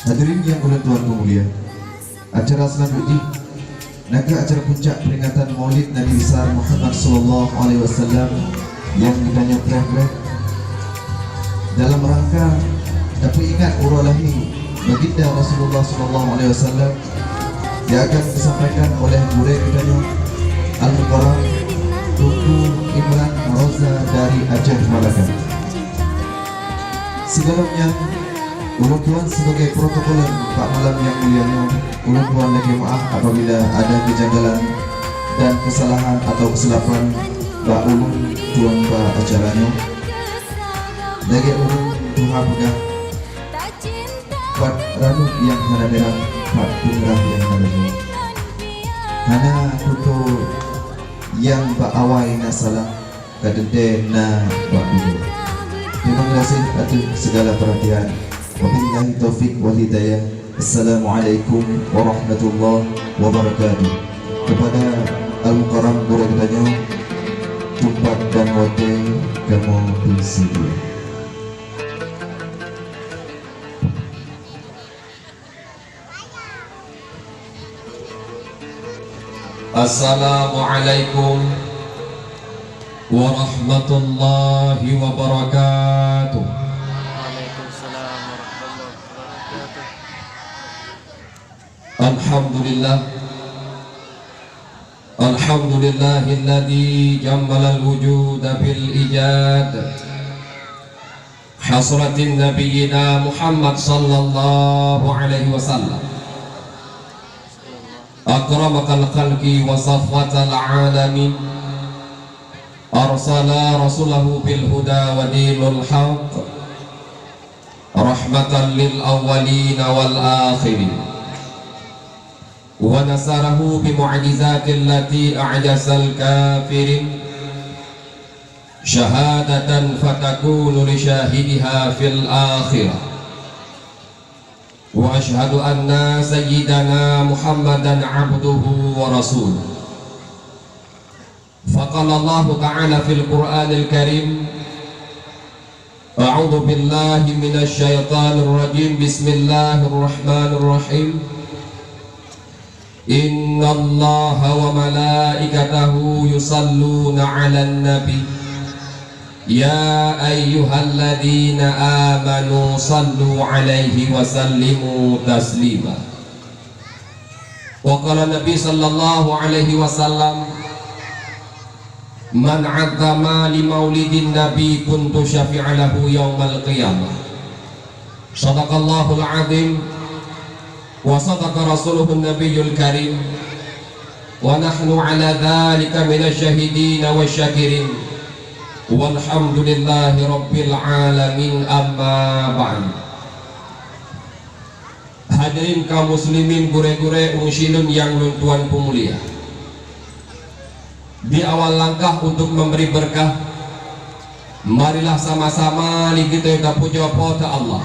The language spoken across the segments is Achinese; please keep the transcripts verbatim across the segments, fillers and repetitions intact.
Hadirin nyang ulôn tuan peumulia, acara seulanjut jih nakeuh acara puncak peringatan Maulid Nabi Besar Muhammad sallallahu alaihi wasallam nyang geutanyoe preh-preh dalam rangka tapeuingat uroe lahé Baginda Rasulullah sallallahu alaihi wasallam, nyang akan disampaikan oleh gurée geutanyoe Al-Mukarram Teungku Imran Roza dari Aceh Malaka. Sigohlom nyan, ulôn tuan sibagai protokoler bak malam nyang mulia nyoe, ulôn tuan lakée meuáh apabila ada kejanggalan dan kesalahan atau kesilapan bak ulôn tuan bak acara nyoe. Lagée ureuëng tuha peugah, pat ranub nyang hana mirah, pat peungeurah nyang hana jeuet. Hana tutoe nyang bak awai na salah, ka teuntée na bak dudoe. Terima kasih atas segala perhatian. Wabillahi taufik wal hidayah. Assalamualaikum warahmatullahi wabarakatuh. Kepada Al-Mukarram gurée geutanyoe, teumpat dan watée kamoe teusedia. Assalamualaikum warahmatullahi wabarakatuh. Waalaikumsalam warahmatullahi wabarakatuh. Alhamdulillah. Alhamdulillahilladzi jammalal wujuda bil ijad. Hasratin nabiyyina Muhammad sallallahu alaihi wasallam. Akramakal khalqi wa safwatal alamin. Arsala rasulahu bil huda wa dinul haq. Rahmatan lil awwalina wal akhirin. Wa nasarahu bi mu'jizatil lati a'jazal kafirin. Syahadatan fatakunu li syahidiha fil akhirah. Wa asyhadu anna sayyidana Muhammadan abduhu wa rasuluh. Faqala Allahu ta'ala fil Qur'anil Karim, a'udzu billahi minasy syaithanir rajim. Bismillahirrahmanirrahim. Innallaha wa malaikatahu yusalluna 'alan nabi. Ya ayyuhalladzina amanu sallu 'alaihi wa sallimu taslima. Wa qala Nabi sallallahu alaihi wasallam, "Man 'azzama li maulidin nabi kuntu syafi'a lahu yaumal qiyamah." Sadaqallahul azim wa sadaqa rasuluhun nabiyul karim wa nahnu ala dzalika minasy syahidin wasy syakirin walhamdulillahi rabbil alamin, amma ba'du. Hadirin kaum muslimin, gurée-gurée ureuëng syedara nyang lôn tuan peumulia. Di awal langkah untuk memberi berkah, marilah sama-sama lé geutanyoe tapujoe Po teu Allah,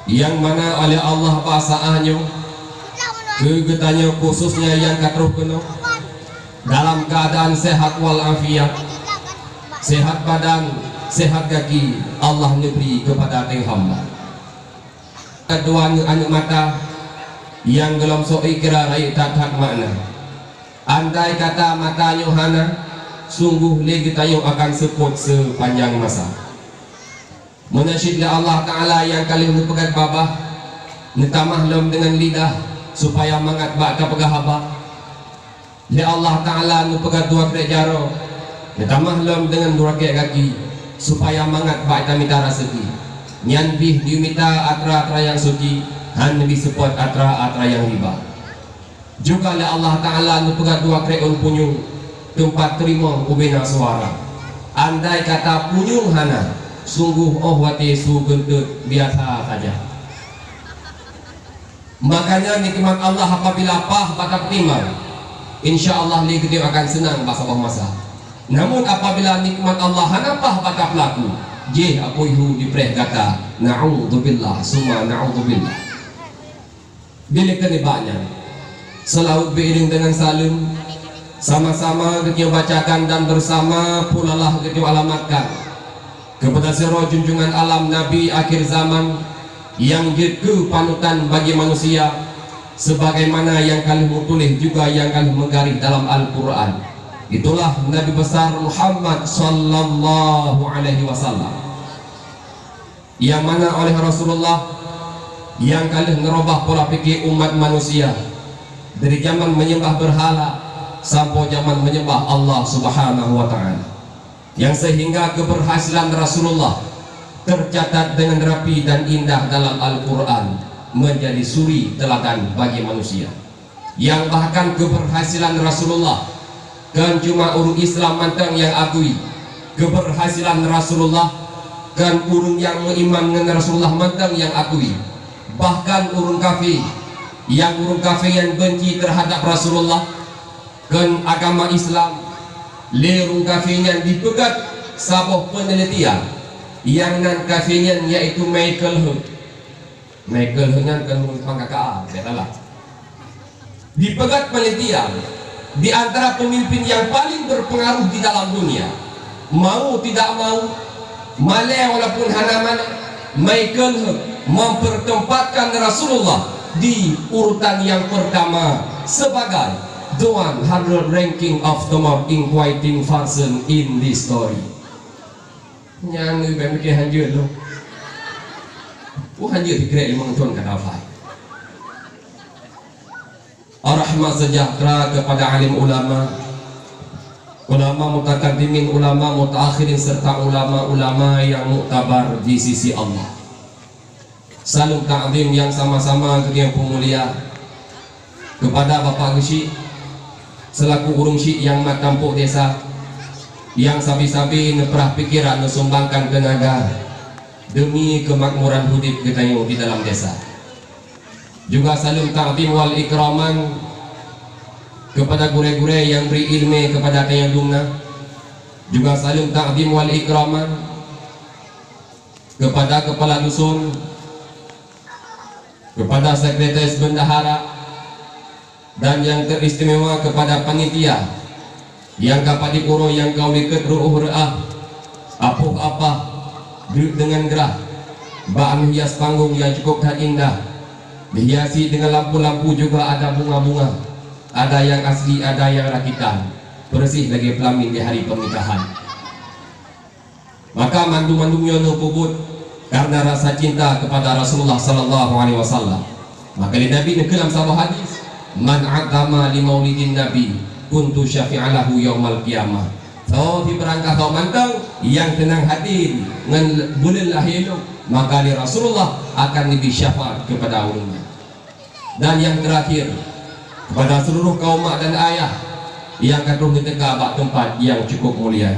nyang mana oleh Allah bak saát nyoe keu geutanyoe khususnya nyang ka troh keunoe dalam keuadaan sehat wal afiat, sehat badan, sehat gaki, Allah neubri keupada teuh hamba. Keudua aneuëk-aneuëk mata nyang gohlom sôk ikra rayeuk that-that makna. Andai kata mata nyoe hana, sunggoh lé geutanyoe akan seupôt seupanjang masa. Meunan cit lé Allah Ta'ala nyang ka lheueh neupeugah babah, neutamah lom deungon lidah, supaya mangat bak tapeugah haba. Lé Allah Ta'ala neupeugah dua krek jaroe, neutamah lom deungon dua krek gaki, supaya mangat bak tamita raseuki. Nyan pih neumita atra-atra nyang suci, hana neubi seupôt atra-atra nyang riba. Juga lé Allah Ta'ala neupeugah dua krek ôn punyueng, teumpat teurimong ubena suara. Andai kata punyueng hana, sunggoh óh watée su geunteut biasa saja. Makanya nikmat Allah apabila paih bak tapeutimang, insya Allah lé geutanyoe akan seunang bak saboh masa. Namun apabila nikmat Allah hana paih bak tapeulaku, jih apui hu jipreh gata. Na'udzubillah, summa na'udzubillah. Dilèe keuneuk bak nyan, seulaweuet beuiréng deungon saleuem, sama-sama geutanyoe bacakan dan bersama pulalah geutanyoe alamatkan keupada sidroe junjungan alam Nabi akhir zaman, nyang jeuet keu panutan bagi manusia, sebagaimana nyang ka lheueh meutuléh juga nyang ka lheueh meugaréh dalam Al-Qur'an. Itulah Nabi Besar Muhammad sallallahu alaihi wasallam. Nyang mana oleh Rasulullah nyang ka lheueh neurubah pola pike umat manusia dari jaman menyembah berhala sampoe jaman menyembah Allah Subhanahu wa Ta'ala. Nyang sehingga keberhasilan Rasulullah tercatat dengan rapi dan indah dalam Al-Qur'an, menjadi suri teladan bagi manusia. Nyang bahkan keberhasilan Rasulullah kon cuma ureuëng Islam mantong nyang akui. Keberhasilan Rasulullah kon ureuëng nyang meuiman ngon Rasulullah mantong nyang akui. Bahkan ureuëng kafé, nyang ureuëng kafé nyan benci terhadap Rasulullah, kon agama Islam, lé ureuëng kafé nyan dipeugét saboh peunelitian, nyang nan kafé nyan yaitu Michael Hurt. Michael Hurt nyan kon ureuëng Jepang K K A, tidak salah. Dipeugét peunelitian, di antara pemimpin yang paling berpengaruh di dalam dunia, mau tidak mau, malée walaupun hana malée, Michael Hurt mempertempatkan Rasulullah di urutan yang pertama sebagai the one hundred ranking of the most inquisitive person in the story. Nyan leubeh mikir hanjeuet lom. Uh, hanjeuet dikrek limong thon ka dapai. Rahmat sejahtera kepada alim ulama, ulama mutakaddimin, ulama mutaakhirin, serta ulama-ulama yang muktabar di sisi Allah. Saleuem takzim nyang sama-sama geutanyoe peumulia kepada Bapak Geuchik selaku ureuëng chik nyang mat tampok desa, nyang sabe-sabe neupeurah pikeran neusumbangkan teunaga demi keumakmuran udeb geutanyoe di dalam desa. Juga saleuem takzim wal ikraman kepada gurée-gurée nyang bri iéleumé kepada tanyoe dumna. Juga saleuem takzim wal ikraman kepada kepala dusun, kepada sekretaris bendahara, dan yang teristimewa kepada panitia nyang ka padib uroe nyang ka likot reuôh reuah, apoh apah, deuk deungon grah, bak meuhias panggong nyang cukup that indah, dihiasi dengan lampu-lampu juga ada bunga-bunga, ada yang asli, ada yang rakitan, persis lagée pelamin di hari pernikahan. Maka mandum-mandum nyoe neupeubuet karena rasa cinta kepada Rasulullah sallallahu alaihi wasallam. Maka lé Nabi neukheun lam saboh hadis, "Man azzama li maulidin Nabi, kuntu syafi'a lahu yaumal qiyamah." Soe sibarang kasoe mantong nyang seunang hati ngon buleuen lahé lôn, maka lé Rasulullah akan neubri syafaat kepada ureuëng nyan. Dan yang terakhir, kepada seluruh kaum mak dan ayah nyang ka troh neuteuka bak teumpat nyang cukup mulia.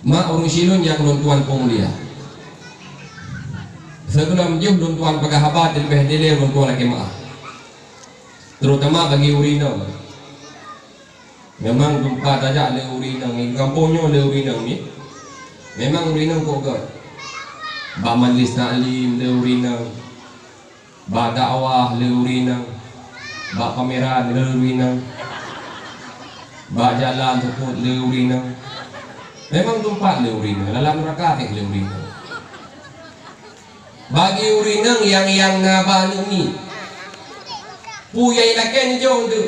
Mak ureuëng chik lôn nyang lôn tuan peumulia. Sigohlom jeuh lôn tuan peugah haba, teuleubeh dilée lôn tuan lakée meuáh. Terutama bagi ureuëng inong. Memang teumpat tajak lé ureuëng inong, di gampông nyoe lé ureuëng inong ni. Memang ureuëng inong kok gét. Bak majlis taklim lé ureuëng inong. Bak dakwah lé ureuëng inong, bak pameran lé ureuëng inong, bak jalan seupôt lé ureuëng inong. Memang teumpat lé ureuëng inong, lam neuraka teuh lé ureuëng inong. Bagi ureuëng inong nyang, nyang na ba aneuëk miet, peue nyang ilakée neujok eunteuk,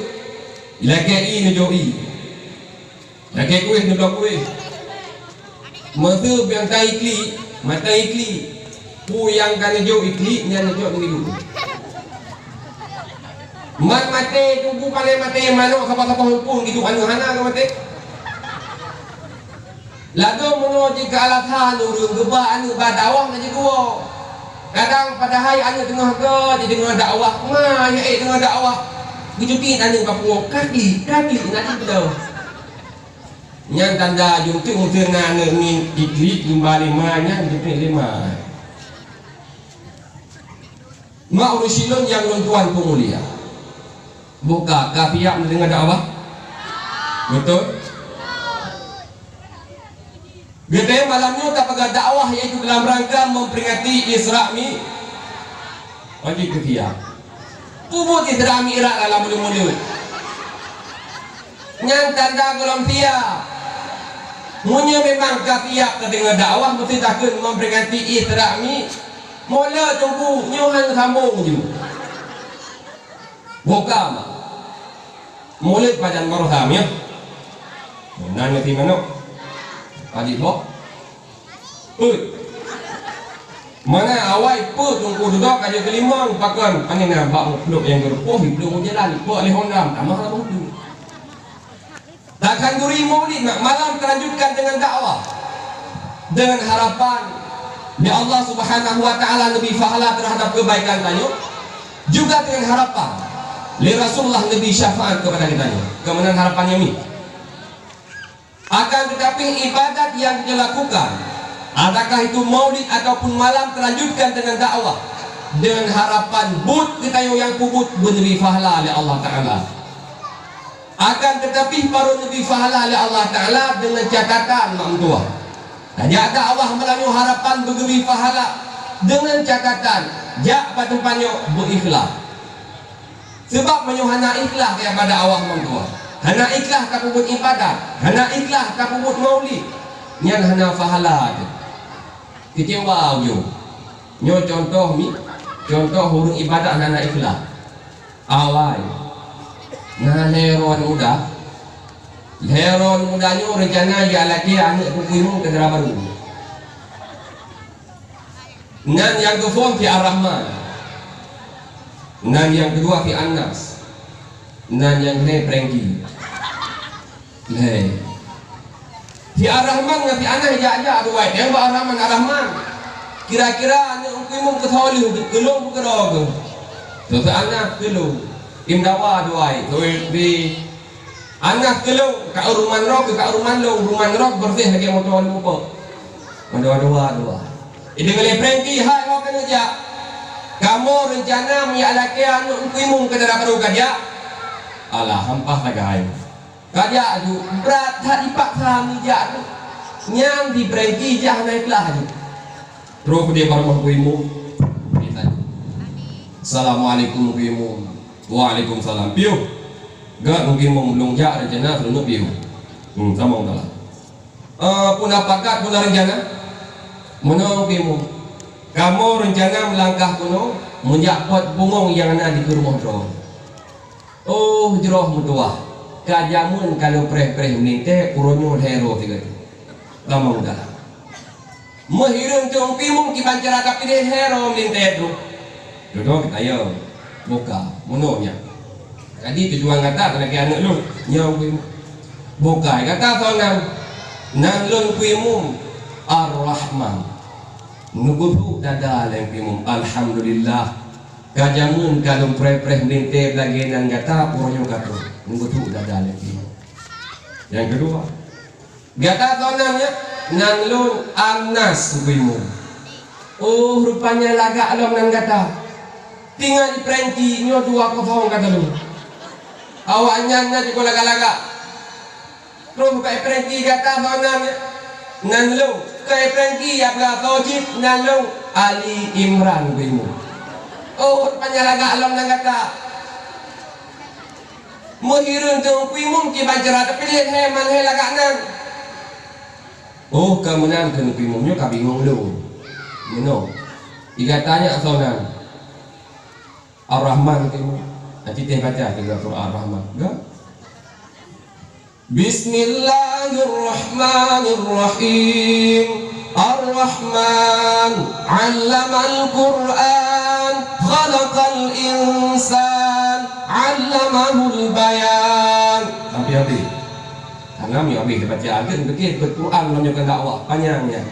ilakée ié neujok ié. Lakée kueh neubloe kueh. Meuseu nyang ka iklik, mata iklik. Peue nyang ka neujok iklik, nyan neujok ngilu. Man maté, tugu paleng maté, manok saboh-saboh muphom, iduek aneuëk hana ka maté. Ladôm meunoe jih keu alasan ureuëng geuba aneuëk ba dakwah na jiduek. Kadang padahai aneuëk teungoh gét, jideungoe dakwah, ma, ya ék deungoe dakwah. Geucuti aneuëk bak pungo, ka klik, ka klik, na jibeudôh. Nyan tanda jeuet keu meuseu na aneuëk miet jiklik lima-lima nyan jeuet lima. Mak ureuëng chik lôn nyang lôn tuan peumulia. Buka ka siap neudeungoe dakwah? Beutôi? Geutanyoe malam nyoe tapeugah dakwah yaitu dalam rangka memperingati Isra Mi. Wajib keu siap. Peubuet Isra Mi'raj lam buleuen-buleuen. Nyan tanda gohlom siap. Meunyoe memang ka siap tadeungoe dakwah, meusti takheun memperingati Isra Mi. Mulod Teungku, nyoe han sambong ju. Buka mak. Mulod pajan baroesa nyoe. Nan nyoe manok. Padi bok. Peuet. Mana awai peuet Teungku dudoe ka jeuet keulimong pakon. Pane na bak muplok nyang geurupoh, iplok u jalan, iplok lé Honda, tamah lam buku. Takhanduri Maulid mak malam terlanjutkan dengan dakwah, dengan harapan di Allah Subhanahu wa Ta'ala neubri pahala terhadap kebaikan tanyoe, juga dengan harapan lé Rasulullah neubri syafaat kepada geutanyoe. Keumanaan harapan nyoe mi? Akan tetapi ibadat yang kita lakukan, adakah itu maulid ataupun malam, terlanjutkan dengan dakwah, dengan harapan buet geutanyoe nyang peubuet beuneubri pahala lé Allah Ta'ala. Akan tetapi, barô neubri pahala lé Allah Ta'ala deungon catatan mak meutuah. Tajak dakwah meulalu harapan beugeubri pahala deungon catatan jak bak teumpat nyoe beu-ikhlas. Seubab meunyoe hana ikhlas jak bak dakwah mak meutuah, hana ikhlas tapeubuet ibadat, hana ikhlas tapeubuet maulid, nyan hana pahala teuh. Keucewa ujong. Nyoe cuntoh mi, cuntoh ureuëng ibadat hana ikhlas. Awai. Na lhée droe muda. Lhée droe muda nyoe reuncana jak lakée aneuëk Teungku Imum keu dara barô. Nan nyang keuphôn si Ar-Rahman. Nan nyang keudua si Anas. Nan nyang lhée Prengki. Lhée. Si Ar-Rahman ngon si Anas jak-jak dua, teuh bak Ar-Rahman, "Ar-Rahman, kira-kira aneuëk Teungku Imum keusoe lheueh keu lôn peu keudroe keuh?" Soe si Anas, "Keu lôn." Im dawa dua, soe si Anas, "Keu lôn, ka ruman droe keuh, ka ruman lôn, ruman droe beureuséh lagée moto lôn muphom." Mandua-dua dua. Ideungoe lé Prengki, "Hai ho keuneuk jak? Kamoe reuncana meujak lakée aneuëk Teungku Imum keu dara barô, ka jak?" Alah, hampah sagai. Ka jak ju, brat that jipaksa meujak tu. Nyan si Prengki jak hana ikhlas ju. Troh di bak rumoh Teungku Imum. Assalamualaikum Teungku Imum. Waalaikumsalam. Piôh. Gak Teungku Imum lôn jak reuncana seuneuneuk piôh. Hmm, sama dalam. Eh, peue na pakat, peue na reuncana? Meunoe Teungku Imum. Kamoe reuncana meulangkah keunoe meujak pot bungong nyang na dikeue rumoh droe. Oh, jroh meutuwah, ka jameun ka lôn preh-preh meulintée, uroe nyoe lhée droe sigoe. Tamong dalam. Meuhireuen Teungku Imum kiban cara tapiléh lhée droe meulintée troh. Dudoe geutanyong, "Boh ka, meunoe nyan?" "Jadi tujuan gata keuneuk aneuëk lôn?" "Nyoe Teungku Imum." "Boh ka gata soe nan?" "Nan lôn Teungku Imum Ar-Rahman." Neugeubrok dada lé Teungku Imum, "Alhamdulillah." Ka jameun ka lôn preh-preh meulintée lagée nan gata, uroe nyoe ka troh. Neugeubrok dada lé Teungku Imum. Nyang keudua, "Gata soe nan nyan?" "Nan lôn Anas Teungku Imum." "Oh, rupanya lagak lom nan gata. Tinggai di Prengki nyoe dua kosong gata lôn. Awaknyan na jeuet lagak-lagak." Troh keu Prengki, "Gata soe nan nyan?" "Nan lôn." "Keu Prengki, ya beulatô cit, nan lôn Ali Imran Teungku Imum." "Oh, rupanya lagak lom nan gata. Meuhireuen Teungku Imum kiban cara tapiléh lhée man lhée lagak nan." "Oh, ka meunan keuh Teungku Imum, nyoe ka bingong lôn. Meunoe, di gata nyan soe nan?" "Ar-Rahman Teungku Imum." Aci teuh baca tiga surah Ar-Rahman. Ga? Bismillahirrahmanirrahim. Ar-Rahman, 'allamal Qur'an, khalaqal insan, 'allamahul bayan. Sampai habis. Hana mi habis dibaca, agak betul Quran meunyoe dakwah, panjang nyan.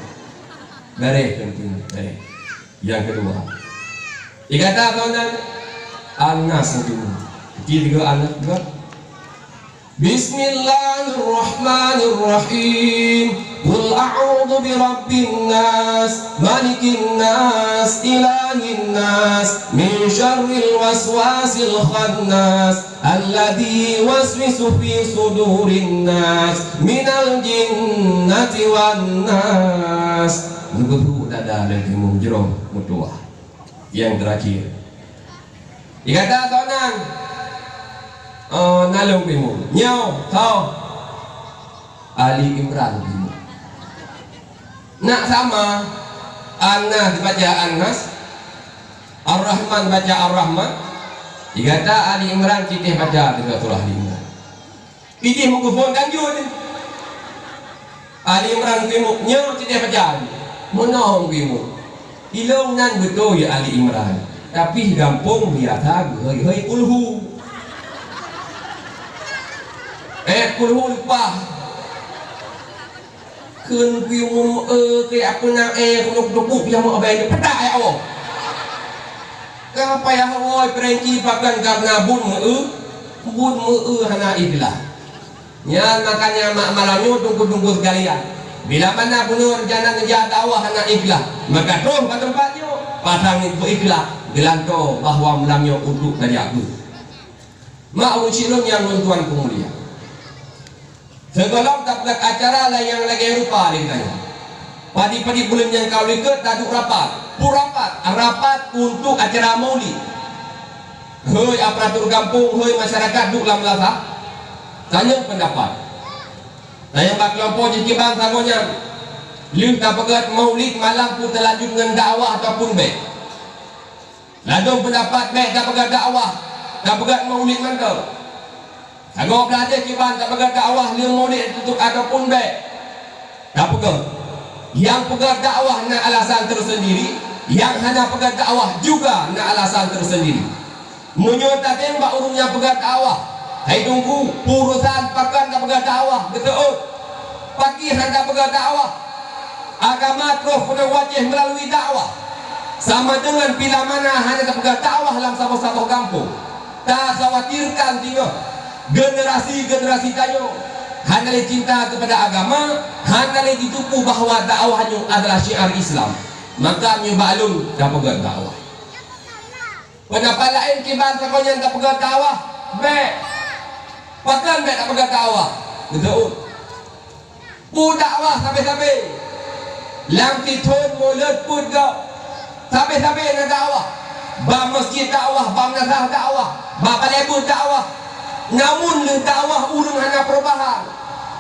Beres Teungku Imum, beres. Nyang keudua, di gata soe nan? Anas Teungku Imum. Di tiga Anas juga. Bismillahirrahmanirrahim. Qul a'udzu birabbin nas, malikin nas, ilahin nas, min syarril waswasil khannas, alladzi yuwaswisu fi sudurin nas, minal jinnati wan nas. Neugeubrok dada lé Teungku Imum jroh meutuwah. Nyang teurakhir, di gata soe nan? Oh, nan lôn Teungku Imum. Nyoe, soe? Ali Imran Teungku Imum. Nak sama, Anas dibaca Anas, Ar-Rahman baca Ar-Rahman, di gata Ali Imran cit teuh baca deungon surah Ali Imran. Idéh meukeufon tanjôt. Ali Imran keuimuk nyoe cit teuh baca. Meunoe keuimuk. Ilong nan beutôi Ali Imran, tapi gampông biasa geuhôi-hôi kulhu. Eh, kulhu leupah. Kheun kuyue meu-eu keu apeuna, eh, keuneuk teupeue nyang meu-eu bèe nyoe, peutak ya Allah. Ka payah woe Frankie pakon kareuna buet meu-eu, buet meu-eu hana ikhlas. Nyan makanya mak malam nyoe teungku-teungku sekalian, bila mana bunoe rencana neujak dakwah hana ikhlas, maka troh bak teumpat nyoe, pasang nibak ikhlas, geulantoe bahwa malam nyoe untuk tajak beuet. Mak ureueng syedara nyang lôn tuan peumulia. Sigohlom tapeugah acara laén nyang lagèe rupa lé geutanyoe. Padub-padub buleuen nyang ka likot taduek rapat. Peue rapat? Rapat untuk acara maulid. Hei aparatur gampông, hei masyarakat duek lam meunasah. Tanyong peundapat. Tanyong bak kelompok jih kiban sagoe nyan. Lheueh tapeugah maulid malam peue teulanjut ngon dakwah ataupun bèk? Ladôm peundapat bèk tapeugah dakwah, tapeugah maulid mantong. Sagoe blah deh kiban tapeugah dakwah lheueh maulid tutup ataupun bèk. Tapeugah, nyang peugah dakwah na alasan tersendiri, nyang hana peugah dakwah juga na alasan tersendiri. Meunyoe tatem bak ureueng nyang peugah dakwah, hai teungku, urosan pakon tapeugah dakwah, beutôi. Pakri hana peugah dakwah, agama troh keuneuk wajéb meulalui dakwah. Sama deungon bila mana hana tapeugah dakwah lam saboh-saboh gampông. Takhawatirkan singoh generasi-generasi tanyoe hana lé cinta keupada agama, hana lé jiteupeue bahwa dakwah nyoe adalah syiar Islam. Maka meunyoe bak lôn tapeugah dakwah. Peundapat laén kiban sagoe nyan tapeugah dakwah, bèk. Pakon bèk tapeugah dakwah? Beutôi. Peue dakwah sabe-sabe? Lam sithôn mulod peuet gob. Sabe-sabe na dakwah. Bak meuseujid dakwah, bak meunasah dakwah, bak balèe beuet dakwah. Namun lheueh dakwah ureueng hana peurubahan.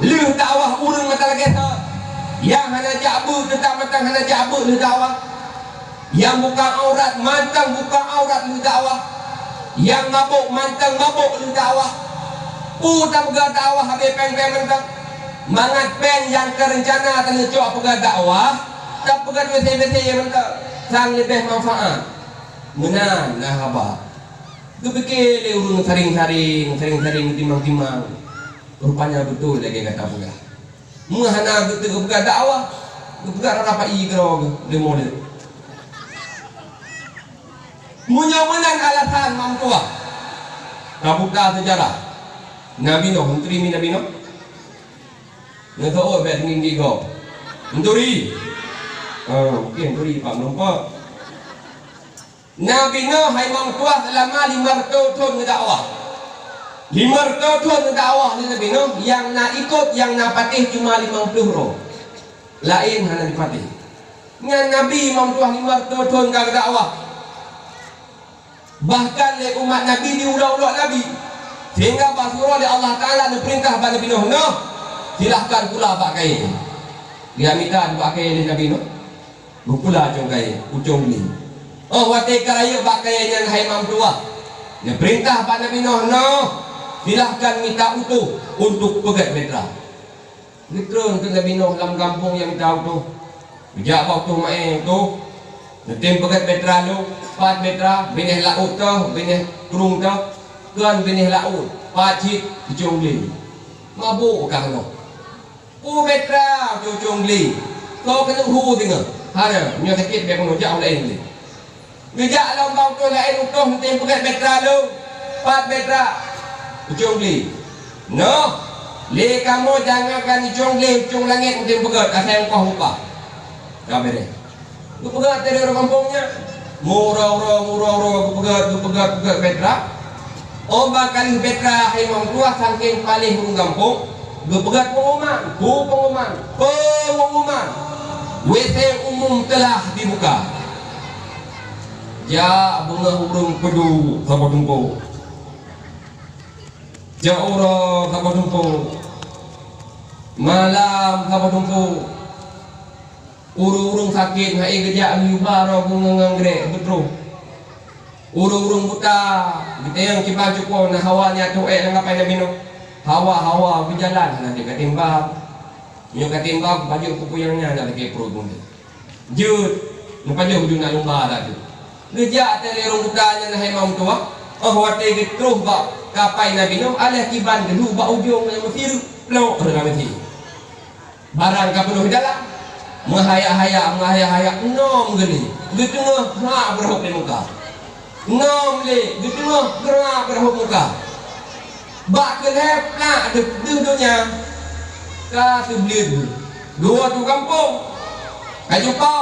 Lheueh dakwah ureueng mantong lagèe thon. Nyang hana jak beuet teutap mantong hana jak beuet lheueh dakwah. Nyang buka aurat mantong buka aurat lheueh dakwah. Nyang mabök mantong mabök lheueh dakwah. Peue tapeugah dakwah habéh péng-péng mantong. Mangat péng nyang ka reuncana taneuk cok peugah dakwah, tapeugah WC-WC mantong. Sang leubeh manfaat. Meunan na haba. Geupike lé ureueng saring-saring, saring-saring, timang-timang. Rupanya beutôi lagèe gata peugah. Meuhana geupeugah dakwah, geupeugah rara pai keudroe geuh lé mulod. Meunyoe meunan alasan Imam Tuah, tabuka seujarah Nabi Nuh, meuturi mi Nabi Nuh? Nyoe teuôt bèk tinggi-tinggi gob. Meuturi? Ah, mungken meuturi, Pak, meureumpok. Nabi Nuh hai Imam Tuah seulama lima reutôh thon geudakwah. Lima reutôh thon geudakwah lé Nabi Nuh, nyang na ikot, nyang na patéh cuma limong ploh droe. Laén hana jipatéh. Nyan Nabi Imam Tuah lima reutôh thon ka geudakwah. Bahkan lé umat Nabi diulok-ulok Nabi. Sehingga bak siuroe lé Allah Taala neupeurintah bak Nabi Nuh, "Nuh, silahkan pula bak kayèe." Geumita bak kayèe lé Nabi Nuh. Geupula cong kayèe, u cong glé. Óh watèe ka rayeuk bak kayèe nyan hai Imam Tuah, neupeurintah bak Nabi Nuh, "Nuh, silahkan mita u tôh untuk peugèt bahtera." Geutreun keu Nabi Nuh lam gampông nyang mita u tôh. Geujak bak u tôh maé u tôh. Neutem peugèt bahtera lom, pat bahtera, binéh laôt tôh, binéh krueng tôh, kon binéh laôt, pat cit, u cong glé. Mabök kah nyoe. Peue bahtera, u cong glé. Soe keuneuk hu singoh. Hana, nyoe sakét bèk keunoe, jak u laén glé. Geujak lom bak u tôh laén, u tôh neutem peugèt bahtera lom. Pat bahtera, u cong glé. Noh, lé kamoe jangankan u cong glé, u cong langèt neutem peugèt, asai meukoh mupah. Ka beureh. Geupeugah teuh lé ureueng gampông nyan. Meuuroe-uroe, meuuroe-uroe, geupeugah, geupeugah, geupeugah bahtera. Óh bak ka lheueh bahtera hai Imam Tuah, saking paléh ureueng gampông, geupeugah pengumuman, peue pengumuman, pengumuman, WC umum telah dibuka. Jak beungoh ureueng peuduek saboh tumpôk. Jak uroe saboh tumpôk. Malam saboh tumpôk. Ureueng-ureueng sakét hana geujak meuba roh ngon anggrek beutroh. Ureuëng-ureuëng buta, geutanyong kiban cuko na hawa nyang tuek lam kapai Nabi Nuh. Hawa-hawa beujalan hana jeuet ka timbang. Meunyoe ka timbang, bajeuet peue-peue nyang nyan na lagée pruet bunoe. Jeuet, neupajoh ujeuen na lumba laju. Geujak teuh lé ureuëng buta nyan hai meutuah, óh watée geutroh bak kapai Nabi Nuh, aléh kiban geudue bak ujong nyang meusireuk, plok reuka meusi. Barang ka peunoh dalam, meuhaya-haya, meuhaya-haya, nom geulé, geuteungoh hak beurhok lé muka. Nom lé, geuteungoh hak beurhok muka. Bak keuhai plak deuh, deuh donya, ka teubliet dua tu gampông, ka jumpa,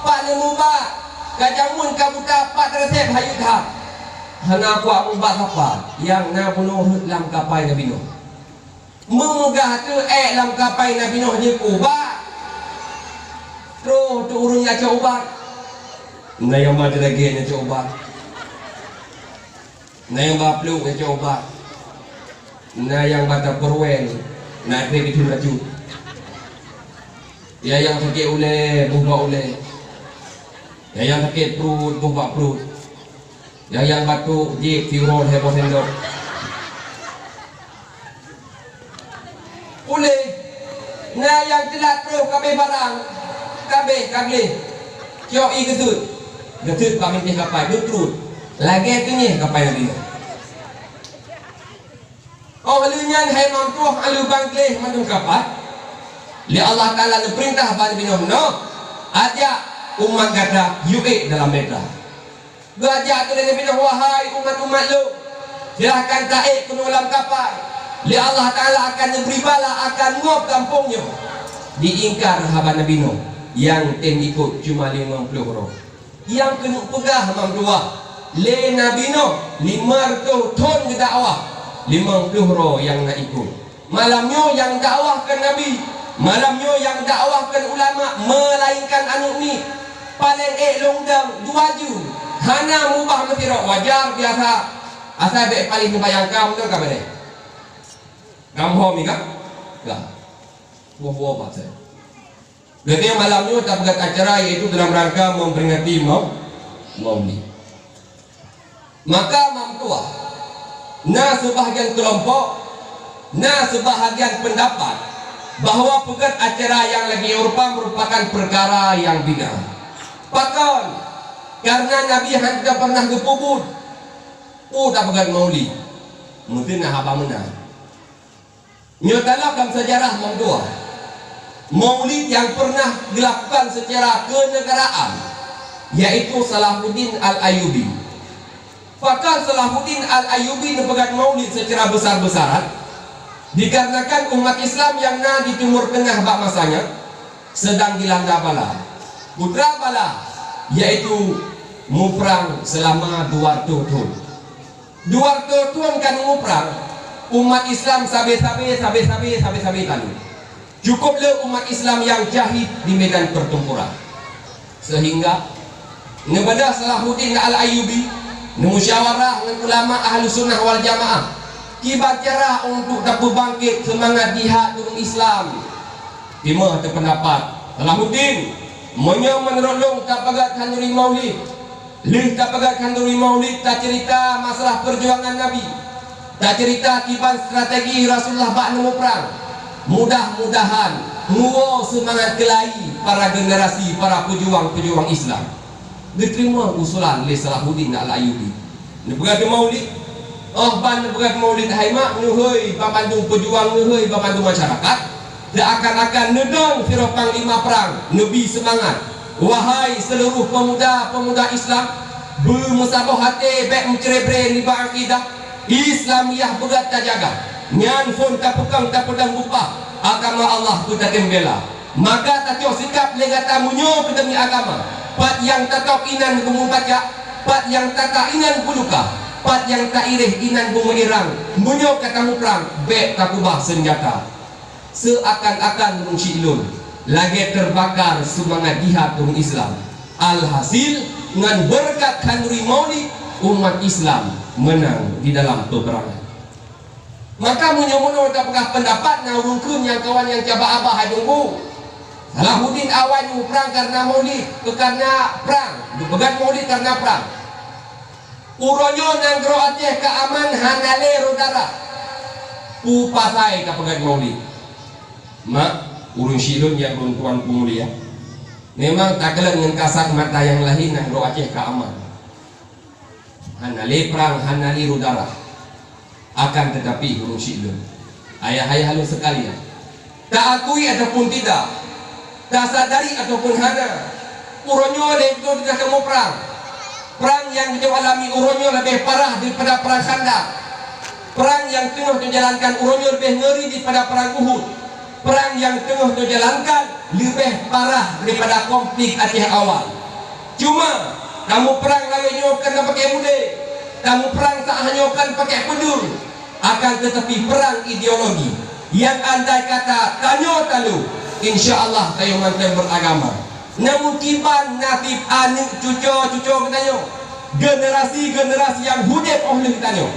pat neumubat, ka jameun ka buta, pat resep hayeu that. Hana kuat mubat sapa nyang na bunoe rhot lam kapai Nabi Nuh. Meumeugah teuh ék lam kapai Nabi Nuh jeuet keu ubat. Troh teuh ureuëng nyang cok ubat. Na nyang ba teulagée nyang cok ubat. Na nyang ba pluek nyang cok ubat. Na nyang ba tapeuruen, na treb jiteumeuracun. Nyang, nyang sakét ulée, boh bak ulée. Nyang, nyang sakét pruet, boh bak pruet. Nyang, nyang batuk, jieb, siuroe lhée boh sendok. Puléh, na nyang teulat troh kabéh barang, kabéh ka gleh. Cok ié geuseut, geuseut bak mintih kapai, geutruet. Lagée teunyeh kapai Nabi Nuh. Óh lheueh nyan hai meutuah, óh lheueh ban gleh mandum kapai, lé Allah Taala neupeurintah bak Nabi Nuh, "Noh, ajak umat gata yue ék dalam bahtera." Geujak keu lé Nabi Nuh, "Wahai umat-umat lôn, silahkan taék keunoe lam kapai. Lé Allah Taala akan neubri bala akan gob gampông nyoe." Diingkar haba Nabi Nuh, nyang tem ikot cuma limong ploh droe. Nyang keuneuk peugah meutuah lé Nabi Nuh, lima reutôh thon geudakwah, limong ploh droe nyang na ikot. Malam nyoe nyang dakwah keu Nabi, malam nyoe nyang dakwah keu ulama, meulainkan aneuk miet. Paleng ék lôn dong dua ju, hana mubah meusidroe, wajar biasa. Asai bék paléh neubayangkan, beutôi ka beureh. Gam hom ni kan? Gam. Buah-buah bahasa. Geutanyoe malam nyoe tapeugét acara, yaitu dalam rangka memperingati Mau-, Maulid. Maka meutuah, na seubahgian keulompok, na seubahgian peundapat bahwa peugét acara nyang lagée nyoe rupa meurupakan peukara nyang bid'ah. Pakon? Kareuna Nabi hana pernah geupeubuet. Peue tapeugét Maulid? Meuteuna haba meunan. Nyoe teutab lam seujarah meutuah, Maulid nyang pernah geulakukan seucara keuneugaraan, yaitu Salahuddin Al-Ayyubi. Pakon Salahuddin Al-Ayyubi neupeugét Maulid seucara beusar-beusaran? Dikarenakan umat Islam nyang na di Timur Teungah bak masa nyan seudang dilanda bala. Peue teuma bala, yaitu muprang seulama dua reutôh thon. Dua reutôh thon ka muprang, umat Islam sabe-sabe, sabe-sabe, sabe-sabe talu. Cukup le umat Islam nyang syahid di medan pertempuran. Sehingga, neubeudôh Salahuddin Al-Ayyubi, neumusyawarah ngon ulama Ahlussunnah wal Jamaah, kiban cara untuk tapeubangkét seumangat jihad ureuëng Islam. Teuma teupeundapat, "Salahuddin, meunyoe meunurot lôn tapeugét khanduri Maulid, lheueh tapeugét khanduri Maulid taceurita masalah peujuangan Nabi, taceurita kiban strategi Rasulullah bak neumuprang, mudah-mudahan meuwoe seumangat keulayi para generasi para peujuang-peujuang Islam." Geuteurimong usulan lé Salahuddin Al-Ayyubi. Neupeugét Maulid, óh ban neupeugét Maulid hai mak, neuhôi banmandum peujuang, neuhôi banmandum masyarakat, seuakan-akan neudong sidroe panglima prang, neubi seumangat, "Wahai seuluruh peumuda-peumuda Islam, beumeusaboh até, bék meucré-bré nibak akidah Islamiyah, beugét tajaga. Nyan phon tapeukong tapeudong bukon agama Allah keu tatem bela." Maka tacok sikap lé gata meunyoe keu demi agama, pat nyang tatôb inan beumeubaca, pat nyang tata inan beuluka, pat nyang taireh inan beumeuirang, meunyoe ka tamuprang, bék takeubah seunjata. Seuakan-akan ureuëng syiek lôn lagée teubakar seumangat jihad ureuëng Islam. Alhasil, ngon beureukat khanduri Maulid, umat Islam meunang di dalam peuperangan. Maka meunyoe meunoe tapeugah peundapat na ureuëng kheun nyang kawan nyang cabak abah hai Teungku. Salahuddin awai muprang kareuna Maulid, kareuna prang, geupeugét Maulid kareuna prang. Uroe nyoe nanggroe Aceh ka aman, hana lé rôh darah. Peue pasai tapeugét maulid? Mak, ureuëng syiek lôn nyang lôn tuan peumulia, memang takalon ngon kasat mata nyang lahé nanggroe Aceh ka aman. Hana lé prang, hana lé rôh darah. Akan teutapi, ureuëng syiek lôn, ayah-ayah lôn sekalian, taakui ataupun tidak, tasadari ataupun hana, uroe nyoe lé beutôi teuka kamoe prang. Prang nyang geutanyoe alami uroe nyoe leubeh parah daripada prang Khandaq. Prang nyang teungoh teujalankan uroe nyoe leubeh ngeuri daripada prang Uhud. Prang nyang teungoh teujalankan leubeh parah daripada konflik Aceh awai. Cuma, tamuprang lagée nyoe kon tapakée mudé, tamuprang saát nyoe kon pakée peudeueng, akan teutapi prang ideologi nyang andai kata tanyoe talo, insya Allah tanyoe mantong beragama. Namun kiban nasib aneuëk cuco-cuco geutanyoe, generasi-generasi nyang udeb óh lheueh tanyoe?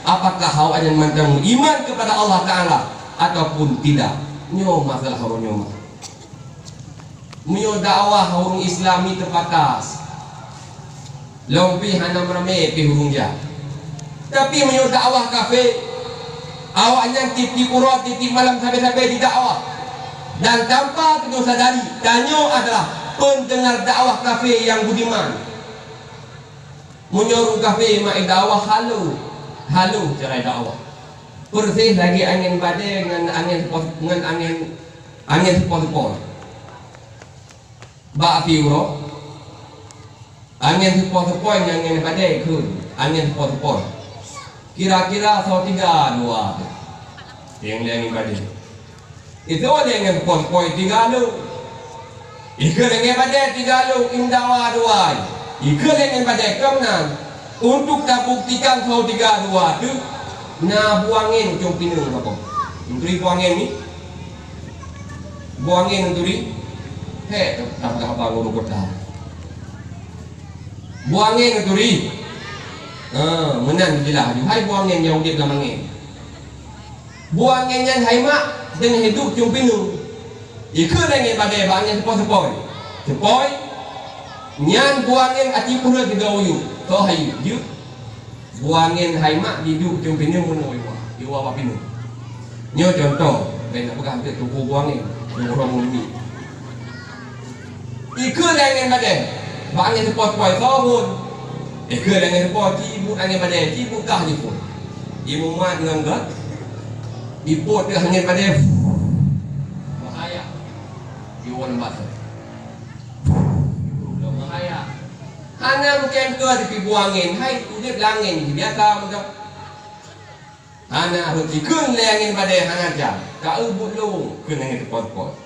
Apakah awaknyan mantong meuiman kepada Allah Taala ataupun tidak? Nyoe masalah uroe nyoe mah. Meunyoe dakwah ureuëng Islam nyan teubatas, lom pih hana meuramé pih ureuëng jak. Tapi meunyoe dakwah kafé, awaknyan tieb-tieb uroe, tieb-tieb malam, sabe-sabe jidakwah. Dan tanpa tanyoe sadari, tanyoe adalah peundeungar dakwah kafé nyang budiman. Meunyoe ureuëng kafé mak dakwah halo, halo cara dakwah. Persis lagée angén badée ngon angén sepoi, ngon angén, angén sepoi-sepoi. Bak api uroe, angén sepoi-sepoi ngon angén badée kheun, angén sepoi-sepoi. Kira-kira soe tiga dua teuh. Nyang lé angén badée. Itu lé angén sepoi-sepoi tiga lôn. Ikheun lé angén badée tiga lôn, indawa dua. Ikheun lé angén badée keu meunan. Untuk tabuktikan soe tiga dua teuh, na buangén cong pineung saboh. Menteri buangén ni. Buangén neuturi. Hék, tapeugah haba ngon ureuëng kota. Buangén neuturi. Ha, meunan jilah laju. Hai buangén nyang udeb lam angén. Buangén nyan hai mak, deungon hidup cong pineung. Ikheun lé angén badée bak angén sepoi-sepoi. Sepoi. Nyan buangén aci peureut sigoe uyuek. Toh hayu, jeuet. Buangén hai mak jiduek cong pineung meunoe iwa, iwa bak pineung. Nyoe cuntoh, bèk na peugah keu tuku buangén, nyoe ureuëng mumi. Ikheun lé angén badée, bak angén sepoi-sepoi soe phon. Ikheun lé angén sepoi, cibuk angén badée, cibuk kah jiphon. Imumat ngon gét, ipot teuh angén badée. Bahaya. Iwan bak soe. Bahaya. Hana mungken keu dipibuang angén, hai udeb lam angén jih biasa meudoh. Hana rhot jikheun lé angén badée hana jam, ka eu buet lôn kheun angén teupon-pon.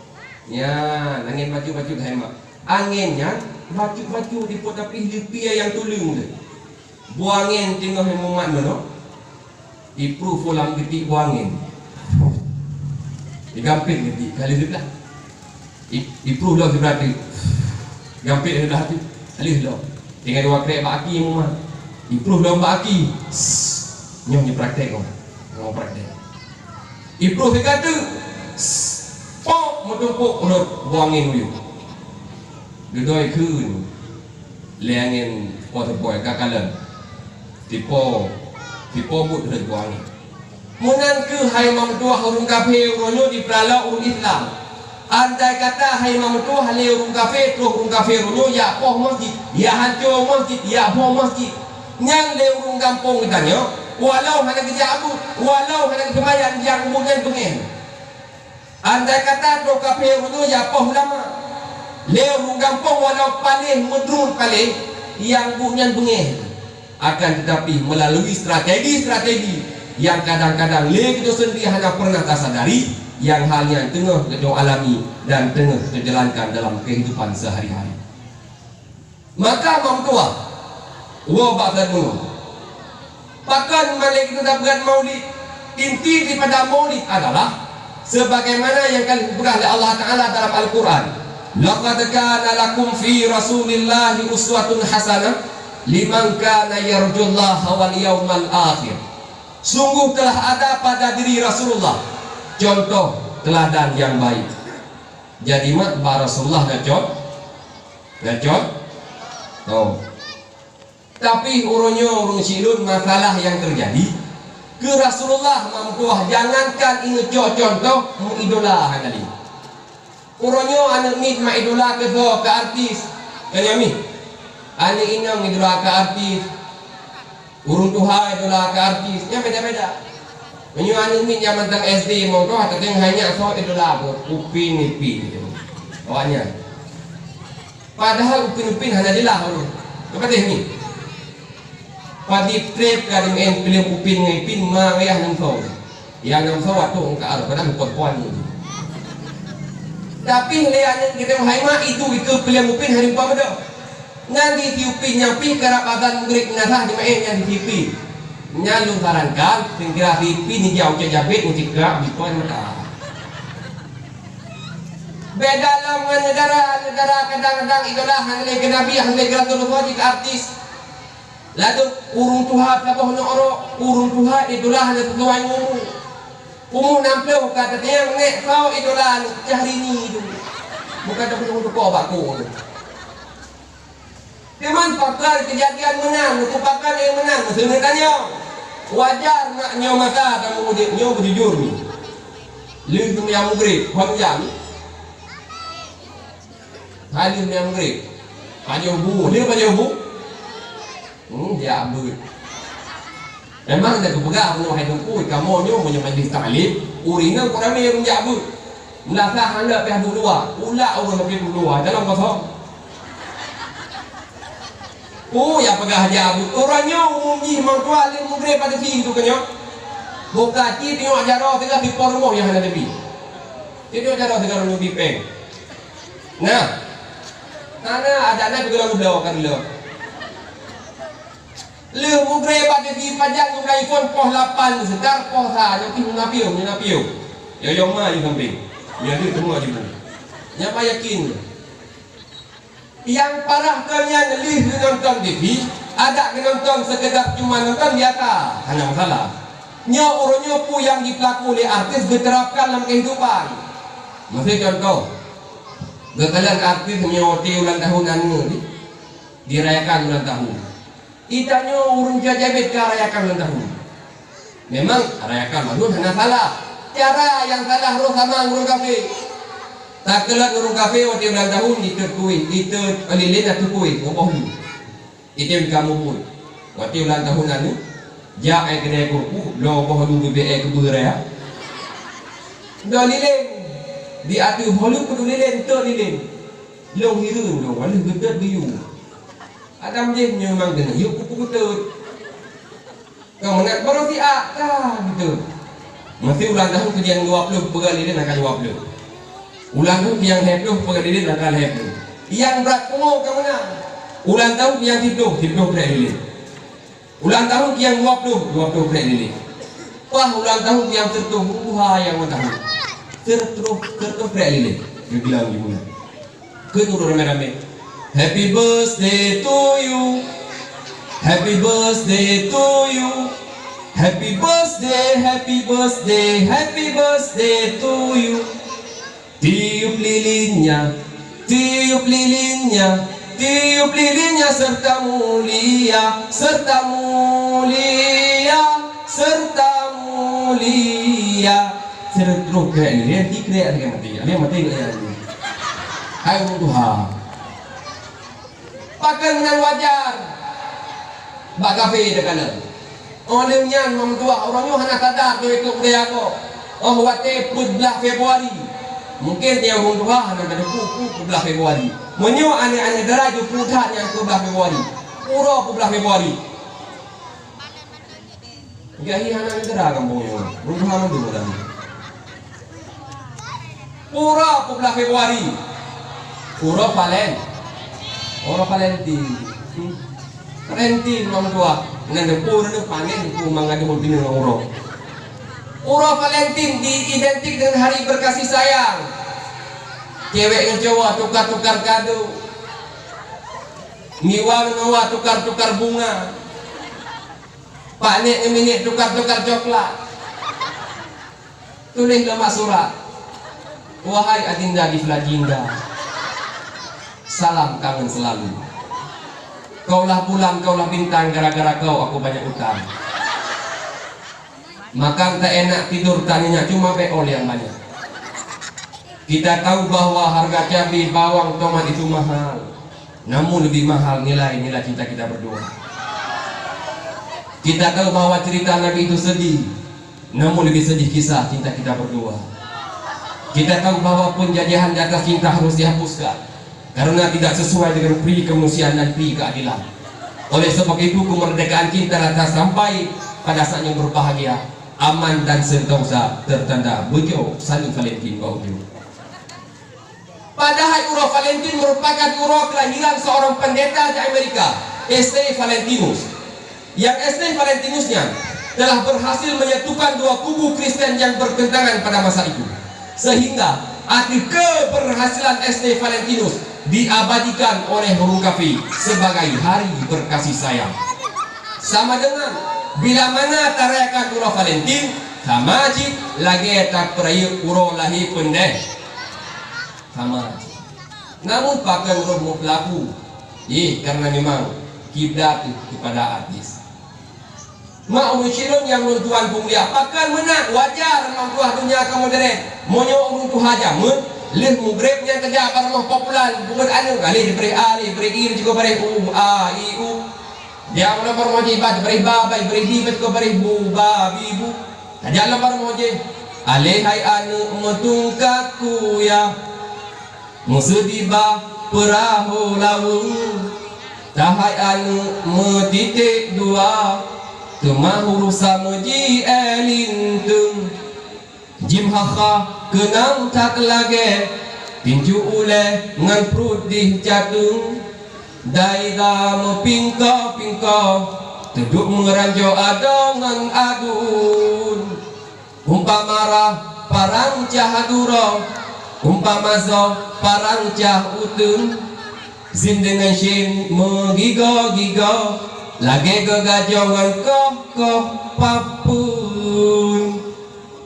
Nyan, angén bacut-bacut hai mak. Angén nyan bacut-bacut dipot tapi leupie nyang tuleueng teuh. Buang angén teungoh mumat meunoe. Ipruh lam geutik buang angén. Igampét geutik, ka lheueh lah. I-, ipruh lom sibeurati. Gampét lheueh lah tu. Lheueh lom. Tinggai dua krek bak aki mumat. Ipruh lom bak aki. Nyoe nyoe praktek kong. Nyoe praktek. Ipruh sigoe teuk. Pok meutumpok rhot buang angén u yup. Dudoe kheun. Lé angén po teupoi ka kalon. Sipo, sipo buet rhot buang angén. Meunan kheueh hai mameutuah ureuëng kafé uroe nyoe jipeuralok ureuëng Islam. Andai kata hai mameutuah lé ureuëng kafé troh ureuëng kafé uroe nyoe jak poh masjid, jak hanco masjid, jak boh masjid, nyan lé ureuëng gampông geutanyoe, walau hana geujak buet, walau hana geuseumayang, nyang buet nyan beungéh. Andai kata troh kafé uroe nyoe jak poh ulama, lé ureuëng gampông walau paléh meudruet paléh, nyang buet nyan beungéh. Akan tetapi, melalui strategi-strategi nyang kadang-kadang lé geutanyoe sendiri hana pernah tasadari, nyang hal nyan teungoh geutanyoe alami dan teungoh teujalankan dalam kehidupan sehari-hari. Maka mameutuah, woe bak bunoe. Pakon malée geutanyoe tapeugah maulid? Inti daripada maulid adalah sebagaimana nyang ka geupeugah lé Allah Taala dalam Al-Quran, "Laqad kana lakum fi Rasulillahi uswatun hasanah liman kana yarjullaha wal yaumal akhir." Sungguh telah ada pada diri Rasulullah contoh teladan yang baik. Jadi mak bak Rasulullah na con-, na con-, oh. Tapi uroe nyoe ureuëng syiek lôn, masalah nyang teujadi keu Rasulullah meutuah, jangankan ineucok contoh, meuidola hana lé. Uroe nyoe aneuëk miet meuidola keu soe? Keu artis. Kan nyan mi? Aneuëk inong idola keu artis. Ureuëng tuha idola keu artis. Nyan beda-beda. Meunyoe aneuëk miet nyang mantong S D meutuah, tateueng hai nyak soe idola, Upin Ipin. Awaknyan. Padahai Upin Ipin hana jeulaih ureuëng. Leupah deh ni. Padit treb ka deungon filem Upin ngon Ipin, ma ayah nyang soe. Nyang nyang soe waktu engka arah padahai kon-kon ni. Tapi lé aneuk geutanyoe hai ma, itu, itu filem Upin hari empat bedoh. Nyan di si Upin nyang pih karab azan Maghrib meunasah jeumaéh nyan di si Upin. Nyan lôn sarankan, seugira si Upin nijak ucok jabet meucikrak bipan mata. Beda lom ngon neugara, neugara kadang-kadang idola hana lé keu Nabi, hana lé keu Rasulullah, jeuet keu artis. Ladôm ureuëng tuha saboh nyoe, ureuëng tuha idola hana sesuai ngon umu. Umu nam ploh ka tateueng, nèk soe idola Syahrini tu. Bukan tapeuteuka bak ku tu. Teuma pakon keujadian meunan, meukeupakan nyang meunan, meuseuneuk tanyoe. Wajar nak nyoe masa kamoe udeb nyoe beujujur ni. Lheueh seumbahyang Maghrib, hom jam. Hai lheueh seumbahyang Maghrib. Pajoh bu, lheueh pajoh bu. Hmm, jak beuet. Memang dah geupeugah bunoe hai Teungku, kamoe nyoe meunyoe majlis taklim, ureuëng inong kurang ramé ureuëng jak beuet. Meunasah hana pih duek luwa, ulak ureuëng leubeh duek luwa, dalam kosong. Oh, ya peugah jak beuet. Ureuëng nyoe umum jih meutuah lheueh Maghrib pada si tu keunyoe. Buka cit tengok jaroe teuka sipor rumoh nyang hana leubeh. Cit tengok jaroe teuka rumoh leubeh péng. Nah. Hana ada na teuka udah ka lheueh. Lheueh Maghrib bak TV pajan geupeugah iPhone poh lapan, seukar poh sa, nyoe pih meungapieu, meungapieu. Yo, yo, ma di sampéng. Nyan deuek teuma jibu. Nyapa yakin. Nyang parah keu nyan lheueh geunonton TV, adak geunonton seukeudar cuma nonton biasa, hana masalah. Nyoe uroe nyoe peue nyang jipeulaku lé artis geuterapkan lam keuhidupan. Miseu contoh, geukalon artis nyoe watèe ulang tahun aneuk jih, dirayakan ulang tahun. Geutanyoe ureuëng jajabet ka rayakan ulang tahun. Memang rayakan mandum hana salah. Cara nyang salah roh sama ureuëng kafé. Takalon ureuëng kafé watèe ulang tahun, jiteuet kuéh, jiteuet lilén ateueh kuéh, ngon boh lu. Item kamoe buet. Watèe ulang tahun aneuk, jak éh keudè keureupuk, bloe boh lu bibée éh keubeue raya. Bloe lilén, di ateueh boh lu peuduek lilén, teuet lilén. Lôn hireuen lôn, waleuh geuteuet geuyue. Adam jih nyoe memang keuneuk yue kupeugeuteut. Ka meunan baroe siat ka gitu. Miseu ulang tahun keu nyang dua ploh peugah lilén angka dua ploh. Ulang tahun keu nyang lhèe ploh peugah lilén angka lhèe ploh. Nyang brat pungo ka meunan. Ulang tahun keu nyang siploh, siploh prèk lilén. Ulang tahun keu nyang dua ploh, dua ploh prèk lilén. Paih ulang tahun keu nyang sireutoh, buha nyang ulang tahun. Sireutoh, sireutoh prèk lilén. Geugeulang di meunan. Kheun ureuëng ramé-ramé, "Happy birthday to you. Happy birthday to you. Happy birthday, happy birthday, happy birthday to you." Tiup lilinnya, tiup lilinnya, tiup lilinnya serta mulia, serta mulia, serta mulia. Sireutoh prèk lilén, di prèk lagèe maté. Ada yang maté nggak ya? Hai ureuëng tuha. Pakon meunan wajar bak kafé takalon. Óh lheueh nyan, meutuah ureuëng nyoe hana sadar keu itu budaya ko. Óh watèe peuet blah Februari. Mungkin nyang ureuëng tuha hana tateupeue peuet blah Februari. Meunyoe aneuk-aneuk dara jipeubuet that nyang peuet blah Februari. Uroe peuet blah Februari. Gahi hana neugara gampông nyoe. Ruha mandum ureueng. Uroe peuet blah Februari. Uroe Valen-, uroe Valentine. Hmm. Valentine, meutuah. Ngon deungon panen, ku mangga deungon pineung uroe. Uroe Valentine diidentik dengan hari berkasih sayang. Cewek ngon cowok tukar-tukar kado. Miwa ngon miwa tukar-tukar bunga. Pak nek ngon minek tukar-tukar coklat. Tuléh lom bak surat, "Wahai Adinda di Flaginda, salam kangen selalu." Kaulah bulan, kaulah bintang, gara-gara kau aku banyak utang. Makan tak enak, tidur tak nyenyak, cuma bék ôh nyang banyak. Kita tahu bahwa harga cabai, bawang, tomat itu mahal. Namun lebih mahal nilai-nilai cinta kita berdua. Kita tahu bahwa cerita Nabi itu sedih. Namun lebih sedih kisah cinta kita berdua. Kita tahu bahwa penjajahan di atas cinta harus dihapuskan karena tidak sesuai dengan pri kemanusiaan dan pri keadilan. Oleh sebab itu, kemerdekaan cinta telah sampai pada saat yang berbahagia, aman dan sentosa tertanda beujôk Saint Valentine bak ujông. Padahai uroe Valentine merupakan uroe kelahiran seorang pendeta di Amerika, Saint Valentinus. Yang Saint Valentinus nyan telah berhasil menyatukan dua kubu Kristen yang bertentangan pada masa itu. Sehingga arti keberhasilan Saint Valentinus diabadikan oleh ureuëng kafé sebagai hari berkasih sayang. Sama dengan bila mana tarayakan uroe Valentine, sama cit lagée tapeurayeuk uroe lahé peundeh. Sama. Namun pakon roh meupeulaku? Yeh, karena memang kiblat kepada artis. Mak ureuëng syedara nyang lôn tuan peumulia, pakon meunan wajar lam tuah donya ka modern. Meunyoe ureuëng tuha jameun, lheueh mugreb nyang keujak bak rumoh populan, buet aneuëk, aleh dibri A, aleh dibri I, dicukôb bareh U, A, I, U. Nyang nomor moji bat bareh ba, ba, bareh di, bat ko bareh bu, ba, bi, bu. Tajak lam bareh moji. Aleh hai aneuëk meutungkat kuya. Meuseudi bah peurahô laweueng, tahai aneuëk meutiték dua, teuma uroe samoe ji éh linteung. Jimeuha-ha keunong that lagée, tinju ulée ngon pruet dih jateueng. Daira meupingka-pingka, teuduek meuranjo adoe ngon aduen. Umpama rhah parang cah duroe, umpama zoe parang cah uteuen, zin deungon syen meugigoe-gigoe, lagée geugajoe ngon koh-koh papeuen.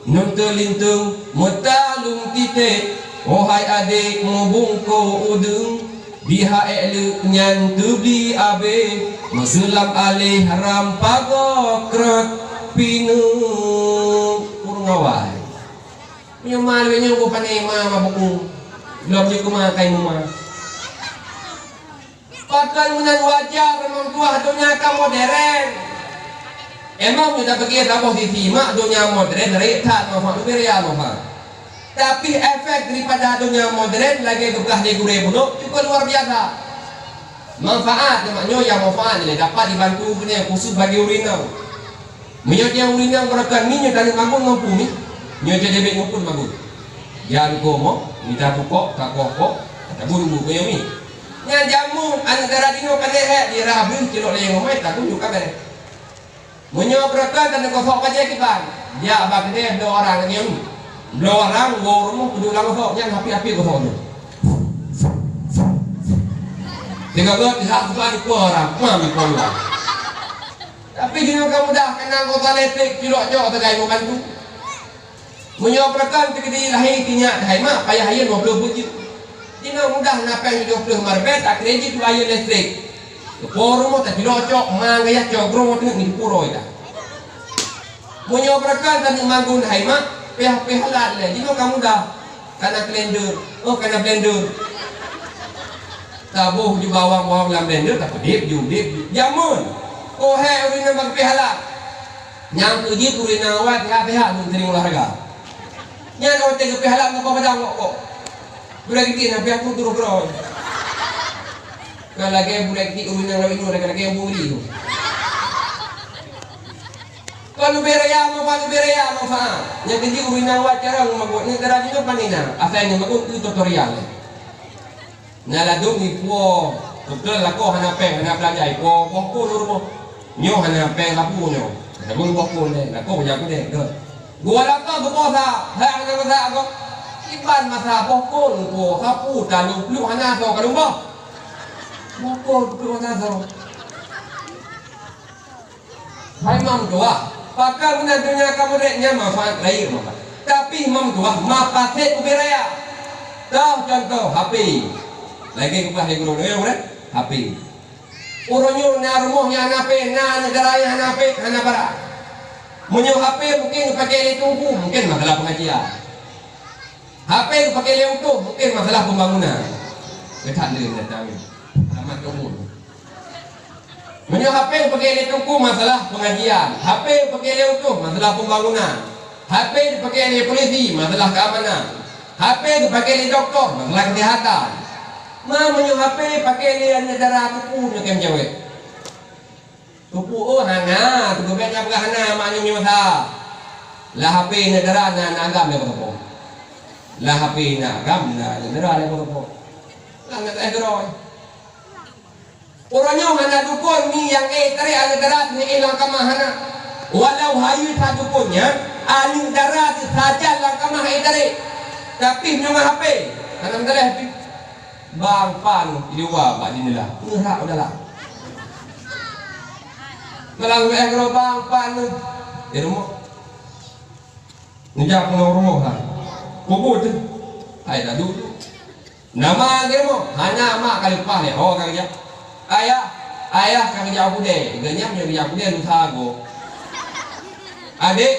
Ngon teulinteung meutaleueng titék, oh hai adék meubungkôh udeueng. Di ha ék leuek nyan teubli abéh, meuseulam aléh ram pagoe krot pineuk. Ureuëng awai. Meunyoe ma lagée nyoe, boh pané ma, ma buku. Lom jeuet keu ma kai meuma. Pakon meunan wajar lam tuah donya ka modern. Emang meunyoe tapiké saboh sisi, mak donya modern rayeuk that manfaat, leubeh raya manfaat. Tapi efek daripada donya modern lagée geupeugah lé gurée bunoe cukup luar biasa. Manfaat nyoe, nyoe nyang manfaat nyoe dapat dibantu keunoe khusus bagi ureuëng inong. Meunyoe ureuëng inong beureukat mi nyoe taneuk magun ngon peue mi, nyoe jeuet debek ngon peue magun. Jan komo, mita pukok, ka koh-koh, tagun bu keu nyoe mi. Nyan jameun aneuk dara jinoe ka lheueh, dirabeuh cilok lé ngon mai tagun ju ka béreh. Meunyoe beureukat dan gosok bajée kiban, jak bak keudè bloe arang lagée nyoe. Bloe arang, woe rumoh, peuduek lam gosok, nyan api-api gosok nyoe. Tiga belas pihak bukan dua orang, paham dua orang. Tapi jinoe ka mudah, keunan gosok elektrik, cilok cok sagai membantu. Meunyoe beureukat teukeudi lahé sinyak hai mak, payah ayeuen dua ploh beujeue. Jinoe mudah na péng tujoh ploh marbet, takrédit dua ayeuen listrik. Keupo rumoh tacilok cok, ma gaya cok groe teuk ni puro ita. Meunyoe beureukat taneuk magun hai mak, payah-payah lat lé. Jinoe ka mudah. Kana blender. Oh, kana blender. Taboh ju bawang-bawang lam blender, tapeudeb ju, deb ju. Jameun. Oh, hai ureuëng nyang bak payah lat. Nyang keu jih ureuëng nyang awai pihak-pihak meunteuri olahraga. Nyan watée geupeuhalang keu padang kok. Budak geuti na piah pun turun keudroe. Ka lagée budak geuti ureuëng nyang lawét nyoe lagée-lagée nyang bungri tu. Ka leubeh raya manfaat, leubeh raya manfaat. Nyang keu jih ureuëng nyang wat carông magot, nyang teuradjin nyoe pane na. Asai nyoe magot keu tutorial. Na ladôm ipuwoe, beutôi lakoe hana péng, hana beulanja, ipuwoe boh kon u rumoh. Nyoe hana péng sapeue nyoe. Ladôm boh kon deh, lakoe jak keudeh, deh. Geuwoe lakoe geupoh sa, hai hana masa gob. Iban masa boh kon ipuwoe, sapeue taleueng pluek hana soe ka lumbah. Boh kon pluek hana soe. Hai meutuah, pakon meunan donya ka modern nyan manfaat rayeuk manfaat. Tapi meutuah, mafasid leubeh raya. Toh contoh, H P. Lagée geupeugah lé gurée nyoe, kan? H P. Uroe nyoe na rumoh nyang hana H P, na aneuk dara nyang hana H P, hana barang. Meunyoe H P mungken geupaké lé teungku, mungken masalah pengajian. H P geupaké lé utôh, mungken masalah pembangunan. Geutat lé geutanyoe. Alamat teungku. Meunyoe H P geupaké lé teungku, masalah pengajian. H P geupaké lé utôh, masalah pembangunan. H P geupaké lé polisi, masalah keamanan. H P geupaké lé dokto, masalah kesihatan. Ma, meunyoe H P paké lé aneuk dara teungku, nyoe kém jaweueb. Teungku, oh, hana, teungku, bèk na peugah hana, mak nyoe masa. Lah H P aneuk dara na, na agam lé beusoe. Lah H P na agam, na aneuk dara lé beusoe. Lah na teuh keudroe. Uroe nyoe hana dukon mi nyang éh tarek aneuk dara, mi éh lam kamah hana. Walau hayeu that dukon nyan, aneuk dara teuh sajan lam kamah éh tarek. Tapi meunyoe ngon H P, hana meuteuleh pih. Bang pan di luwa bak jendela, ngeurak u dalam. Malam wéh keudroe bang pan di rumoh. Neujak keunoe rumoh hai. Peubuet teuh. Hai dah duek. Nama lé mo? Hana, mak ka leupah lé ho ka geujak. Ayah, ayah ka geujak u keudè. Geuh nyan meunyoe geujak u keudè lusa goe. Adék,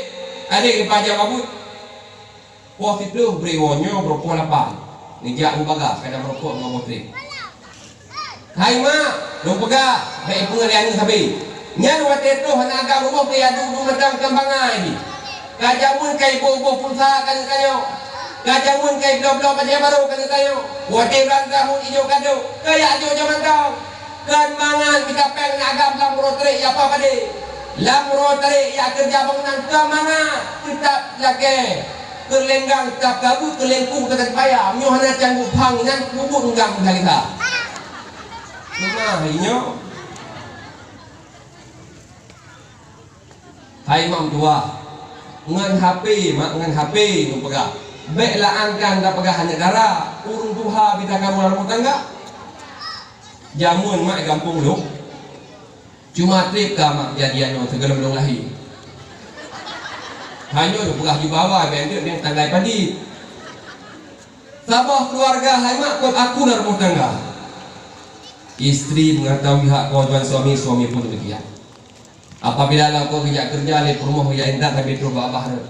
adék leupah jak babuet. Poh siplôh bri woe nyoe beureupôh lapan. Neujak u bagas ka na meurokok ngon boh trép. Hai mak, lôn peugah, bèk ipeungeuh lé aneuk sabe. Nyan watèe troh aneuk agam rumoh keu adu-adu mantong keu bangai jih. Ka jameun ka iboh-boh pulsa keu aneuk tanyoe. Ka jameun ka ibloe-bloe bajèe barô keu aneuk tanyoe. Watèe ulang tahun ijok kado, keu jak jok-jok mantong. Kon mangat mita pèng aneuk agam lam uroe trép jak paih padé. Lam uroe trép jak keureuja bangunan kon mangat, teutab lakèe. Keulenggang teutab kabeuet, keulengkung teutab paya. Meunyoe hana cangguek phang inan, peubuet ngon gam meugalisa. Leumah inyoe. Hai mak meutuwah, ngon H P, mak, ngon H P lôn peugah. Bèk la'ankan tapeugah aneuk dara, ureueng tuha bit takaru lam rumoh tangga. Jameun mak gampông lôn, cuma trép ka mak kejadian nyoe sigohlom lôn lahé. Hana lôn peugah jubah awai, bèk deuek ngon tanggai padit. Saboh keuluwarga hai mak kon aku lam rumoh tangga. Istri mengetahui hak kewajiban suami, suami pun demikian. Apabila lakoe geujak keureuja lé peurumoh geujak intat, tapi troh bak babah rot.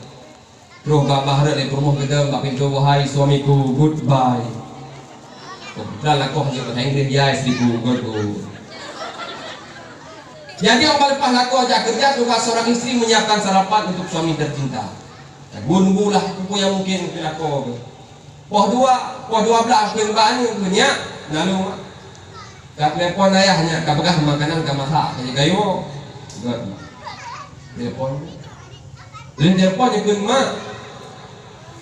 Troh bak babah rot lé peurumoh geudong bak pintoe, "Wahai suamiku, goodbye." Keubeutulan lakoe hana bahasa Inggréh, "Ya istriku, goodbye." Jadi, óh ka leupah lakoe jak keureuja, tugas seorang istri menyiapkan sarapan untuk suami tercinta. Nunggu-nunggulah peue nyang mungken keu lakoe. Poh dua, poh dua blah kheun bak aneuk kheun, "Nyak, na lôn." Ka telepon ayah nyak, ka peugah makanan ka masak, ka jigayue. Göt. Telepon. Lheuh telepon kheun, "Mak,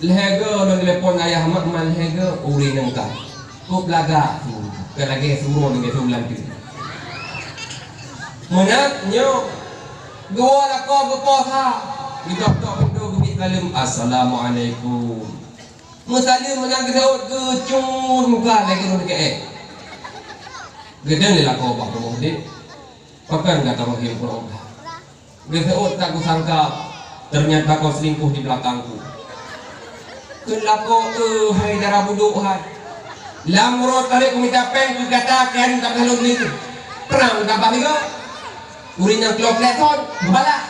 lhèe go lôn telepon ayah mak, mak lhèe go ureueng nyan ka." Kok lagak tu, ka lagèe suruh lagèe sulam tu. Meunan nyoe, geuwoe lakoe geupoh sa, geutok-tok pintoe geubiet saleuem, "Assalamualaikum." Meusaleuem meunan geuseuôt geucun muka lagèe ureueng keuék. Geudong lé lakoe bak rumoh udép. Pakon gata roh lé uroe udah. Geuseuôt tak kusangka, ternyata kau selingkuh di belakangku. Kheun lakoe, "Eh, hai dara budok hai. Lam uroe tarek kumita péng keu gata keu aneuk gata lôn selingkuh. Prang gata bah lé goe." Ureueng nyang keulok lé thon, geubalah.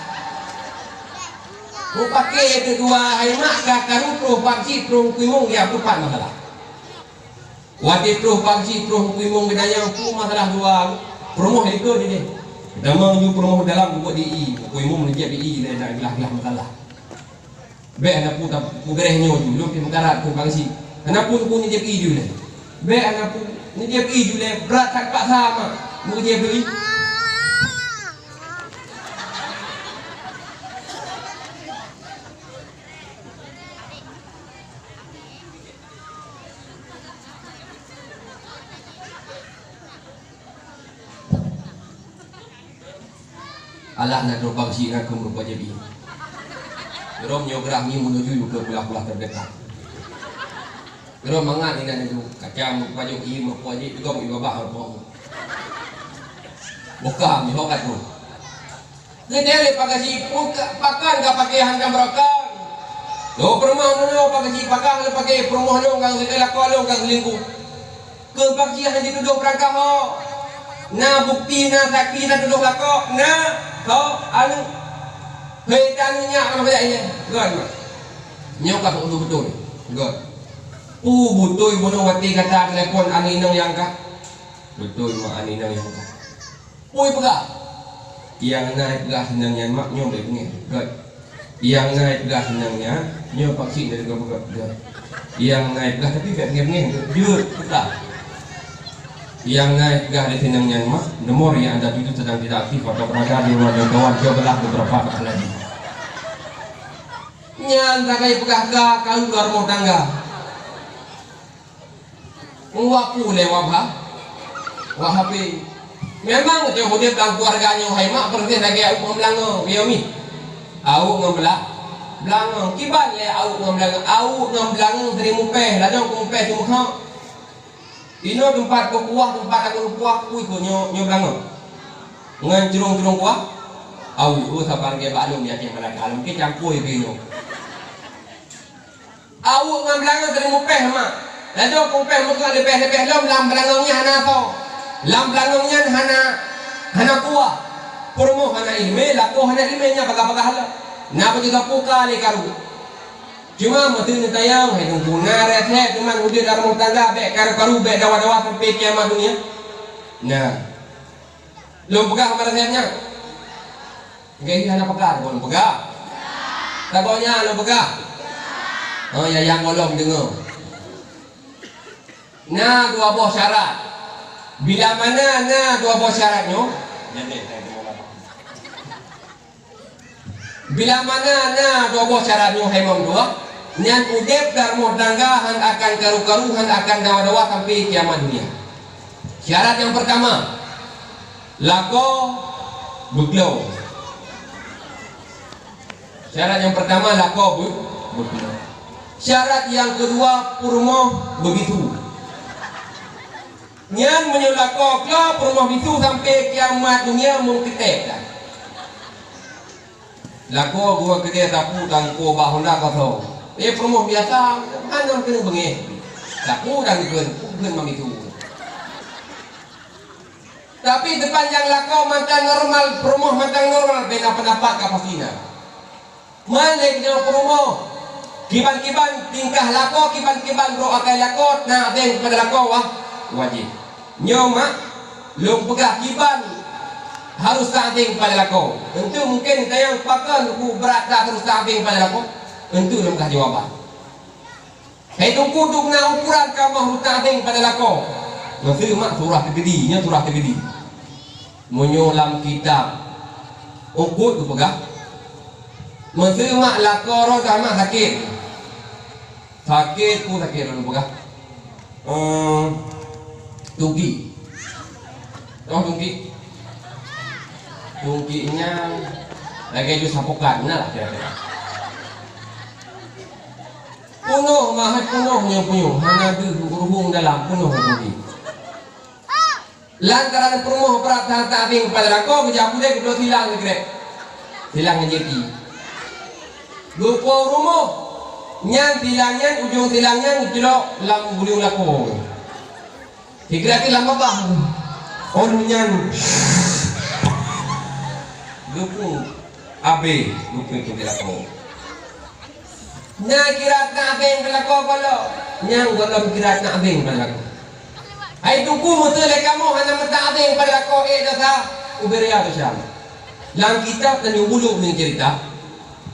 Mupakè teuk dua hai mak ka karu troh bak si troh kuimong ya teupat masalah. Watèe troh bak si troh kuimong geutanyong peue masalah dua peurumoh likot nyoe. Tamong ju peurumoh dalam buet di i, kuimong neujép di i lé na glah-glah masalah. Bèk hana peue ta-, peue beureh nyoe ju, lôn pih meukarat keu bak si. Hana peue-peue neujép i ju lé. Bèk hana peue neujép i ju lé, brat that paksa mak meujép i. Alah na troh bak si na keu meureumpok jép i. Rom nyoe geurah ngieng meuneuju keu kulah-kulah teudekat. Rom mangat inan nyoe kacang meureumpok jép i, meureumpok jép i, juga i babah meureumpok. Buka meuhok ka troh. Geudeh lé pagasyi, "Pakon gapakè han tameurokon?" "Lôn peurumoh meunyoe pagasyi, pakon lôn pakè, peurumoh lôn ka seulingkuh, lakoe lôn ka seulingkuh." Keu pagasyi han jitudoh peurangkah ho. Na bukti, na saksi, na tudoh lakoe, na, ho, anu. Hei, dan nyak mana banyak ini. Gon, mak. Nyoe ka beutôi-beutôi. Gon. Pu beutôi bunoe watèe gata telepon aneuk inong nyang ka. Beutôi, mak, aneuk inong nyang ka. Pui peugah. Nyang na peugah sinang nyan, mak, nyoe bèk beungèh. Gon. Nyang na peugah sinang nyan, nyoe pakcik dari gobek. Nyang na peugah tapi bèk beungèh-beungèh, jeuet peugah. Nyang na peugah dari sinang nyan, mak, nomor yang anda tuju sedang tidak aktif atau berada di luar jangkauan, cobalah beberapa kali lagi. Nyan sagai peugah ka, ka luar rumah tangga. Waku lé wabha, wahapi. Memang teuh udép lam keuluwarga nyoe hai mak, peureuséh lagèe aweuek ngon beulangong, yo mi. Aweuek ngon beula-, beulangong. Kiban lé aweuek ngon beulangong, aweuek ngon beulangong sering mupèh, ladôm mupèh teumeukhok. Inoe teumpat beukuah, teumpat lagu beukuah, kui keu nyoe, nyoe beulangong. Ngon curông-curông kuah, aweuek, oh, saban lagèe bak lôn, yakin malaikat lôn, ke campur keu inoe. Aweuek ngon beulangong sering mupèh, mak. Ladôm mupèh meukeue leubeh-leubeh lom lam beulangong nyan hana asoe. Lam beulangong nyan hana, hana kuah. Peurumoh hana ileumèe, lakoe hana ileumèe, nyan bagah-bagah lom. Na beujeuet sapeue ka lé karu. Cuma meuteun neutanyong, hai Teungku, na resep teuma udép lam rumoh tangga bèk karu-karu, bèk dawa-dawa sampai kiamat dunia. Nah. Lôn peugah meunan resep nyan. Gaya hana peugah, lôn peugah. Saboh nyan lôn peugah. Oh, ya, nyang gohlom deungö. Na dua boh syarat. Bila mana na dua boh syarat nyoe? Bila mana na dua boh syarat nyoe, hai meutuah, nyan udép lam rumoh tangga hán akan karu-karu, hán akan dawa-dawa sampai kiamat dunia. Syarat nyang peurtama, lakoe beuklo. Syarat nyang peurtama, lakoe beu-, beuklo. Syarat nyang keudua, peurumoh beubisu. Nyan meunyoe lakoe klo, peurumoh bisu sampai kiamat dunia meukeutek dah. Lakoe geuh keudè sapu tangko bak honda kosong. Eh, peurumoh biasa, hana keuneuk beungèh. Sapu dan kheun, kheun mamisu. Tapi sepanjang lakoe mantong normal, peurumoh mantong normal, beda pendapat ka pasti na. Man lé nyoe peurumoh, kiban-kiban tingkah lakoe, kiban-kiban brok akai lakoe, takzim keupada lakoe wah, wajéb. Nyoe mak, lôn peugah kiban harôh takzim keupada lakoe. Teuntu mungken tanyong pakon ku brat that harôh takzim keupada lakoe? Teuntu lôn peugah jawaban. Hai Teungku, dum na ukoran kamoe harôh takzim keupada lakoe. Maksud mak surah teukeudi, nyoe surah teukeudi. Meunyoe lam kitab Uqud geupeugah, meuseu mak lakoe droe mak sakét. Sakét, peue sakét droe peugah? Ehm, tungki. Toh tungki? Tungki nyan lagèe jus apokat, nah lah kira-kira. Peunoh mah, peunoh nyang punyueng, hana deuh ruhueng dalam, peunoh tungki. Lantaran peurumoh brat that takzim keupada lakoe, geujak puléh geubloe silang sikrek. Silang ngon jaki. Geupo rumoh, nyan silang nyan, ujong silang nyan geuceulok lam buleuen lakoe. Sikrek lam babah. Ôn nyan geupeu abéh, geupeu teubiet lakoe. Nyan kira takzim keu lakoe gohlom. Nyan gohlom kira takzim keu lakoe. Hai Teungku, meuseu lé kamoe hana meutakzim keu lakoe, ék desya, ubé raya desya. Lam kitab Tanjong Buluk nyan cerita,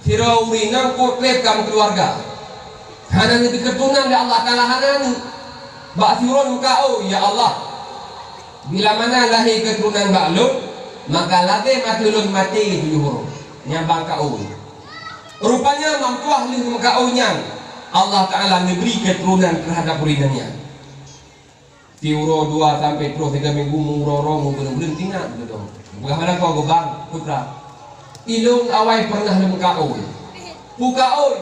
sidroe ureueng inong kot trép ka meukeuluwarga. Hana neubri keuturonan lé Allah Taala, hana neuk. Bak siuroe neumeukaôi, "Ya Allah, bila mana lahé keuturonan bak lôn, maka lazem ateueh lôn maté tujoh uroe." Nyan ban kaôi. Rupanya, meutuah lheueh meukaôi nyan, Allah Taala neubri keuturonan teuhadap ureueng inong nyan. Siuroe dua sampoe troh siga minggu, meuuroe-uroe, meubeuleuen-beuleuen, teuingat beutôi. Peugah bak lakoe, "Bang, putra, ilôn awai peureunah lôn meukaôi. Peu kaôi,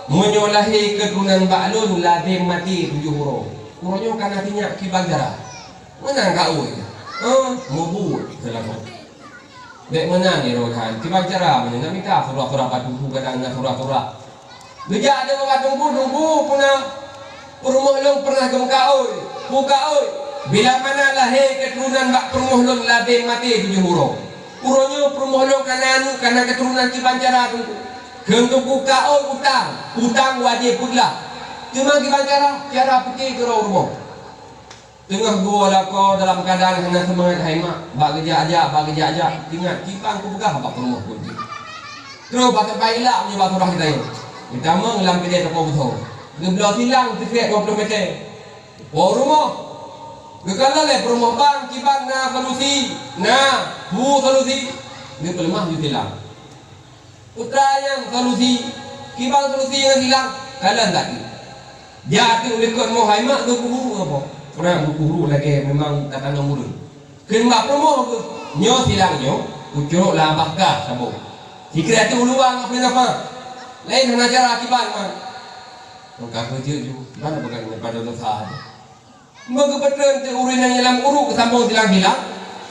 meunyoe lahé keuturonan bak lôn, lazem maté tujoh uroe. Uroe nyoe ka na teuingat kiban cara." Meunan kaôi. Hah? Meubuet, kheun lakoe. Bèk meunan, ya Rohan. Kiban cara meunan, neumita surah-surah bak Teungku, kadang na surah-surah. Geujak lé bak Teungku, "Teungku, peue na peurumoh lôn peureunah geumeukaôi, peu kaôi." Bila mana lahé keuturonan bak peurumoh lôn lazem maté tujoh uroe. Uroe nyoe peurumoh lôn ka na aneuk, ka na keuturonan kiban cara Teungku. Kheun Teungku ka ôn utang, utang wajéb peuglah. Teuma kiban cara, cara pike keudroe rumoh. Teungoh geuwoe lakoe dalam keuadaan hana seumangat hai mak, bak geujak-jak, bak geujak-jak, teuingat kiban kupeugah bak peurumoh lôn. Troh bak teumpat ilak meunyoe bak surah geutanyoe. Geutamong lam keudè toko beusoe. Geubloe silang sikrek dua ploh mètè. Po rumoh. Geukalon lé peurumoh bang kiban na solusi, na, bu solusi. Geupeuleumah ju silang. Putra nyang solusi, kiban solusi nyang silang, kalon that. Jak ateueh u likot moh hai mak geukubu ngon po. Pernah geukubu lagèe memang tatanom ureueng. Kheun bak peurumoh geuh, nyoe silang nyoe, kucurok lam abah kah saboh. Sikrek ateueh u luwa ngon peue nafah. Laén hana cara kiban, man. Meuka keu jeuet ju, ban peugah ngon pada dosa. Meugeupeutrön teuk ureueng inong nyang lam uruek geusambong silang-silang,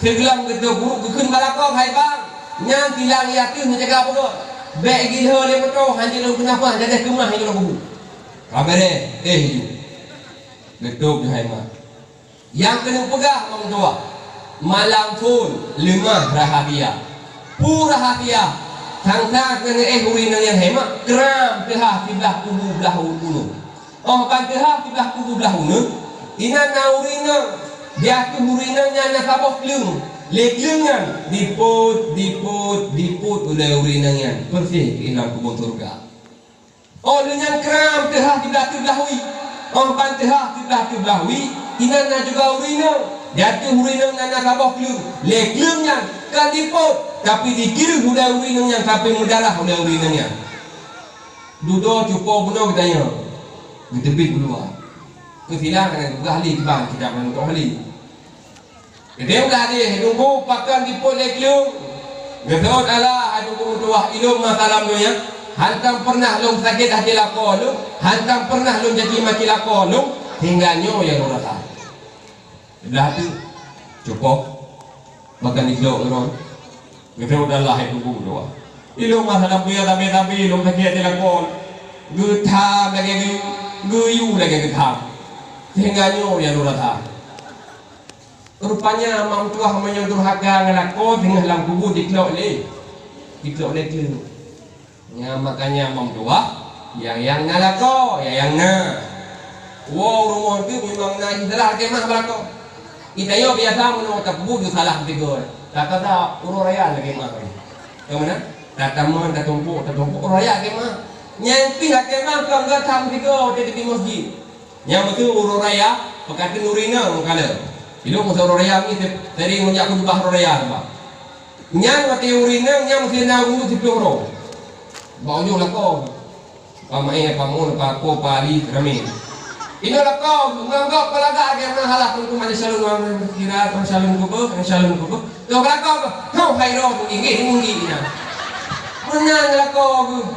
sigohlom geutôp uruek geukheun bak lakoe, "Hai bang, nyan silang nyang ateueh neujaga beugöt. Bèk gilhö lé moto, hanjeuet lôn keunafah, jadeh keumah lôn kubu." Ka bèrèh, éh ju. Geutôp ju hai mak. Nyang keuneuk peugah mak meutuwah, malam phôn leumah rahasia. Peue rahasia? Sang-sang keuneuk éh ureueng inong nyan hai mak, kram teuhah siblah kubu blah u-, uneuen. Óh ban teuhah siblah kubu blah uneuen, inan na ureueng inong, di ateueh ureueng inong nyan na saboh kleueng. Lé kleueng nyan dipôt, dipôt, dipôt ulèe ureueng inong nyan, peureséh keu lam keubon syeuruga. Óh lheueh nyan kram teuhah siblah teublah wie. Óh ban teuhah siblah teublah wie, inan na juga ureueng inong. Di ateueh ureueng inong nyan na saboh kleueng. Lé kleueng nyan ka dipôt, tapi dikireuh ulèe ureueng inong nyan sampai meudarah ulèe ureueng inong nyan. Dudoe cupo bunoe geutanyoe, geuteubiet u luwa. Keu silang hana geupeugah lé kiban kitab ngon toh lé. Geuteubiet u luwa, hai Teungku, pakon dipôt lé kleueng. Geuseuôt Allah, hai Teungku meutuwah, ilôn masa lam donya, hantom peureunah lôn sakét até lakoe lôn, hantom peureunah lôn caci maki lakoe lôn, sehingga nyoe nyang lôn rasa. Siblah teuk, cupo, bahkan diglok ngon. Geuteubiet u luwa, hai Teungku meutuwah. Ilôn masa lam donya sabe-sabe lôn sakét até lakoe. Geutham lagèe geu-, geuyue lagèe geutham. Sehingga nyoe nyang lôn rasa. Rupanya mak meutuwah meunyoe durhaka ngon lakoe, singoh lam kubu diklok lé, diklok lé kleueng. Nyan makanya mak meutuwah, nyang, nyang na lakoe, nyang, nyang na. Woe u rumoh teuk memang na istilah lakèe mah bak lakoe. Geutanyoe biasa meunyoe tapeubuet salah tiga, takata uroe raya lakèe mah. Ka meunan? Tatamong, tatumpok, tatumpok, uroe raya lakèe mah. Nyang pih lakèe mah kon geutham tiga watèe di meuseujid. Nyang beutôi uroe raya, peukateun ureueng inong meukalon. Ilôn masa uroe raya ngieng sering meujak khutubah uroe raya sabab. Nyan watèe ureueng inong nyan meusti na ureueng siploh droe. Bak ujong lakoe. Pak Maé, Pak Mun, Pak Apo, Pak Ali, ramè. Inong lakoe, ngon gob peulagak lagèe meunan halah teungku majelis saleuem, kira, saleuem keubeuh, saleuem keubeuh. Toh lakoe, hau hai droe, inggih, inggih, inggih, nyan. Meunan lakoe geuh.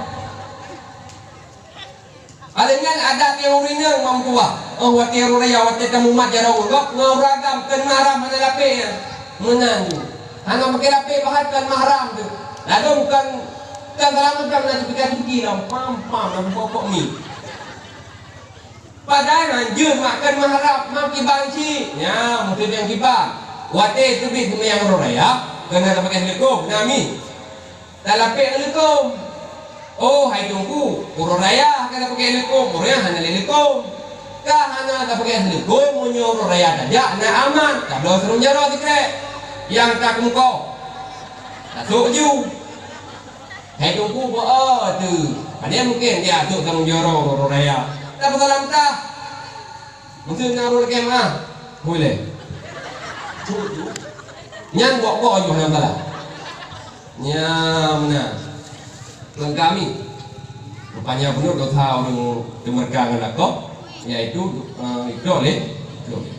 Paléng nyan adat nyang ureueng inong mak meutuwah. Óh watèe uroe raya, watèe tamumat jaroe gob, ngon ureueng agam kon mahram hana lapèk nyan. Meunan ju. Hana pakai lapèk bahan kon mahram tu. Ladôm kon, kon salah meudang na jipika gigi lam pam-pam lam pokok mi. Padahai hanjeuet mak kon mahram, mak kiban cit. Nyan, meuteudong kiban. Watèe teubiet seumayang uroe raya, kon hana pakai seuleukom, na mi. Talapèk ngon leukom. Oh, hai Teungku, uroe raya ka tapakèk leukom, uroe nyan hana lé leukom. Ka hana tapakèk leukom, meunyoe uroe raya tajak na aman, tabloe sarông jaroe sikrek. Nyang ka keumeukoh. Tasôk ju. Hai Teungku, beu-o teuh. Pane mungken dia sôk sarông jaroe uroe raya. Tapeusalam tah. Meuseuti na ureueng lakèe meu'ah. Boleh. Nyan gok-gok ju hana masalah. Nyan meunan. Lengkami. Rupanya bunoe dosa ureueng teumeureuka ngon lakoe, yaitu, eh, iklok lé, iklok lé.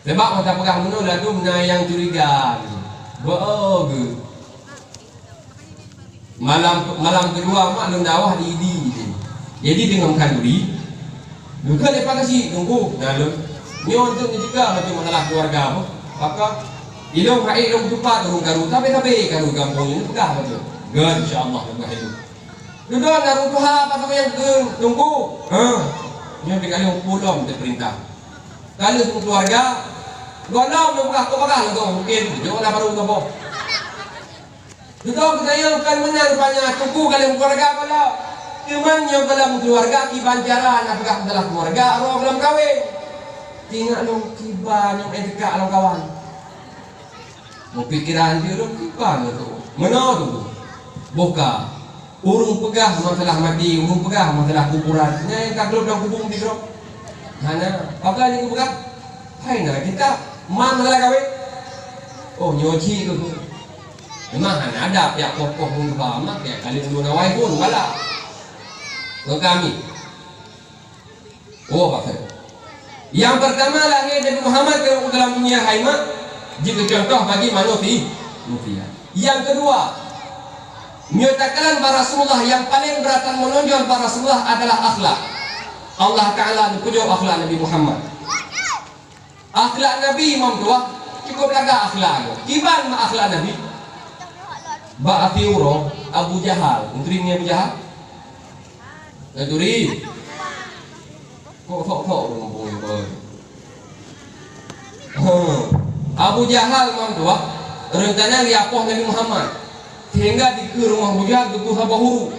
Sebab masa peugah bunoe ladôm na nyang curiga. Beu-o geuh. Malam, malam keudua mak lôn dakwah di Idi. Jadi deungon khanduri, geukeue lé Pak Geuchik, Teungku, na lôn. Nyoe untuk neucegah macam masalah keluarga apa. Maka, ilôn hai lôn tupat ureueng karu, sabe-sabe karu gampông nyoe peugah macam. Gèt, insya Allah, peugah ilôn. Dudoe na ureueng tuha apa sama nyang keu Teungku. Ha. Nyoe tinggai lôn pulom teuh peurintah. Ka lheueh seukeuluwarga, Gohlom neupeugah keu bagah lagèe mungken jok na barô saboh. Dudoe geutanyoe kon meunan rupanya, teungku ka lheueh keuluwarga gohlom. Teuma nyoe gohlom keuluwarga kiban cara na peugah masalah keuluwarga, uroe gohlom kawen. Ingat lôn kiban nyang ék teuka lam kawan. Meupikiran jih lôn kiban lôn tu. Meunoe tu. Boh ka. Ureueng peugah masalah maté, ureueng peugah masalah kuburan. Nyan ka glôb lam kubu meusigoe. Hana. Pakon nyang geupeugah? Hai na kitab. Man masalah kawén. Oh, nyoe cit keu. Memang hana adab jak poh-poh ngon geuba mak, jak kaleuek ulôn awai phon galak. Ngon kami. Oh, pakon. Yang pertama lahir Nabi Muhammad ke dalam dunia hai mak, jeuet keu contoh bagi manusia. Manusia. Yang kedua, meunyoe takalon bak Rasulullah, yang paling berat dan menonjol bak Rasulullah adalah akhlak. Allah Taala neupujoe akhlak Nabi Muhammad. Akhlak Nabi, imam tuah, cukup lagak akhlak nyoe. Kiban mak akhlak Nabi? Bak akhé uroe, Abu Jahal. Neuturi ngon Abu Jahal? Neuturi. Kok sok-sok ureueng muphom nyoe, boy? Huh. Abu Jahal, imam tuah, rencana geuyapoh Nabi Muhammad. Sehingga dikeue rumoh Abu Jahal geupeu saboh uruek.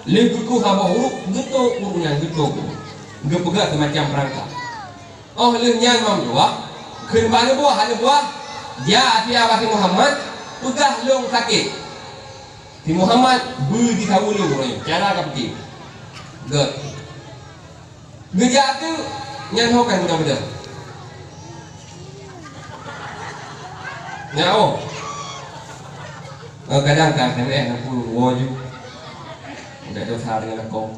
Lheueh geupeu saboh uruek, geutôp uruek nyan, geutôp. Geupeugah seumacam peurangkap. Óh lheueh nyan, imam tuah, kheun bak aneuk buah, "Aneuk buah, jak ateueh bak si Muhammad, peugah lôn sakét." Si Muhammad beu jisaweue lôn uroe nyoe, cara ka pike. Gèt. Geujak teuk, nyan ho kan beudôh-beudôh. Nyan, oh. Eh, kadang ka S M S, aku woe ju. Udah dosa dengan aku.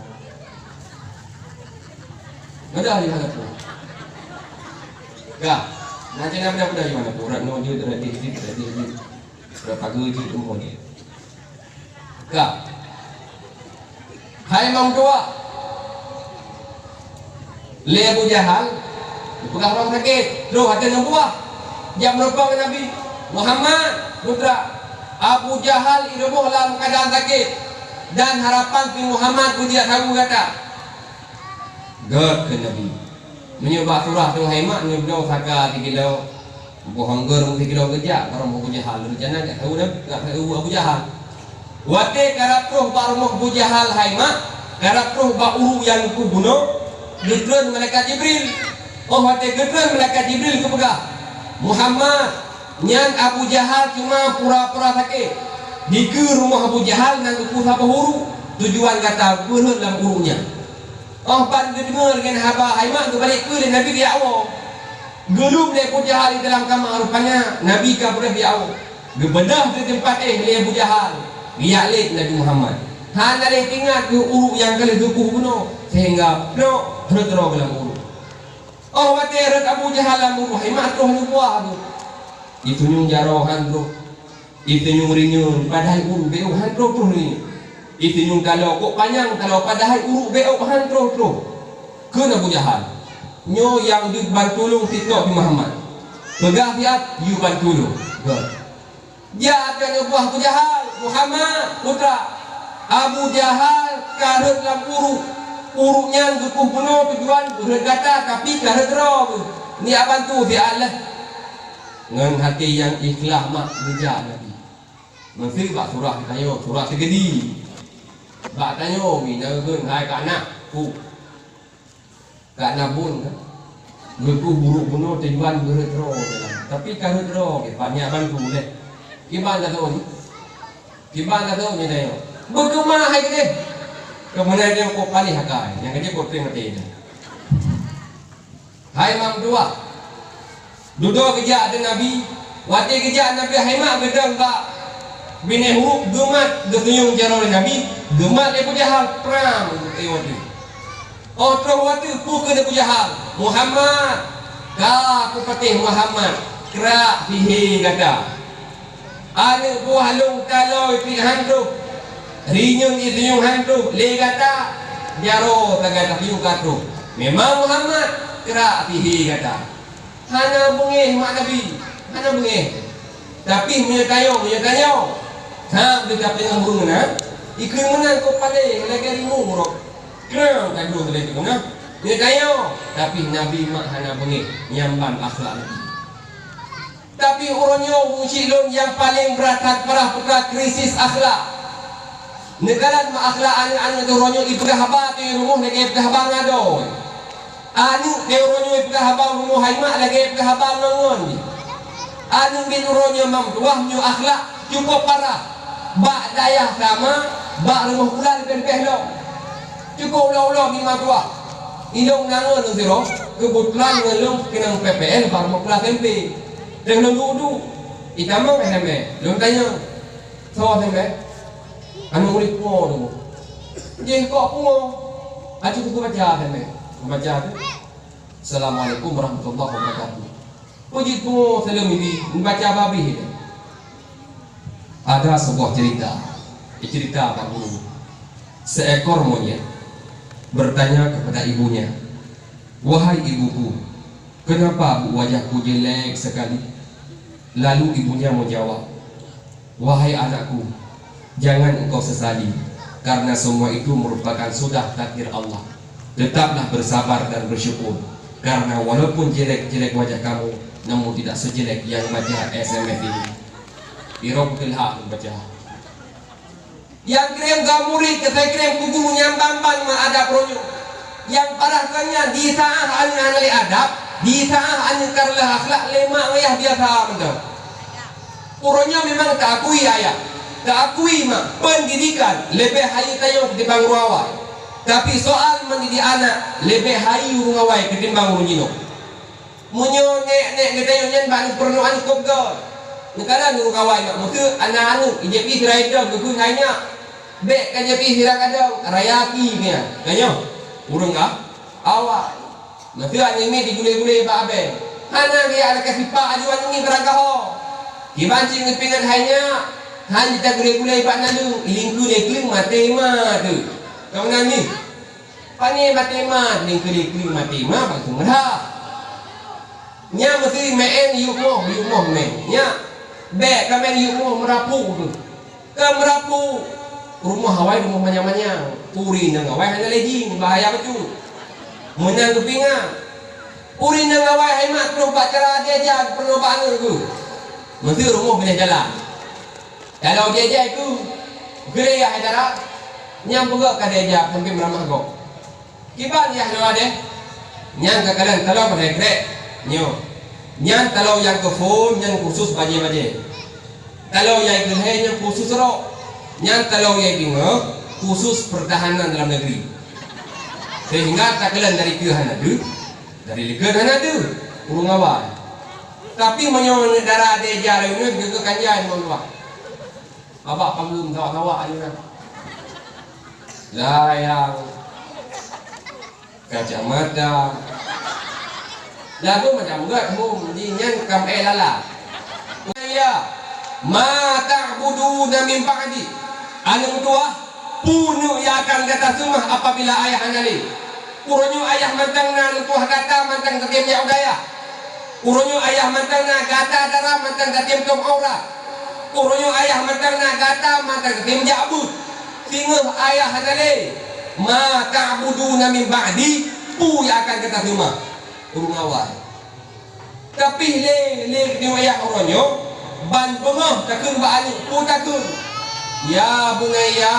Ada hari hal aku. Ka. Nanti nak benda-benda di mana aku. Rat no je, rat di, rat di, rat di. Rat pagar je, tempat ni. Ka. Hai imam tuah. Lé Abu Jahal, geupeugah ureueng sakét, troh até ngon buah. Jak meurumpok ngon Nabi, "Muhammad, putra, Abu Jahal irumoh lam keuadaan sakét, dan harapan si Muhammad beujak saweue gata." Gèt keu Nabi. Meunyoe bak surah tu hai mak, nyoe bloe saka sikilo, boh anggor meusikilo geujak, barô Abu Jahal. Rencana jak saweue, jak saweue Abu Jahal. Watèe karab troh bak rumoh Abu Jahal hai mak, karab troh bak uruek nyang geupeubunoe, geutreun malaikat Jibril. Óh watèe geutreun malaikat Jibril geupeugah, "Muhammad, nyan Abu Jahal cuma pura-pura sakét. Dikeue rumoh Abu Jahal nyang geupeu saboh uruek, tujuan gata beurhot lam uruek nyan." Óh ban geudeungoe lagèe nyan haba hai mak, geubalek keue lé Nabi geujak woe. Geulheueh lé Abu Jahal di dalam kama, rupanya Nabi ka beurhot geujak woe. Geubeudôh di teumpat éh lé Abu Jahal, geujak lét Nabi Muhammad. Hana lé teuingat keu uruek nyang ka lheueh geupeu bunoe, sehingga plok rhot droe lam uruek. Óh watèe rhot Abu Jahal lam uruek, hai mak, troh aneuk buah tu. Jitunyong jaroe han troh. Jitunyong rinyeun, padahai uruek beu han troh-troh rinyeun. Jitunyong taloe, kok panyang taloe, padahai uruek beu han troh-troh. Kheun Abu Jahal, "Nyoe nyang jeuet ban tulông si Muhammad. Peugah siat, yue ban tulông." Gèt. Jak keu aneuk buah Abu Jahal, "Muhammad, putra, Abu Jahal ka rhot lam uruek. Uruek nyan geupeu bunoe tujuan beurhot gata, tapi ka rhot droe geuh. Neujak bantu siat lé." Ngon até nyang ikhlas mak geujak Nabi. Meusé bak surah tanyoe, surah Tirmidzi. Bak tanyoe, mi na geukheun hai ka na, ku. Ka na bun kan? Geukheun uruek bunoe tujuan beurhot droe dalam. Tapi ka rhot droe, ke, pat neujak bantu lé. Kiban ka thôn. Kiban ka thôn nyoe tanyoe. Beukeumah hai keudeh. Keumeunai nyoe kok paléh akai. Nyang keudeh kok trém maté nyoe. Hai mam dua. Dudoe geujak ateueh Nabi, watèe geujak Nabi hai mak geudong bak binéh uruek, geumat, geutunyong jaroe lé Nabi, geumat lé Abu Jahal, prang geuteuwot lé. Óh troh watèe peue kheun Abu Jahal, "Muhammad, ka kupatéh Muhammad, krak sihé gata." Aneuk buah lôn taloe pih han troh, rinyeun jitunyong han troh lé gata, jaroe sagai tatunyong ka troh. Memang Muhammad krak sihé gata. Hana beungéh mak Nabi, hana beungéh. Tapi meunyoe tanyoe, meunyoe tanyoe, hak geutanyoe ureueng meunan, ikheun meunan kok paleng lagèe rimueng uroe. Kreueng ka dua lagèe meunan. Meunyoe tanyoe, tapi Nabi mak hana beungéh, nyan ban akhlak Nabi. Tapi uroe nyoe ureueng chik lôn nyang paleng brat that parah peukara krisis akhlak. Neukalon meuakhlak aneuk-aneuk uroe nyoe ipeugah haba ateueh rumoh lagèe ipeugah haba ngon adoe. Aneuk di uroe nyoe ipeugah haba rumoh hai mak lagèe ipeugah haba ngon-ngon. Aneuk di uroe nyoe mam tuah nyoe akhlak cukup parah. Bak dayah sama, bak rumoh pula leubeh-leubeh lom. Cukup ulo-ulo di mam tuah. Ilong nangon lôn sidroe, keubeutulan ngon lôn keunong P P L bak rumoh pula S M P. Teungoh lôn duek-duek, itamong S M S, lôn tanyong, "Soe S M S?" "Aneuk murit pungo tu." "Jih kok pungo?" "Acu kubaca S M S." Kubaca tu, "Assalamualaikum warahmatullahi wabarakatuh." Peue jih pungo saleuem ibi, neubaca babih tu. Ada sebuah cerita, cerita Pak Guru. Seekor monyet bertanya kepada ibunya, "Wahai ibuku, kenapa bu wajahku jelek sekali?" Lalu ibunya menjawab, "Wahai anakku, jangan engkau sesali, karena semua itu merupakan sudah takdir Allah. Tetaplah bersabar dan bersyukur, karena walaupun jelek-jelek wajah kamu, namun tidak sejelek yang wajah S M S ini." Irong keulah baca. Nyang kirém gam murit, nyang kirém guru nyang ban-ban meuadab uroe nyoe. Nyang parah keu nyan, di saát aneuk hana lé adab, di saát aneuk ka reuloh akhlak, lé mak ayah biasa mantong. Uroe nyoe memang taakui ayah, taakui mak, pendidikan leubeh hayeu tanyoe ketimbang ureueng awai. Tapi soal mendidik anak, leubeh hayeu ureueng awai ketimbang ureueng jinoe. Meunyoe nèk-nèk geutanyoe nyan bak neupeurunoe aneuk kop goe, neukalon ureueng awai mak, meuseu aneuk-aneuk ijép ih sira idong geukheun hai nyak, bèk ka jép ih sira gadong, raya aki nyan. Tanyoe ureueng a-, awai. Meuseu aneuk miet digulé-gulé bak abèe, hana geujak lakèe sipak aju aneuk miet barangkaho. Kiban cit neupeuingat hai nyak, han jitagulé-gulé bak naleueng, ilingkeue lé kleueng maté ma teuh. Ka meunan nih. Pane maté ma, lingkeu-lingkeu maté ma, bang tu meurah. Nyan meusti meu'en yue moh, yue moh meu'en. Nyan, bèk ka meu'en yue moh meurapu tu. Ka meurapu, rumoh awai rumoh manyang-manyang. Ureueng inong awai hana lé jih, bahaya bacut. Meunan geupeuingat. Ureueng inong awai hai mak troh bak cara diaja peurunoe bak aneuk tu. Meusti rumoh binéh jalan. Taloe jai-jai keuh, geureueh yah dara, nyang beugöt ka dèh jak sampoe meuramah gob. Kiban yah nyoe deh, nyang ka kalon taloe padahai krek nyoe. Nyan taloe nyang keu phon, nyan khusus bajèe-bajèe. Taloe nyang keu lhèe, nyan khusus rok. Nyan taloe nyang keu nyoe, khusus pertahanan dalam negeri. Sehingga takalon dari keu hana deuh, dari likot hana deuh, ureueng awai. Tapi meunyoe dara dèh jak lagèe nyoe, geukeu kanja ngon luwah. Babah panggung sawak-sawak nyoe na. Layang, kacamata. Lagu macam gèt hom di nyan kam eh lala. Ya, ma ta'buduna min ba'di. Aneuk meutuwah, peue nyang akan gata seumah apabila ayah hana lé? Uroe nyoe ayah mantong na, aneuk tuwah gata mantong tatem jak u dayah. Uroe nyoe ayah mantong na, gata dara mantong tatem tom aurat. Uroe nyoe ayah mantong na, gata mantong tatem jak beuet. Singoh ayah hana lé, ma ta'buduna min ba'di, peue nyang akan gata seumah? Ureueng awai. Tapi lé, lé di wayah uroe nyoe, ban beungoh takheun bak aneuk, peue takheun? Ya bunayya,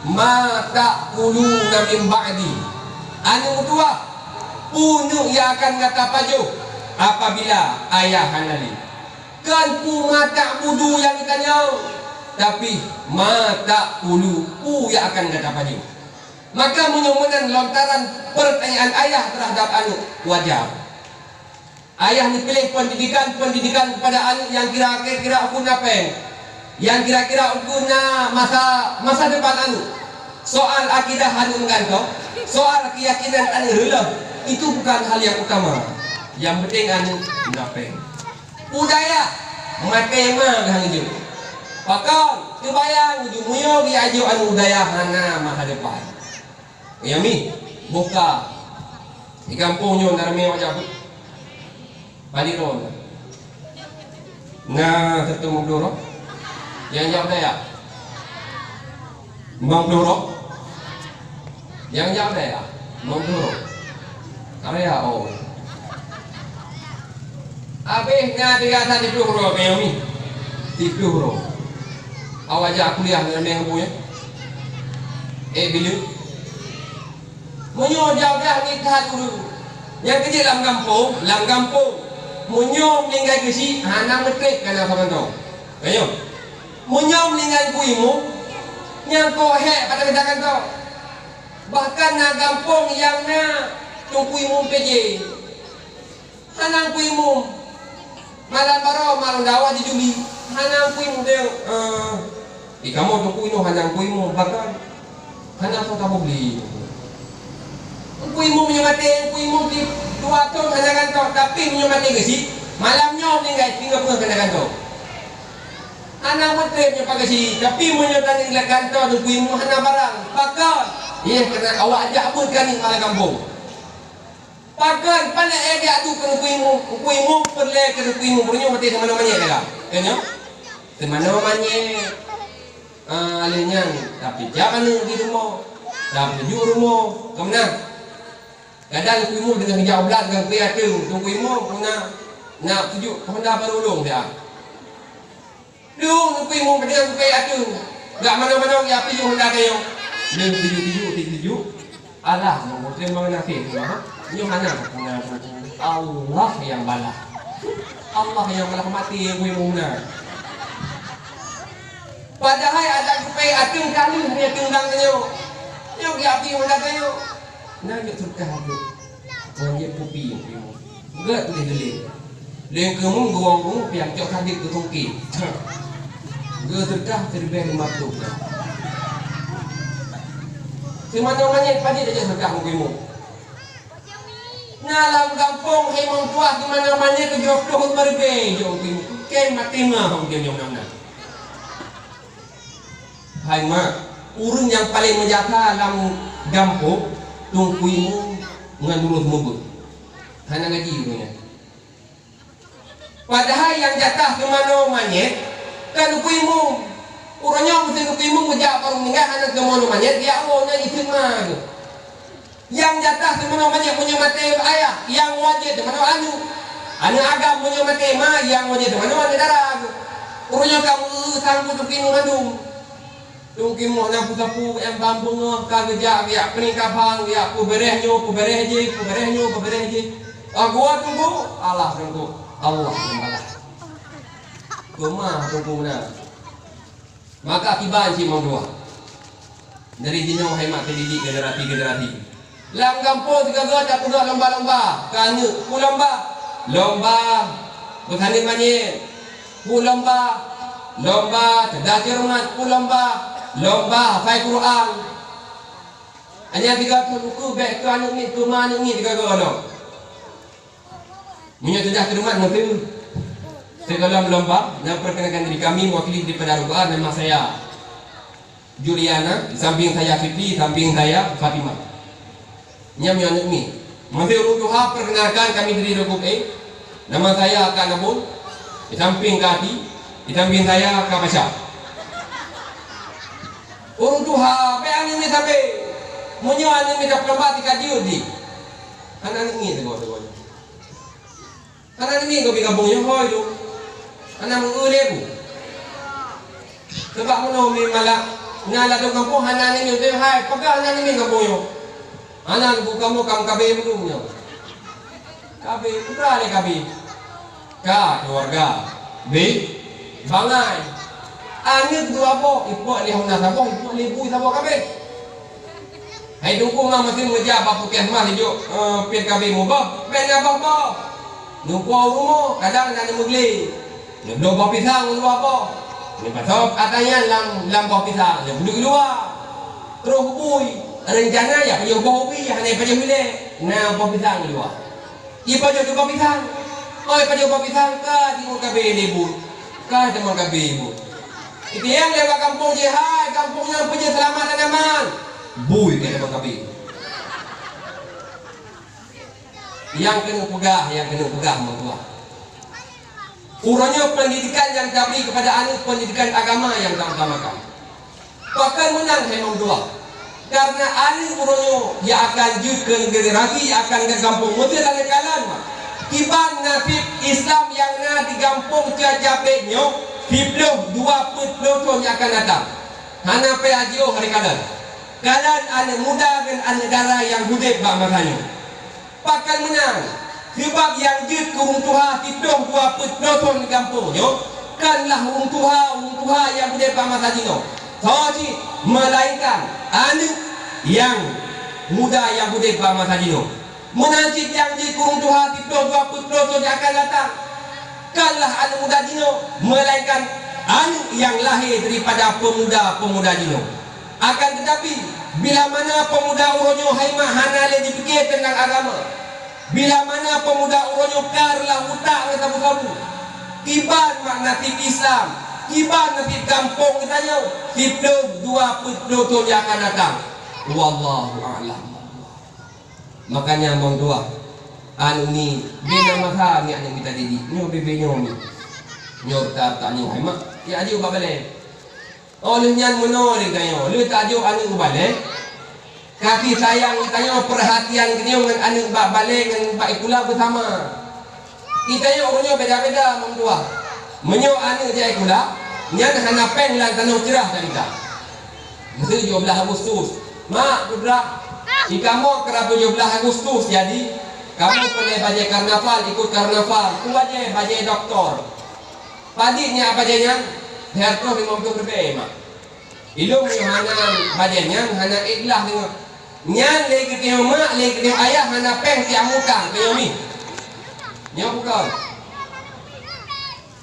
ma ta'kuluna min ba'di. Aneuk meutuwah, peue nyang akan gata pajoh apabila ayah hana lé? Kon peue ma ta'budu nyang geutanyong, tapi ma ta'kulu, peue nyang akan gata pajoh. Maka meunyoe meunan lontaran pertanyaan ayah terhadap aneuk, wajar. Ayah neupiléh pendidikan-pendidikan kepada aneuk nyang kira-kira ukeue na péng, nyang kira-kira ukeue na masa, masa depan aneuk. Soal akidah aneuk meugantoh, soal keyakinan aneuk reuloh, itu bukan hal yang utama. Yang penting aneuk na péng. U dayah, maté ma geuhanjeuet. Pakon, teubayang, jumuyô geuajoe aneuk u dayah hana masa depan. Nyang mi, boh ka. Di gampông nyoe na ramé awak Jabu. Bali droe na. Na satu limong ploh droe. Nyang jak dayah. Limong ploh droe. Nyang jak dayah. Limong ploh droe. Area, oh. Habéh na tiga that siplôh droe keu nyoe mi. Siplôh droe. Awak jak kuliah ngon neng bu nyan. Eh, bila? Meunyoe jauh-jauh ngieng that ureueng. Nyang keujeuet lam gampông, lam gampông. Meunyoe meuninggai geuchik, hana meutrép kana saban droe. Ka nyoe. Meunyoe meuninggai Teungku Imum, nyang kok hék pada geutanyoe. Bahkan na gampông nyang na Teungku Imum P J. Hana Teungku Imum. Malam baroe malam dakwah di Juli. Hana Teungku Imum teuh, eh, di kamoe Teungku Imum hana Teungku Imum, bahkan hana soe taboh li. Teungku Imum meunyoe maté, Teungku Imum di dua thon hana gantoe, tapi meunyoe maté geuchik, malam nyoe meuninggai tinggai peue hana gantoe. Hana meutrép nyoe pakai si, tapi meunyoe tani lam gantoe Teungku Imum hana barang, pakon? Yeh, keunan awak jak beuet kani malam gampông. Pakon, palék ék jak duek keu Teungku Imum, Teungku Imum peureulée keu Teungku Imum, meunyoe maté teumanoe manyét dah. Ka nyoe? Teumanoe manyét. Ah, lheueh nyan, tapi jak aneuk di rumoh. Tapi ju rumoh. Ka meunan. Kadang Teungku Imum deungon geujak u blang ngon kupiah ateueng, Teungku Imum, peue na, nak tuju honda barô lôn siat. Lôn Teungku Imum, padahai kupiah ateueng. Gak manoe-manoe, ya, tuju honda kayong. Lôn tuju-tuju, tuju-tuju. Alah, Teungku, terima kasih, Teungku. Nyoe hana, Allah yang balas. Allah yang balas mati, Teungku Imum na. Padahai adak kupiah ateueng ka lheueh, dia tendang tanyoe. Nyoe, ya, tuju honda kayong. Na jeuet seudeukah laju. Ngon jeuet kupi nyang keulimong. Geuet tuléh geuléng. Lé keulimong geuwong rumoh piang cok sadét geutungké. Geuet seudeukah siribèe limong ploh. Teumanoe manyét padit aja seudeukah ngon keulimong. Na lam gampông hai meutuah teumanoe manyét tujoh ploh lima ribèe jok keulimong. Kém maté meuh hom keulimong nyang na. Hai mak, ureueng nyang paleng meujasa lam gampông, Teungku Imum ngon Lurus Mubeut. Hana gaji ureueng nyan. Padahai nyang jatah teumanoe manyét, kan Teungku Imum. Uroe nyoe meusé Teungku Imum geujak barô meuninggai hana teumanoe manyét, ya Allah, nyan jiteuk ma geuh. Nyang jatah teumanoe manyét meunyoe maté ayah, nyang wajéb teumanoe aneuk. Aneuk agam meunyoe maté ma, nyang wajéb teumanoe aneuk dara. Uroe nyoe ka meu-eu sanggob Teungku Imum mandum. Teungku Imum na peusapeue nyang ban beungoh ka geujak, geujak peunikah bang, geujak peubeuréh nyoe, peubeuréh jéh, peubeuréh nyoe, peubeuréh jéh. Ah, gua Teungku, Allah Teungku, Allah nyang balas. Keumah Teungku meunan. Maka kiban cit mandua. Dari jinoe hai mak teudidik generasi-generasi. Lam gampông sigoe-goe tapeugah lomba-lomba, keu aneuk peue lomba? Lomba peusaneut manyét. Peue lomba? Lomba ceudah ceureumat. Peue lomba? Lomba hafai Quran. Hanya sigoe teungku bék keu aneuk miet, keu ma aneuk miet sigoe-goe lom. Meunyoe teudah teurumat meuteu, sigohlom lomba, na perkenalkan diri kami mewakili daripada Al-Quran, nama saya Juliana, di samping saya Fitri, di samping saya Fatimah. Nyan meunyoe aneuk miet. Meuteu ureueng tuha, perkenalkan kami dari Rukub A. Nama saya Kak Nabul, di samping Kak Ati, di samping saya Kak Pasha. Ureueng tuha, bék aneuk miet sabe. Meunyoe aneuk miet ka peulomba tika jeuet di. Hana aneuk miet teungoh-teungoh nyoe. Hana aneuk miet gob di gampông nyoe hôi tu. Hana meu-eu lé bu. Sabab meunoe mi malak na ladôm gampông hana aneuk miet, hai, peugah hana aneuk miet gampông nyoe. Hana bu kamoe kam K B meunyoe. K B, peugah lé K B. Ka keluarga. B, bangai. Aneuk dua boh, ipok lé hana saboh, ipok lé bu saboh K B. Hai Teungku, ma meuteun meujak bak puskesmas jijok, eh, pil K B mubah, bék na boh-boh. Neupo u rumoh, kadang na neumeuglé. Neubloe boh pisang u luwa boh. Neupasoe ata nyan lam, lam boh pisang, neupeuduek u luwa. Troh bui, reuncana jak pajoh boh ubi, hana pajoh ilée, na boh pisang u luwa. Ipajoh boh pisang. Oi, pajoh boh pisang ka timun K B lé bu. Ka teuma K B bu. Ipiang lewat gampông jih, hai, gampông nyan peue jih seulamat dan aman. Bui ka teuma K B. Nyang keuneuk peugah, nyang keuneuk peugah meutuah. Uroe nyoe pendidikan nyang tabri kepada aneuk, pendidikan agama nyang tautamakan. Pakon meunan hai meutuah? Karena aneuk uroe nyoe nyang akan jeuet keu generasi nyang akan keu gampông. Meusé lam kalon, Kiban naseb Islam nyang na di gampông Cot Japet nyoe siplôh dua peuet plôh thôn nyang akan datang. Hana payah jiôh hari kalon. Kalon aneuk muda ngon aneuk dara nyang udeb bak masa nyoe. Pakon meunan? Sabab nyang jeuet keu ureuëng tuha siplôh dua peuet plôh thôn di gampông nyoe, kon lah ureuëng tuha, ureuëng tuha nyang udeb bak masa jinoe. Soe cit, meulainkan aneuk nyang muda nyang udeb bak masa jinoe. Meunan cit nyang jeuet keu ureuëng tuha siplôh dua peuet plôh thôn nyang akan datang, kon lah aneuk muda jinoe, meulainkan aneuk nyang lahé daripada peumuda-peumuda jinoe. Akan teutapi, bila mana peumuda uroe nyoe hai mak hana lé jipike teuntang agama, bila mana peumuda uroe nyoe ka reulah utak ngon sabu-sabu, kiban mak naseb Islam, kiban naseb gampông geutanyoe siplôh dua peuet plôh thôn nyang akan datang. Wallahu a'lam. Makanya meutuah, aneuk ni bina masa ni aneuk mita didik. Nyoe bebe nyoe ni. Nyoe ta ta nyoe hai mak. Ya aju bak balai. Oh lheueh nyan meunoe lé geutanyoe. Lheueh tajok aneuk u balai. Kasih sayang geutanyoe, perhatian geutanyoe ngon aneuk bak balai ngon bak sikula beusama. Geutanyoe ureuëng nyoe beda-beda meutuah. Meunyoe aneuk jak sikula, nyan hana péng lam tanoh cerah tadi ka. Meusti tujoh blaih Agustus. Mak, putra, di kamoe keurab tujoh blaih Agustus jadi, kamoe peureulée bajée karnaval, ikut karnaval. Peue bajée, bajée doktor. Padit nyak bajée nyan, lhée reutôh limong ploh ribée, mak. Ilôn nyoe hana bajée nyan, hana ikhlas deungoe. Nyan lé geutanyoe mak, lé geutanyoe ayah hana péng siat mutang, tanyoe mi. Nyoe bukon.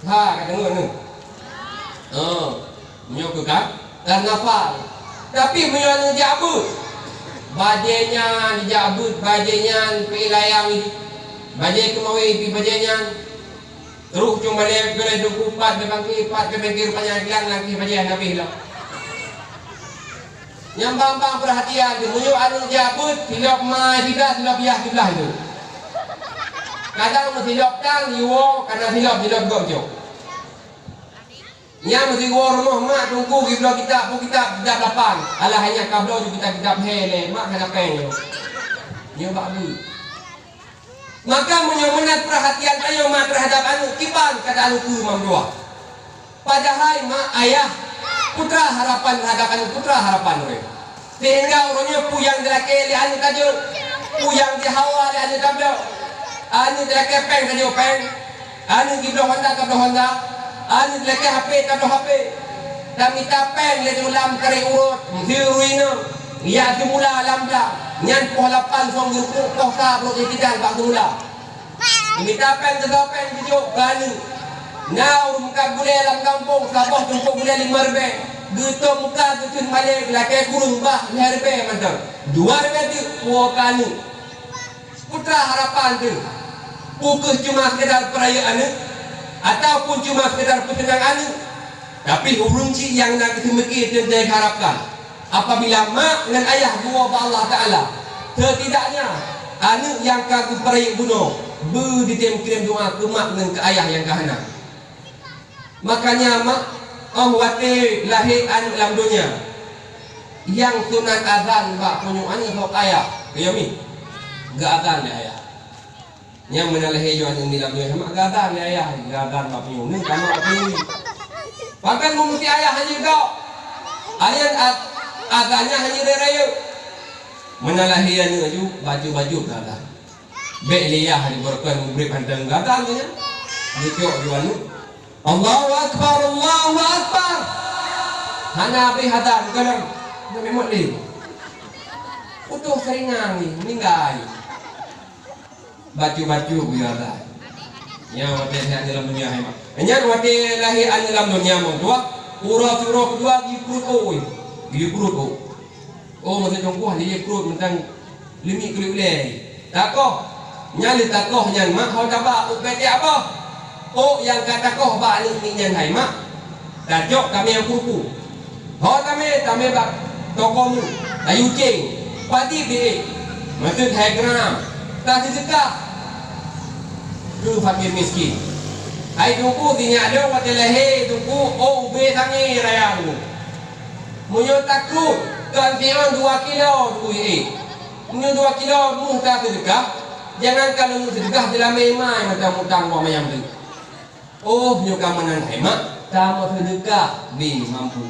Ha, ka deungoe nyoe. Oh, nyoe keu ka, karnaval. Tapi meunyoe aneuk jak beuet, bajée nyan jak beuet, bajée nyan peuilayang, bajée keumawe pih bajée nyan. Trok cuma lé geulah duku pat di bangke, pat di bangke rupanya hilang lagi bajée habéh lom. Nyang bang-bang peurhatian teuh, meunyoe aneuk jak beuet, silop ma siblah, silop yah siblah tu. Kadang meusilop tang, jiwoe, kadang silop, silop gob jok. Nyang meusiwoe rumoh mak teungku, gibloe kitab, peue kitab, kitab lapan. Alah, hanya kabloe ju kitab-kitab he lé, mak hana péng nyoe. Nyoe bak beuet. Maka meunyoe meunan peurhatian tanyoe mak teuhadap aneuk, kiban keuadaan ukeue mandua. Padahai mak ayah, putra harapan teuhadap aneuk, putra harapan ureuëng. Sehingga uroe nyoe peue nyang dilakée lé aneuk tajok, peue nyang jihawa lé aneuk tabloe. Aneuk dilakée péng tajok péng, aneuk jibloe honda tabloe honda, aneuk dilakée hapé tabloe hapé. Tamita péng lé teulam karét urot, meusiru inong, jak seumula lam blang, nyan poh lapan song geureupeuk, poh sa brok jitinggai bak seumula. Mita péng teuga péng jijok keu aneuk. Na ureuëng mukat gulée lam gampông, saboh tumpôk gulée limong ribée. Geutoe muka geuteun malée, geulakée kureueng bah lhée ribée mantong. Dua ribée teuk puwoe keu aneuk. Putra harapan teuh. Peu kheueh cuma sekedar peurayeuk aneuk, ataupun cuma sekedar peuseunang aneuk. Tapi ureuëng cit nyang na geuseumike teuntée geuharapkan. Apabila mak ngon ayah geuwoe bak Allah Taala, setidaknya aneuk nyang ka geupeurayeuk bunoe beu jitem kirém doa keu mak ngon keu ayah nyang ka hana. Makanya mak, óh watée lahé aneuk lam donya, nyang sunat azan bak punyueng aneuk sôk ayah, geuyue mi, geuazan lé ayah. Nyang meunan lahé yoh aneuk milam nyoe, mak geuazan lé ayah, geuazan bak punyueng, neu tamat bak punyueng. Pakon meumusi ayah hana gok? Ayah a-, azan nyan hana rayeuk. Meunan lahé aneuk aju, baju-baju geuazan. Bék lé yah di beureukan mubrib hantang geuazan nyan. Geucok ju aneuk. Allahu Akbar, Allahu Akbar. Hana habéh azan, kadang hana memot lé. Utoh seringang ni, meninggai. Bacut-bacut beu ya Allah. Nyan watée lahé aneuk lam donya hai mak. Nyan watée lahé aneuk lam donya meutuah, uroe sidroe keudua geuyue pruet ôk. Geuyue pruet ôk. Oh, masa teungku hana jipruet mantong leumiek keu ulée. Takoh. Nyan lé takoh nyan mak ho taba ôk beutek abah. Ôk nyang ka takoh bak aneuk miet nyan hai mak. Tacok tamé u kruku. Ho tamé, tamé bak toko mu, tayue céng, padit biék, meuteut hai gram, taseudeukah keu fakir miskin. Hai teungku, sinyak dong watée lahé teungku, oh ubé sangé raya teungku. Meunyoe takruet, kon siôn dua kilo teungku iék. Meunyoe dua kilo muh taseudeukah, Jangankan lôn seudeukah, teulamé ma mantong mutang bak mayam teuk. Oh, nyoe ka meunan hai mak, tameuseudekah bie mampu.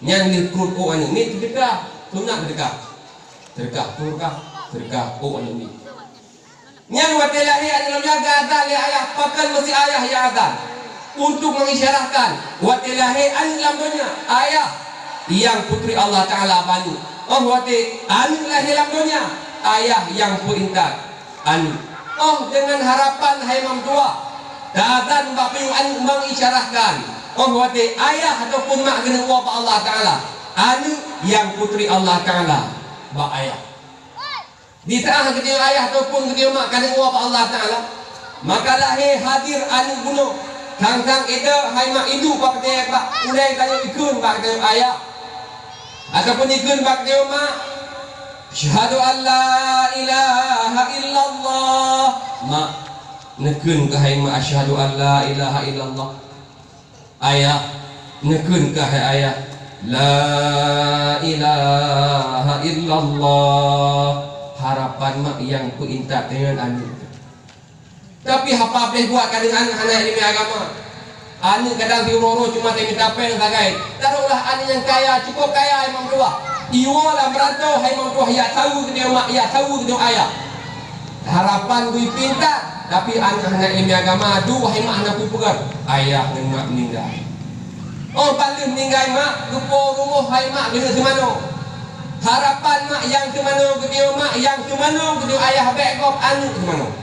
Nyan lheueh krot ôk aneuëk miet seudeukah, sunat seudeukah. Seudeukah, seudeukah, seudeukah ôk aneuëk miet. Nyan watée lahé aneuëk lom nyan geuazan lé ayah, pakon meusi ayah nyang azan untuk mengisyarahkan watée lahé aneuëk lam donya, ayah nyang peutri Allah Taala bak aneuëk. Oh watée aneuëk lahé lam donya, ayah nyang peuintat aneuëk. Oh deungon harapan hai meutuwah, taazan bak piôh aneuëk mengisyarahkan, oh watée ayah ataupun mak geuneuk woe bak Allah Taala, aneuëk nyang peutri Allah Taala bak ayah. Di saat geutanyoe ayah ataupun geutanyoe mak ka neuwoe bak Allah Taala, maka lahé hadir aneuëk bunoe. Sang-sang eda hai mak iduek bak geutanyoe, bak ulée tanyoe ikheun bak geutanyoe ayah, ataupun ikheun bak geutanyoe mak, "Asyhadu an la ilaha illallah." Mak, neukheun keuh hai mak, "Asyhadu an la ilaha illallah." Ayah, neukheun keuh hai ayah, "La ilaha illallah." Harapan mak nyang peuintat ngon aneuëk. Tapi haba bleh buat kadang aneuëk hana iéleumé agama. Aneuëk kadang siuroe-uroe cuma teuminta péng sagai. Taruhlah aneuëk nyang kaya, cukup kaya hai mak meutuwah. Iwoe lam rantau hai mak meutuwah, jak saweue geutanyoe mak, jak saweue geutanyoe ayah. Harapan bui pinta, tapi aneuëk hana iéleumé agama, duek hai mak hana peue-peue, ayah ngon mak meuninggai. Oh, ban lheueh meuninggai mak, geupo rumoh hai mak geuneuk seumanoe. Harapan mak nyang seumanoe geutanyoe mak, nyang seumanoe geutanyoe ayah, bék gob aneuëk seumanoe.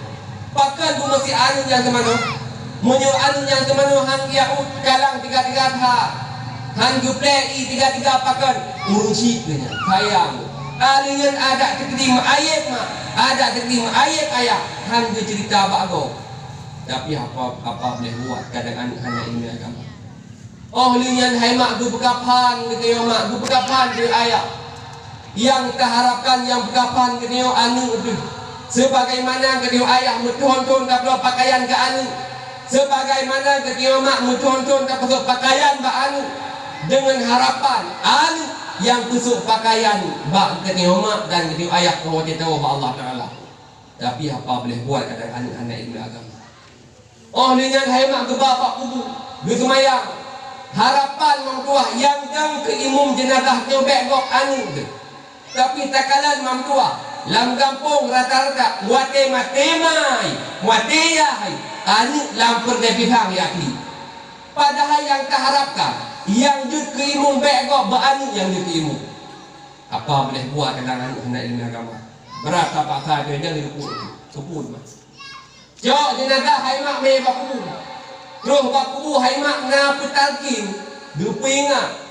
Pakon beumeusi aneuëk nyang seumanoe? Meunyoe aneuëk nyang seumanoe han geujak u kalang tiga-tiga that, han geuplé ié tiga-tiga pakon, ureuëng syiek geuh nyan, sayang. Ahli nyan adak teukeudi meuayeb mak, adak teukeudi meuayeb ayah, han geuceurita bak gob. Tapi apa, apa boleh buat, kadang aneuëk hana iéleumé agama. Oh lheueh nyan hai mak, geupeugah phan geutanyoe mak, geupeugah phan keu ayah. Nyang taharapkan nyang peugah phan geutanyoe aneuëk teuh. Sebagaimana geutanyoe ayah meuthon-thon tabloe pakaian keu aneuëk, sebagaimana geutanyoe mak meuthon-thon tapeusok pakaian bak aneuëk, deungon harapan aneuëk nyang peusok pakaian bak geutanyoe mak dan geutanyoe ayah keu watée tawoe bak Allah Taala. Tapi apa boleh buat, kadang aneuëk hana iéleumé agama. Oh lheueh nyan hai mak geuba bak kubu, geuseumayang. Harapan mak meutuwah nyang dong keu imum jeunazah nyoe bék gob aneuëk teuh. Tapi takalon mak meutuwah, lam gampông rata-rata watée maté mai, maté yah hai, aneuëk lam peureudée pisang jak kli. Padahai nyang taharapkan nyang jeuet keu imum bék gob, bak aneuëk nyang jeuet keu imum. Apa boleh buat kadang aneuëk hana iéleumé agama. Brat tapaksa keu nyang jeuet keu peue, keu peue mak. Cok jeunazah hai mak mé bak kubu. Troh bak kubu hai mak na peutalkin, geupeuingat.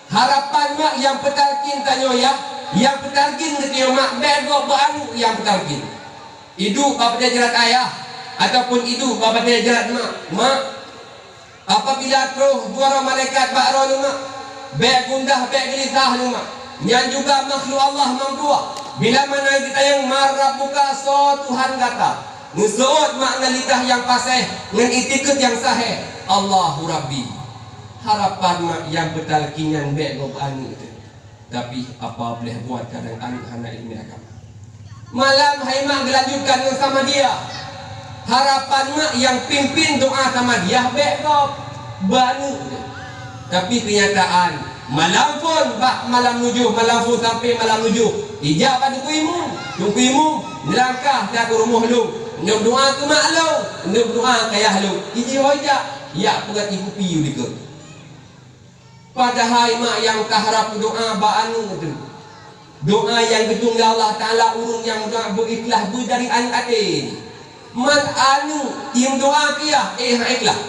Harapan mak nyang peutalkin tanyoe yah, nyang peutalkin geutanyoe mak bék gob bak aneuëk nyang peutalkin. Iduek bak batée jrat ayah, ataupun iduek bak batée jrat mak. Mak, apabila troh duara malaikat bak droeneuh mak, bék gundah, bék geulisah lé mak. Nyan juga makhluk Allah mak meutuwah. Bila mana geutanyong man rabbuka, soe Tuhan gata, neuseuôt mak ngon lidah nyang paséh, ngon itikeuet nyang sahé, Allahu Rabbi. Harapan mak nyang peutalkin nyan bék gob aneuëk teuh. Tapi apa boleh buat, kadang aneuëk hana iéleumé agama. Malam hai mak geulanjutkan ngon samadiah. Harapan mak nyang pimpin doa samadiah bék gob, bak aneuëk teuh. Tapi keunyataan, malam phon bak malam nujoh, malam phon sampoe malam nujoh, ijak bak teungku imum. Teungku imum, neulangkah that u rumoh lôn, neuk doa keu mak lôn, neuk doa keu ayah lôn. Iji hôi jak, jak peugöt ié kupi u likot. Padahai mak nyang taharap doa bak aneuëk teuh. Doa nyang geudong lé Allah Taala, ureuëng nyang doa beu-ikhlaih beu dari aneuëk até. Man aneuëk imeudoa keu yah, éh han ikhlaih.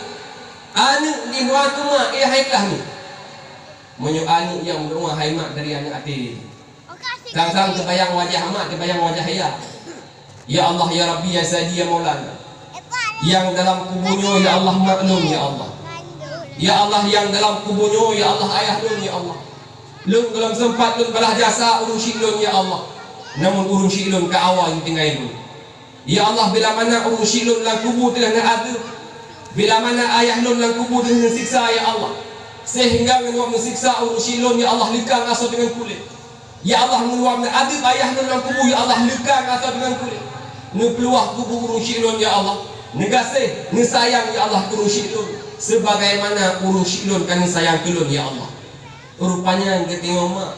Aneuëk imeudoa keu mak, éh han ikhlaih nyoe. Meunyoe aneuëk nyang meudoa hai mak dari aneuëk até. Sang-sang teubayang wajah mak, teubayang wajah ayah. Ya Allah, ya Rabbi, ya Sayyidi, ya Maulana. Nyang dalam kubu nyoe, ya Allah, mak lôn, ya Allah. Ya Allah, nyang dalam kubu nyoe, ya Allah, ayah lôn, ya Allah. Lôn gohlom seumpat lôn balah jasa ureuëng syiek lôn, ya Allah. Namun ureuëng syiek lôn ka awai tinggai lôn. Ya Allah, bila mana ureuëng syiek lôn lam kubu teungoh neuazeueb, bila mana ayah lôn lam kubu teungoh neusiksa, ya Allah. Sehingga ngon wab neusiksa ureuëng syiek lôn, ya Allah, leukang asoe deungon kulét. Ya Allah, ngon wab neuazeueb ayah lôn lam kubu, ya Allah, leukang asoe deungon kulét. Neupeuluwah kubu ureuëng syiek lôn, ya Allah. Neugaséh, neusayang, ya Allah, keu ureuëng syiek lôn, sebagaimana ureuëng syiek lôn ka neusayang keu lôn, ya Allah. Rupanya geutanyoe mak,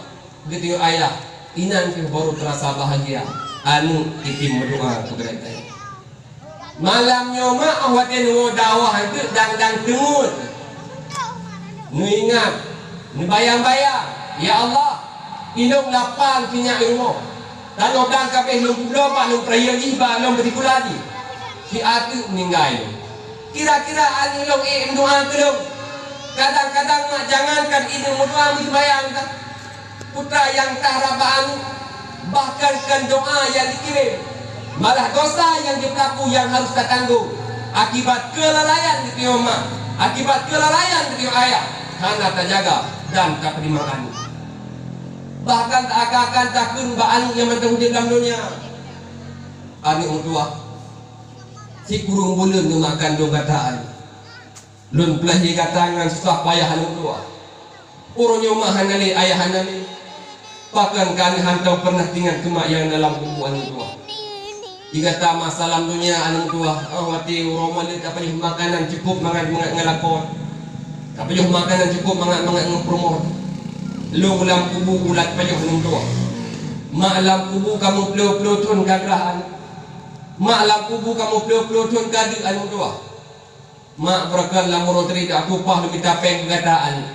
geutanyoe ayah, inan kheueh barô teurasa bahagia aneuëk jitem meudoá keu geutanyoe. Malam nyoe mak, 'oh watée neuwoe dakwah aneuëk dang-dang teungeut. Neuingat, neubayang-bayang, "Ya Allah, ilôn lapang sinyak i rumoh. Tanoh dang ka abéh lôn publoe bak lôn peurayeuk jih, bak lôn beusikula jih. Si ateueh meuninggai lôn. Kira-kira aneuëk lôn ék meudoá keu lôn. Kadang-kadang mak jangankan inong meudoá, meuseumayang dah. Putra nyang taharab bak aneuëk, bahkan kon doá nyang jikirém, malah dosa nyang jipeulaku nyang harôh tatanggong akibat keulalaian geutanyoe mak, akibat keulalaian geutanyoe ayah, hana tajaga dan tapeutimang aneuëk. Bahkan taakan-akan takheun bak aneuëk nyang mantong udeb lam donya, 'Aneuëk meutuwah, sikureueng buleuen lôn mak kandong gata aneuëk. Lôn peulahé gata ngon susah payah aneuëk meutuwah. Uroe nyoe mak hana lé, ayah hana lé. Pakon kah aneuëk hantom peureunah teuingat keu mak nyang na lam kubu aneuëk meutuwah? Di gata masa lam donya aneuëk meutuwah, 'oh watée uroe maleuet tapajoh makanan cukôp mangat, mangat ngon lakoe. Tapajoh makanan cukôp mangat, mangat ngon peurumoh. Lôn lam kubu ulat pajoh aneuëk meutuwah. Mak lam kubu kamoe ploh-ploh thon ka grah aneuëk. Mak lam kubu kamoe ploh-ploh thon ka deuk aneuëk meutuwah. Mak, beureukat lam uroe teuridok aku paih lôn mita péng keu gata aneuëk.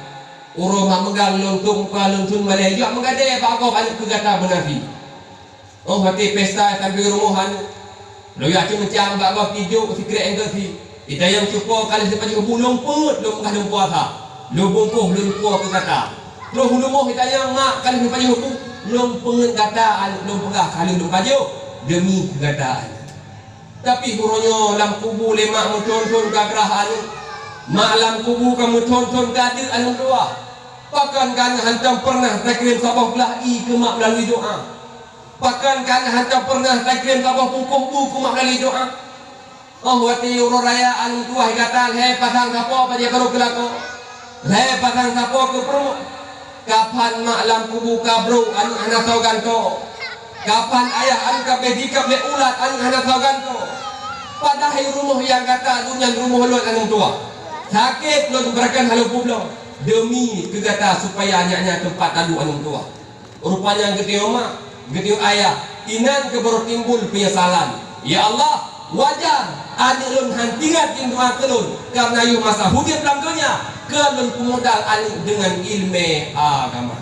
Uroe mak meugang lôn tôp muka lôn thon malée, jak meugadée bak gob aneuëk keu gata beunasi. 'Oh watée pesta sampoe rumoh aneuëk, lôn jak ceumeucang bak gob tijôk sikrek engkeusi. Itanyong cupo ka lheueh sipajoh bu lôn peuet lôn peugah lôn puasa. Lôn bungkôh lôn puwoe keu gata. Troh u rumoh itanyong mak ka lheueh sipajoh bu, lôn peungeut gata aneuëk lôn peugah ka lheueh lôn pajoh deumi keu gata aneuëk. Tapi uroe nyoe lam kubu lé mak meuthon-thon ka grah aneuëk. Mak lam kubu ka meuthon-thon ka deuk aneuëk meutuwah. Pakon kah aneuëk hantom peureunah takirém saboh glah ié keu mak meulalui doá? Pakon kah aneuëk hantom peureunah takirém saboh bungkôh bu keu mak meulalui doá? 'Oh watée uroe raya aneuëk meutuwah gata lhée pasang sapo bajée barô keu lakoe. Lhée pasang sapo keu peurumoh. Kapan mak lam kubu ka brôk aneuëk hana soe gantoe. Kapan ayah aneuëk ka abéh jikab lé ulat aneuëk hana soe gantoe. Padahai rumoh nyang gata duek nyan rumoh lôn aneuëk meutuwah. Sakét lôn beureukat hana lôn peubloe deumi keu gata supaya nyak-nyak teumpat taduek aneuëk meutuwah. Rupanya geutanyoe mak, geutanyoe ayah, inan keuh barô timbul peunyesalan. Ya Allah, wajar aneuëk lôn han teuingat meudoá keu lôn, kareuna yoh masa udeb lam donya keu lôn peumodal aneuëk deungon iéleumé agama.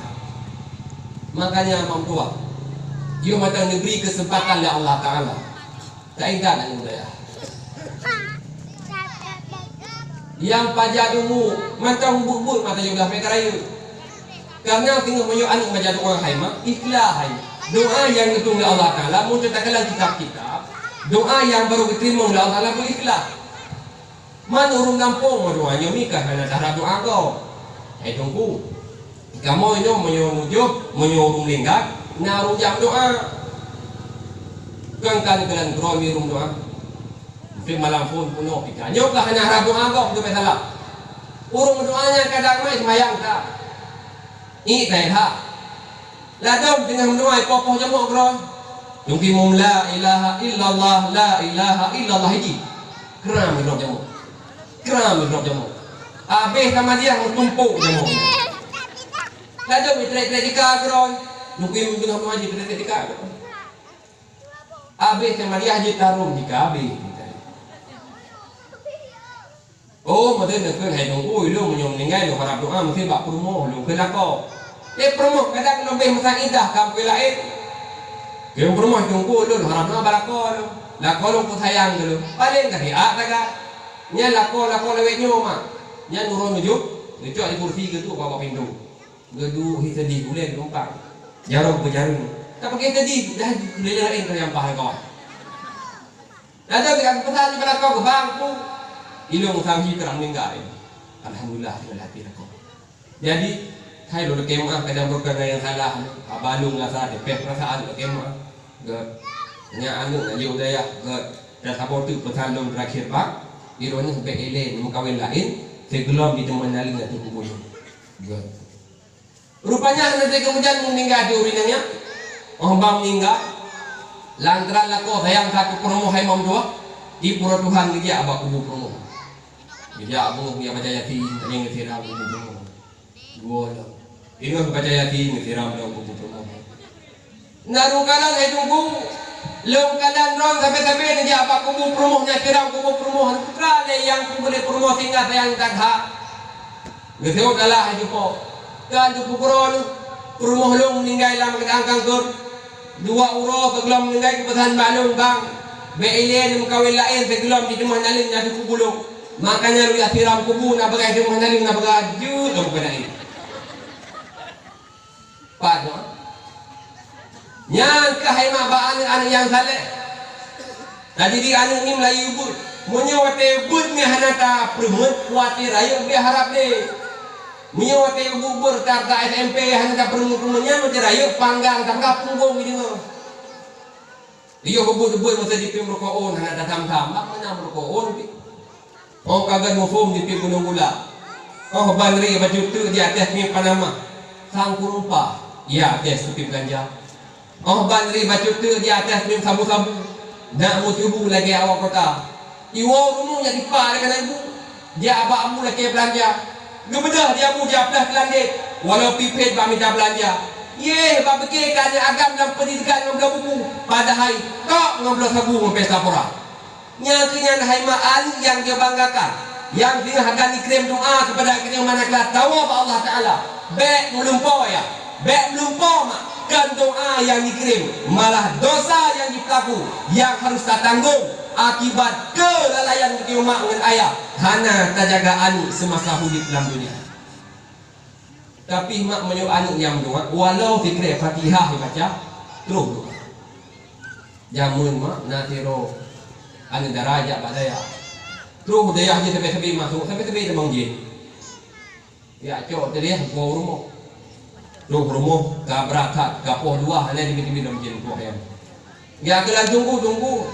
Makanya mak meutuwah, yoh mantong neubri keuseumpatan lé Allah Taala, taingat aneuëk muda. Nyang pajan umu mantong buet-buet mata yoh gah péng keurayeuk. Kareuna singoh meunyoe aneuëk baca doá hai mak, ikhlas hai. Doá nyang geutueng lé Allah Taala, meunyoe takalon kitab-kitab, doá nyang barô geuteurimong lé Allah Taala beu ikhlas. Man ureuëng gampông meudoá nyoe mika hana taharab doá gob. Hai Teungku, kamoe nyoe meunyoe mujôh, meunyoe ureuëng linggat, na ureuëng jak meudoá. Kon ka neukalon keudroe mi ureuëng meudoá. Mungken malam phon peunoh pika. Nyoe ka hana harab doá gob, teupeue salah. Ureuëng meudoá nyan kadang mai seumayang that. Ié that. Ladôm teungoh meudoá ipoh-poh jamok keudroe. Nyungki mum la ilaha illallah, la ilaha illallah iji. Kram keudroe jamok. Kram keudroe jamok. Abéh tamadiah meutumpôk jamok. Ladôm itrek-trek tika keudroe. Nyungki mum teungoh meudoá jitrek-trek tika keudroe. Abéh tamadiah jitarom jika abéh. Oh, meuteun neukheun hai Teungku, ulôn meunyoe meuninggai lôn harab doá meusti bak peurumoh lôn kheun lakoe. Eh, peurumoh kadang lôn béh meusakidah ka meukeue laén. Keu peurumoh Teungku ulôn harab doá bak lakoe lôn. Lakoe lôn peusayang keu lôn. Paleng ka siat taga. Nyan lakoe-lakoe lawét nyoe mak. Nyan uroe neujok, neucok di kursi geuduek bak pintoe. Geuduek hi seudeh ulée lumpang. Jaroe beujareueng. Ka pakai seudeh, dah lé laén ka nyampah lakoe. Dah dah ka peugah lé lakoe geubang pu. Ilong sang hi keuram ninggai. Alhamdulillah, tinggai hati lakoe. Jadi, hai lôn lakée meuáh kadang beureukat nyang salah. Haba lôn rasa teupeue peurasaan lakée meuáh. Gét. Nyan aneuëk na jeuet u dayah, gét. Dan saboh teuk peusan lôn terakhir bak, droeneueh bék ilée meukawen laén, sigohlom jiteumé naleueng ateueh kubu nyoe. Gét. Rupanya hana lé keumudian meuninggai di ureuëng nyan. Oh, ban meuninggai. Lantaran lakoe sayang that keu peurumoh hai Imam Abdullah, di pura Tuhan geujak bak kubu peurumoh. Geujak bak kubu, geujak baca Yasin, geujak siram kubu peurumoh. Dua lom. Ingat baca Yasin, siram lom kubu peurumoh. Na lôn kalon hai Teungku, lôn kalon droe sabe-sabe neujak bak kubu peurumoh, neujak siram kubu peurumoh. Putra lé nyang peureulée peurumoh singgah sayang that. Geuseuôt Allah hai cupo. Kan teupeukeurah lôn, peurumoh lôn meuninggai lam keuadaan kanker. Dua uroe sigohlom meuninggai geupeusan bak lôn, "Bang, bék ilée neumeukawen laén sigohlom di teumah naleueng nyang teupeubulo." Makanya lôn jak siram kubu, na bagah teumah naleueng, na bagah jeuet lom keuadaan. Pat nyoe? Nyan keuh hai mak bak aneuëk-aneuëk nyang saleh. Tadidik aneuëk ngieng Melayu beuet. Meunyoe watée beuet nyan hana tapeureumeun, watée rayeuk beu harab deh. Meunyoe watée beuet-beuet tarta S M P hana tapeureumeun-peureumeun, nyan watée rayeuk panggang tangga punggong jideungoe. Yoh beuet-beuet masa jipiep meurukok ôn hana tasam-sam, bak meunan meurukok ôn pih. Óh ka geuh muphom jipiep gunong gula. Óh ban ri bacut teuk di ateueh miet Panama, sang kurumpa, ya ateueh teutiep ganja. Óh ban ri bacut teuk di ateueh miet sabu-sabu, nak meucubu lagée awak kota. Iwoe rumoh nyang dipa lé keunan bu, jak bak abu lakée beulanja. Geubeudôh di abu jak plah teulandét, walau pipet bak mita beulanja. Yeh, bak pike ka nyan agam lam peudidikah ngon bloe buku, padahai kok ngon bloe sabu ngon pesta pora. Nyang keu nyan hai mak aneuëk nyang geubanggakan, nyang singoh hana jikrém doa keupada geutanyoe manakala tawoe bak Allah Taala. Bék meulumpoe ya, bék meulumpoe mak, kon doa nyang jikrém, malah dosa nyang jipeulaku nyang harôh tatanggong akibat keulalaian geutanyoe mak ngon ayah hana tajaga aneuëk seumasa udeb lam donya. Tapi mak meunyoe aneuëk nyang meudoá, walau sikrek Fatihah jibaca, troh doá. Jameun mak na sidroe aneuëk dara jak bak dayah. Troh dayah jih sabe-sabe masôk, sabe-sabe tamong jén. Jak cok teuh dayah, boh u rumoh. Troh u rumoh, ka brat that, ka poh dua, hana jibi-jibi lom jén poh nyan. Geujak keu lam teungku, teungku.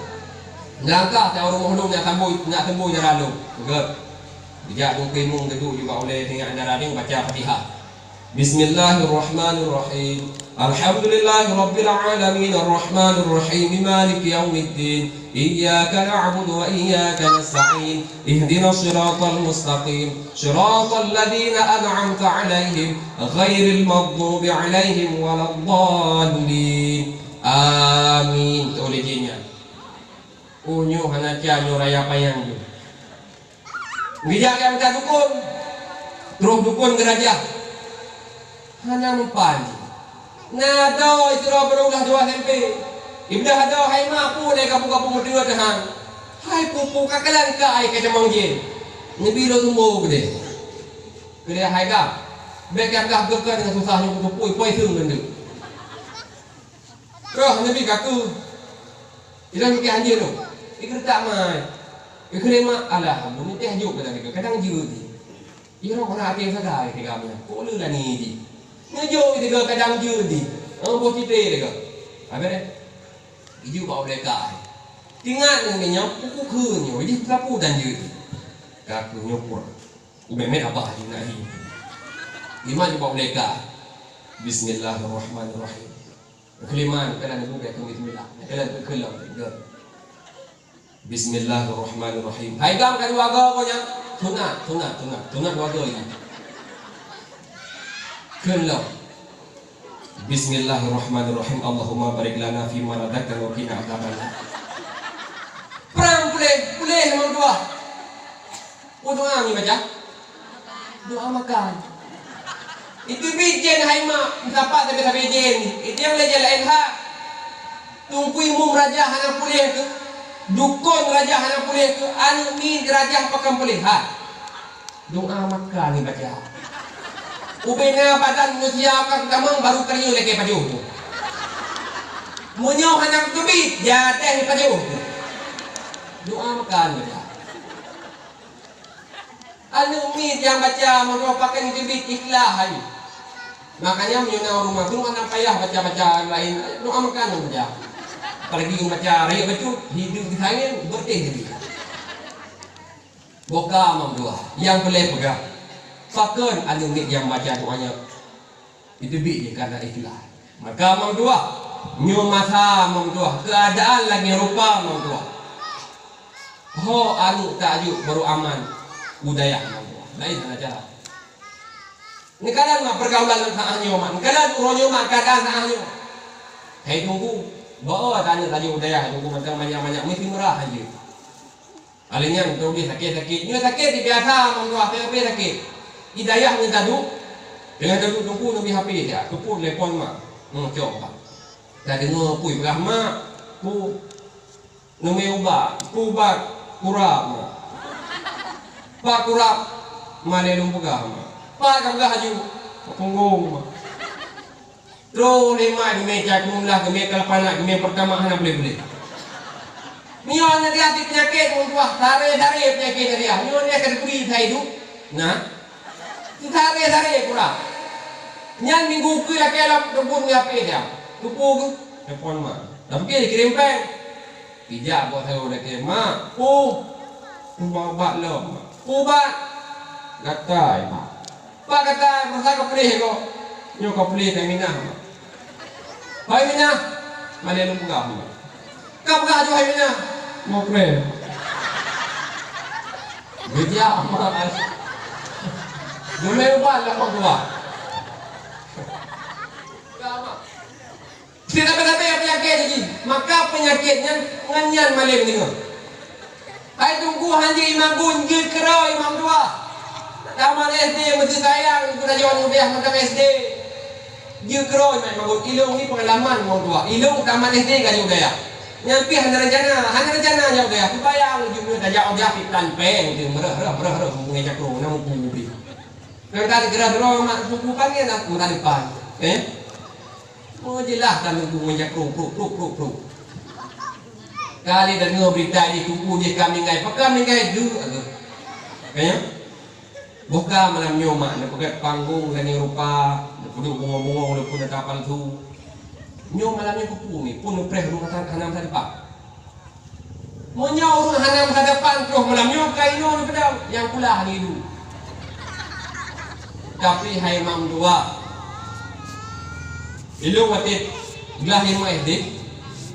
Neulangkah teuh u rumoh lôn, nak sambôi, nak sambôi dara lôn. Gét. Geujak teungku imum geuduek ju bak ulée, singoh dara nyan baca Fatihah. Bismillahirrahmanirrahim. Alhamdulillahirabbil alamin, arrahmanirrahim, maliki yaumiddin. Iyyaka na'budu wa iyyaka nasta'in. Ihdinas siratal mustaqim. Siratal ladzina an'amta 'alaihim, ghairil maghdubi 'alaihim waladdallin. Amin. Tuléh jih nyan. Oh, nyoe hana ca, nyoe raya panyang jih. Geujak lé anggota dukon. Troh dukon geurajah. Hana mempan jih. Na doe sidroe barô ulah dua S M P. Ibeudôh adoe, "Hai mak, peue lé kapeue-kapeue meuteue teuhang? Hai pupu ka kalon keu ai ka jamong jén." Neubi lôn sumbo keudeh. Keudeh hai gam. Bék gam gah geukeue deungon susah nyoe, kuteupui poi seung ngon deuk. Roh neubi kaku. Ilôn mikée hanjeuet lôn. Ikeuretak mai. Ikheun lé mak, "Alah, ampôn, niteh jok keunan nikeue, kadang jeuet jih." Iroh na até sagai teuga meunan. Kok lé lani jih. Neujok teuga kadang jeuet jih. Oh, boh cité teuga. Habéh deh. Ijeuet bak ulée kai. Tingat ngon nyoe, puku kheun nyoe, jih sapu dan jeuet jih. Kaku nyoe pura. Ubé met abah jih na hi. Iman bak ulée kai. Bismillahirrahmanirrahim. Keuliman, keunan ibu bèk keu bismillah. Keunan keu kheun lom, gèt. Bismillahirrahmanirrahim. Hai gam ka dua go ko nyan. Sunat, sunat, sunat. Sunat dua go nyan. Kheun lom. Bismillahirrahmanirrahim. Allahumma barik lana fima razaqtana wa qina adzabannar. Prang puléh, puléh nomor dua. Peue doa nyoe baca? Doa makan. Iteubiet jén hai mak, meusapat sabe-sabe jén. Iteubiet lé jén laén ha. Teungku imum raja hana puléh keuh. Dukon raja hana puléh keuh. Aneuk miet raja pakon puléh ha. Doa makan nyoe baca. Ubé na badan manusia ka tamong baru keuneuk lakèe pajoh. Meunyoe hana teubiet, jateh pajoh. Doa makan baca. Aneuk miet nyang baca meunyoe pakon teubiet ikhlas hai. Makanya meunyoe na ureueng mandum hana payah baca-baca laén, doa makan baca. Apalagi ureueng baca rayeuk bacut, hideue geusangén, beureutéh teubiet. Boka Imam Abdullah nyang peureulèe peugah, pakon aneuk miet nyang baca doa nyan? Iteubiet jih kana ikhlas. Maka Imam Abdullah, Nyoe masa, Mak Tuah, keuadaan lagèe rupa, Mak Tuah. Ho aneuk tajok barô aman u dayah, Mak Tuah. Laén hana cara. Neukalon mak peurgaulan lam saat nyoe, mak. Neukalon uroe nyoe, mak, keuadaan saat nyoe. Hai Teungku, bak oh aneuk tajok u dayah, Teungku, mantong manyak-manyak, meusti meurah han jeuet. Akhé nyan, teubiet sakét-sakét. Nyoe sakét di biasa, Mak Tuah, teubiet sakét. Di dayah ngon taduek, teungoh taduek Teungku, neubi H P siat, teupeu telepon mak. Hmm, cok, Pak. Tadeungoe peue peugah mak, peue neumè ubat, peue ubat, kurap mak. Pat kurap, malèe lôn peugah mak. Pat ka peugah aju, punggong mak. Troh lé mak geumè cakung lah, geumè keulapanak, geumè peurtama hana boleh-boleh. Nyoe na dia di peunyakét, Mak Tuah, sare-sare peunyakét na dia. Nyoe na kategori sa idup. Nah. Sare-sare pura. Nyan minggu keu lakèe lam teubun ngon H P dia. Teupeu geuh, telepon mak. Tapi dia kirim pèng. Ijak bak sayô lakèe, "Mak, peue?" "Ubat-ubat lom, Mak." "Ubat?" "Gatai, Mak." "Pat gatai, meurasa ka puléh kok." "Nyoe ka puléh, ka minah, Mak." "Hai minah, malèe lôn peugah, Mak." "Ka peugah aju hai minah." "Mokreh." Geujak, Mak. Geumè ubat lah, Mak, dua. Ka, Mak. Sira sabe-sabe peunyakét jih, maka peunyakét nyan ngon nyan malèe deungoe. Hai Teungku, han jeuet i Mak Gun, jeuet keudroe i Mak Dua. Tamat S D meusti sayang, geutanyoe ngon biah mantong S D. Jeuet keudroe i Mak Gun, ilôn ni peungalaman Mak Dua. Ilôn tamat S D ka jok dayah. Nyan pih hana rencana, hana rencana jok dayah. Teubayang jeuet nyoe tajak u dayah pih tan péng, teuh meureuh-reuh, meureuh-reuh, meungeujak droe, na mupu pih. Nyan ka geurah droe mak mupu panggil aku na depan. Eh? Oh, jeulaih ka minggu ngon jak kruk, kruk, kruk, kruk, kruk. Kali deungoe beurita di Teungku jih ka meninggai, pakon meninggai geuh, geuh. Ka nyan? Boh ka malam nyoe mak neupeugèt panggong lagèe rupa, neupeuduek bungong-bungong lé pun ata palsu. Nyoe malam nyoe keupeue ni, pun neupreh ureueng hana masa depan. Meunyoe ureueng hana masa depan troh malam nyoe, ka inoe neupeudong nyang pula hana ilu. Tapi hai Mak Dua, ilôn watèe glah lima S D,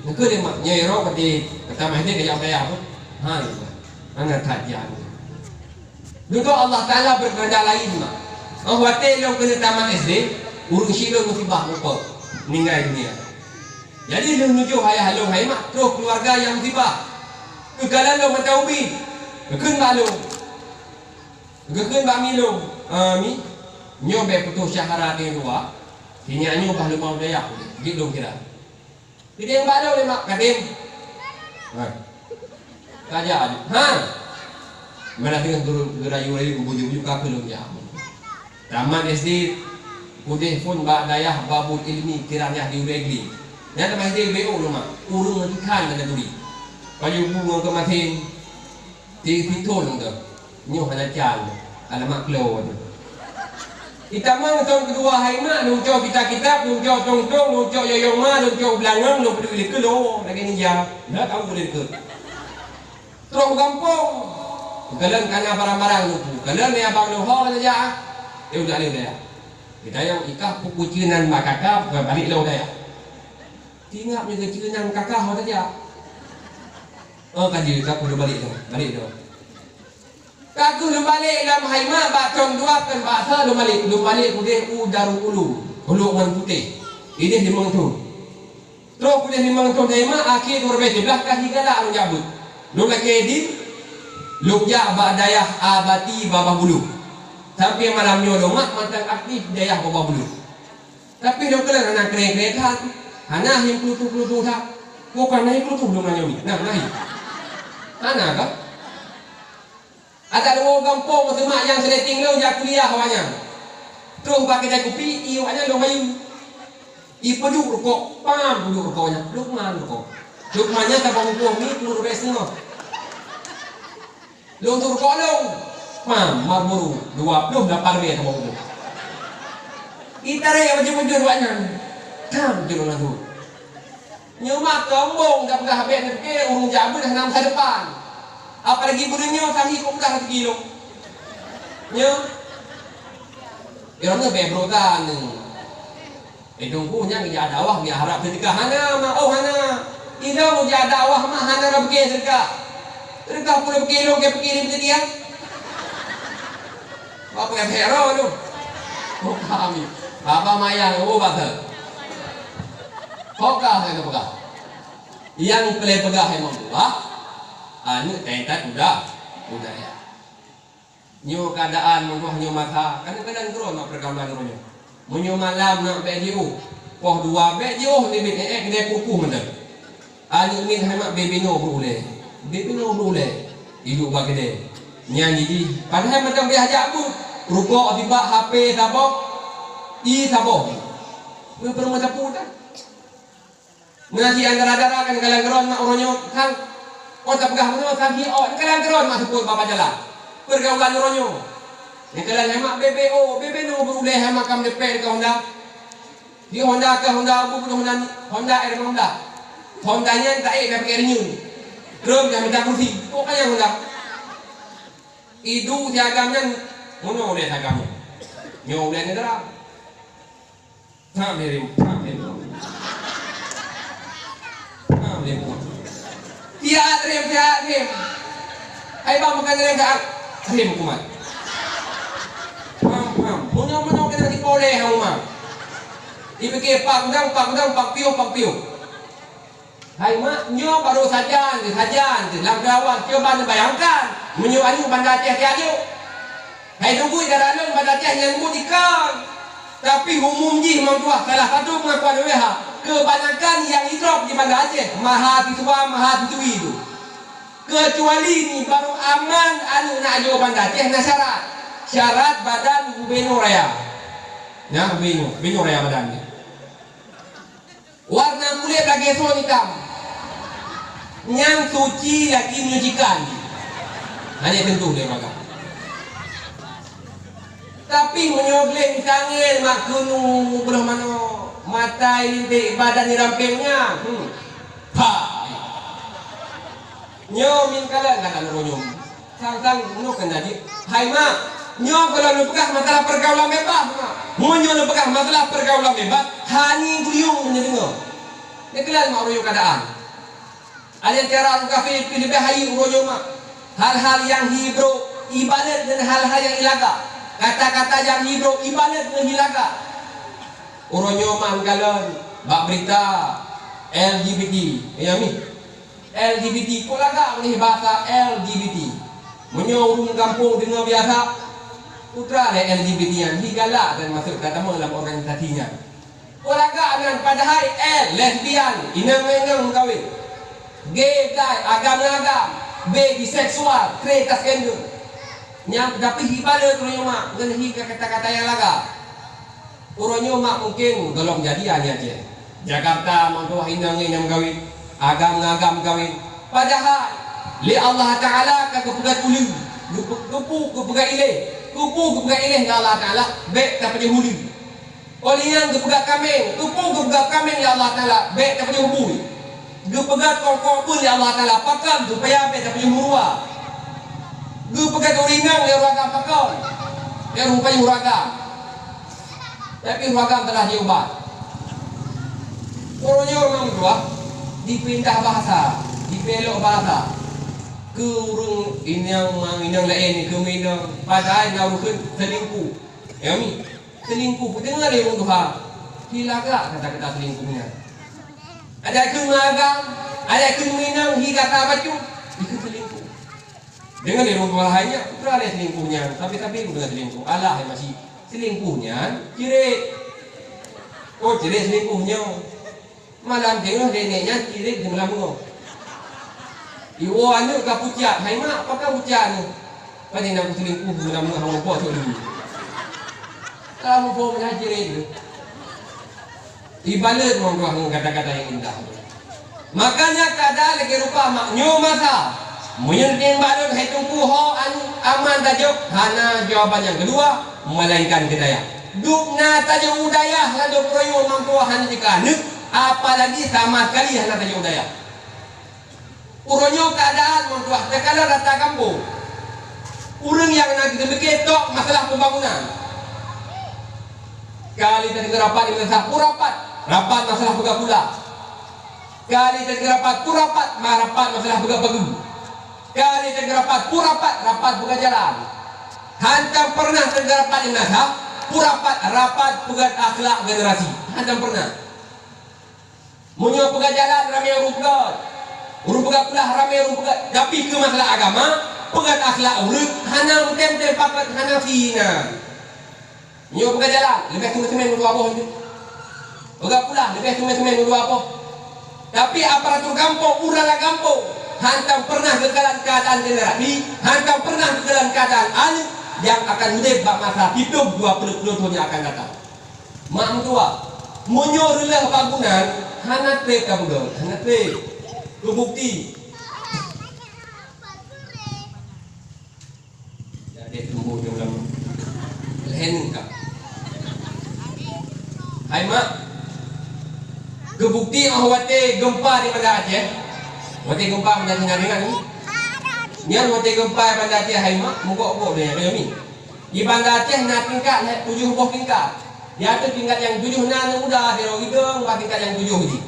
neukheun lé mak, nyoe rot watèe ka tamat S D ka jak kaya tu. Ha, hana that jak. Dudoe Allah Taala beukeuheundak laén, mak. Óh watèe lôn keuneuk tamat S D, ureueng chik lôn musibah muphom, meninggai dunia. Jadi lôn nujoh ayah lôn, hai mak, troh keuluwarga nyang musibah. Geukalon lôn mata ubit, geukheun bak lôn. Geukheun bak mi lôn, "Ah, mi, nyoe bèk putôh syahara di luwa, sinyak nyoe bah lôn ba u dayah, jeuet lôn kira." Geudeng bak lôn lé mak, "Kadem." Ha. Ka jak aju. Ha. Mana teungoh geura-, geurayu-rayu, geubujuk-bujuk ka keu lôn jak. Tamat S D, udeh phôn bak dayah Babul Ilmi Tiranyah di Ubé Gli. Nyan tamat S D ubé lôn mak. Ureueng meutikhan lagèe turi. Pajoh bu ngon keumaten. Di situ lôn tu. Nyoe hana can. Alamat klo tu. Itamong thôn keudua hai mak, lôn cok kitab-kitab, lôn cok tong-tong, lôn cok yoyong ma, lôn cok beulangong, lôn peuduek likot lôn, lagèe ninja. Dah tahu boleh likot. Troh u gampông. Kalon kana barang-barang lôn pu. Kalon ni abang lôn ho kana jak. Eh, udah lé dayah. Kita yang ikah puku cinan mak kaka, bukan balik lôn dayah. Tingap nyoe keu cinan kaka ho dayah. Oh, ka jeuet, ka keuh lôn balek lôn, balek lôn. Ka keuh lôn balek lam hai mak bak thôn dua kon bak sa lôn balek, lôn balek udeh u Darul Ulum, Ulok ngon Putéh. Ideh limong thôn. Troh udeh limong thôn hai mak, akhé dua ribèe siblaih ka hi galak lôn jak beuet. Lôn lakèe idin, lôn jak bak dayah Abati Babah Buluh. Sampoe malam nyoe lôn mak mantong aktif dayah Babah Buluh. Tapi lôn kalon hana kreng-kreng that, hana hieng keutu-keutu that. Bukan na hieng keutu lôn nyoe ni. Nah, na hieng. Hana ka? Adak lôn gampông meuseumah nyang seuleting lôn jak kuliah awak nyan. Troh bak keudè kupi, ié awak nyan lôn bayeue. Ipeuduek rukok, pam peuduek rukok nyan. Lukman rukok. Lukman nyan saboh bungkôh mi puluh ribèe siteungoh. Lôn tuek rukok lôn. Pam, Marlboro, dua puluh lapan ribèe saboh bungkôh. Itarek baju-baju awak nyan. Tam, jeuet lôn tuek. Nyoe mak keumbong dak peugah bèk neupiké ureueng jak beuet hana masa depan. Apalagi buleuen nyoe kami kok peugah rezeki lôn. Nyoe. Droeneuh bèk beurota neuh. Eh, Teungku, nyan geujak dakwah, geujak harab seudeukah? Hana, mak, oh, hana. Ilôn geujak dakwah, mak, hana rab gé seudeukah. Seudeukah peureukah ilôn keu peukirim seudia? Bapak yang hero tu. Oh, kami. Baba mayang, oh, bata. Kok kah saya peugah? Yang boleh peugah memang buah, aneuk teuintat udah, udah ya. Nyoe keuadaan meunyoe nyoe masa, kadang-kadang droe mak peureugalan uroe nyoe. Meunyoe malam nak bèk jiôh, poh dua bèk jiôh, nibit ék-ék keudè kuku mantong. Aneuk miet hai mak bibinoe beu ulèe. Bibinoe beu ulèe. Iduek bak keudè. Nyan jih, padahai mantong payah jak beuet. Rukok sibak, H P saboh, ie saboh. Meupeureumeun sapeue tan. Meunan cit antara dara kan galak keudroe mak uroe nyoe, sang. Oh, tapeugah meunyoe, sang hi ot, galak keudroe mak seupôt bak jalan. Peurgaulan uroe nyoe. Nyang galak hai mak bibinoe, bibinoe beu ulèe hai mak kam depek keu Honda. Di Honda keu Honda, bu keu Honda, Honda R lima belas. Honda nyan taék dah pakai renyun. Trok dah minta kursi. Kok kaya Honda? Iduek si agam nyan, meunyoe ulèe si agam nyan. Nyoe ulèe neugara. Tham lé rem, tham lé rem. Tham lé rem. Siat rem, siat rem. Hai bang makan rem dak? Rem kumat. Pam, pam. Meunyoe-meunyoe kena dipoleh hang uma. Dipike pak gudang, pak gudang, pak piôh, pak piôh. Hai mak, nyoe barô sajan, sajan, lam gawat, cuba neubayangkan, meunyoe aneuk Banda Aceh siat nyoe. Hai Teungku, dara lôn Banda Aceh nyan buet ikan. Tapi umum jih meutuah salah satu pengakuan W H, kebanyakan yang idrop di Banda Aceh, mahasiswa, mahasiswi tu. Kecuali ni baru aman aneuk nak jok Banda Aceh na syarat. Syarat badan binoe raya. Nyan binoe, binoe raya badan ni. Warna kulét lagèe son itam. Nyang suci lagi menyucikan. Hanya tentu dia makan. Tapi meunyoe gleh tangen mak keuneuk mubreuh manoe, mata linték badan di rampeng nyan. Hmm. Ha. Nyoe min kalon kata nurunyoe. Sang-sang nyoe kan jadi. Hai mak, nyoe kalau neupeugah masalah pergaulan bebas mak. Meunyoe neupeugah masalah pergaulan bebas, hani guyong neudeungoe. Neukalon mak uroe nyoe keadaan. Ada cara ureueng kafé pih leubeh hai uroe nyoe mak. Hal-hal nyang hi brok ibarat ngon hal-hal nyang ilaga. Kata-kata nyang hi brok ibarat ngon ilaga. Uroe nyoe mak neukalon bak berita L G B T. Ya mi. L G B T, kok lagak meunyoe bahasa L G B T. Meunyoe ureueng gampông deungoe biasa, putra lé L G B T nyan, hi galak dan masuk ka tamong lam organisasi nyan. Kok lagak nyan, padahai L, lesbian, inong ngon inong meukawen. Gay, gay, agam ngon agam, B, biseksual, transgender. Nyan tapi hi balut uroe nyoe mak, ngon hi kata-kata nyang lagak. Uroe nyoe mak mungken gohlom jadi aneuk Aceh. Jakarta mantong inong ngon inong meukawen, agam ngon agam meukawen. Padahai lé Allah Taala ka geupeugah uleue, geupe-, geupeugah iléh, geupeugah iléh lé Allah Taala, bèk tapajoh uleue. Óh lheueh nyan geupeugah kaméng, geupeugah kaméng lé Allah Taala, bèk tapajoh bui. Geupeugah kongkong bui lé Allah Taala, pakon supaya bèk tapajoh meuruwa. Geupeugah ureueng inong lé ureueng agam pakon, lé ureueng pajoh ureueng agam. Tapi ureueng agam telah jiubat. Uroe nyoe ureueng dua dipindah bahasa, dipelok bahasa. Keu ureueng inong, ma inong laén, keu inong, padahai na ureueng selingkuh. Ya mi, selingkuh, deungoe lé ureueng tuha. Hi lagak kata-kata selingkuh nyan. Ada keu agam, ada keu inong, hi gata bacut, itu selingkuh. Deungon lé ureueng tuha hai nyan, putra lé selingkuh nyan, sabe-sabe ureueng selingkuh. Alah hai masih selingkuh nyan, cirit. Oh, cirit selingkuh nyoe. Malam teungoh nenek nyan cirit di malam nyoe. Iwoe aneuk ka pucat, hai mak, pakon pucat nyoe? Pane na selingkuh di malam nyoe, hana po cok lé. Kamu po meunan cirit tu. Ibarat meugoh ngon kata-kata nyang indah. Makanya kada lagèe rupa mak nyoe masa. Meunyoe neutem balon hai teungku ho an-, aman tajok, hana jawaban nyang keudua, melainkan keu dayah. Dub na tajok u dayah ladôm peurayô mangko hana jika aneuk, apalagi sama sekali hana tajok u dayah. Uroe nyoe keuadaan meutuah takalon rata gampông. Ureueng nyang na geuteubiet tok masalah pembangunan. Kali tadeungoe rapat di madrasah, peue rapat? Rapat masalah peugah pula. Kali tadeungoe rapat, peue rapat? Ma-, rapat masalah peugah pageue. Kali tadeungoe rapat, peue rapat? Rapat peugah jalan. Hantom pernah tadeungoe rapat di madrasah, peue rapat? Rapat peugah akhlak generasi. Hantom pernah. Meunyoe peugah jalan, ramé ureuëng peugah. Ureuëng peugah pula, ramé ureuëng peugah. Tapi keu masalah agama, peugah akhlak ureuëng, hana meutem-tem pakat, hana sinan. Meunyoe peugah jalan, leubeh teumé-teumé ngon dua boh nyoe. Peugah pula, leubeh teumé-teumé ngon dua boh. Tapi aparatur gampông, ureuëng lam gampông, hantom pernah geukalon keuadaan generasi, hantom pernah geukalon keuadaan aneuk nyang akan udeb bak masa siploh dua ploh thon nyang akan datang. Mak meutuah, meunyoe reuloh bangunan, hana treb tapeugöt, hana treb. Teubukti. Jadi tumbuh di ulama. Lhen ka. Hai mak, teubukti oh watée gempa di Banda Aceh. Watée gempa Banda Aceh na ringan ni. Nyan watée gempa Banda Aceh hai mak, mugok-gok dia kami. Di Banda Aceh na tingkat lhée tujoh boh tingkat. Di ateueh tingkat nyang tujoh na aneuk muda sidroe idong bak tingkat nyang tujoh jih.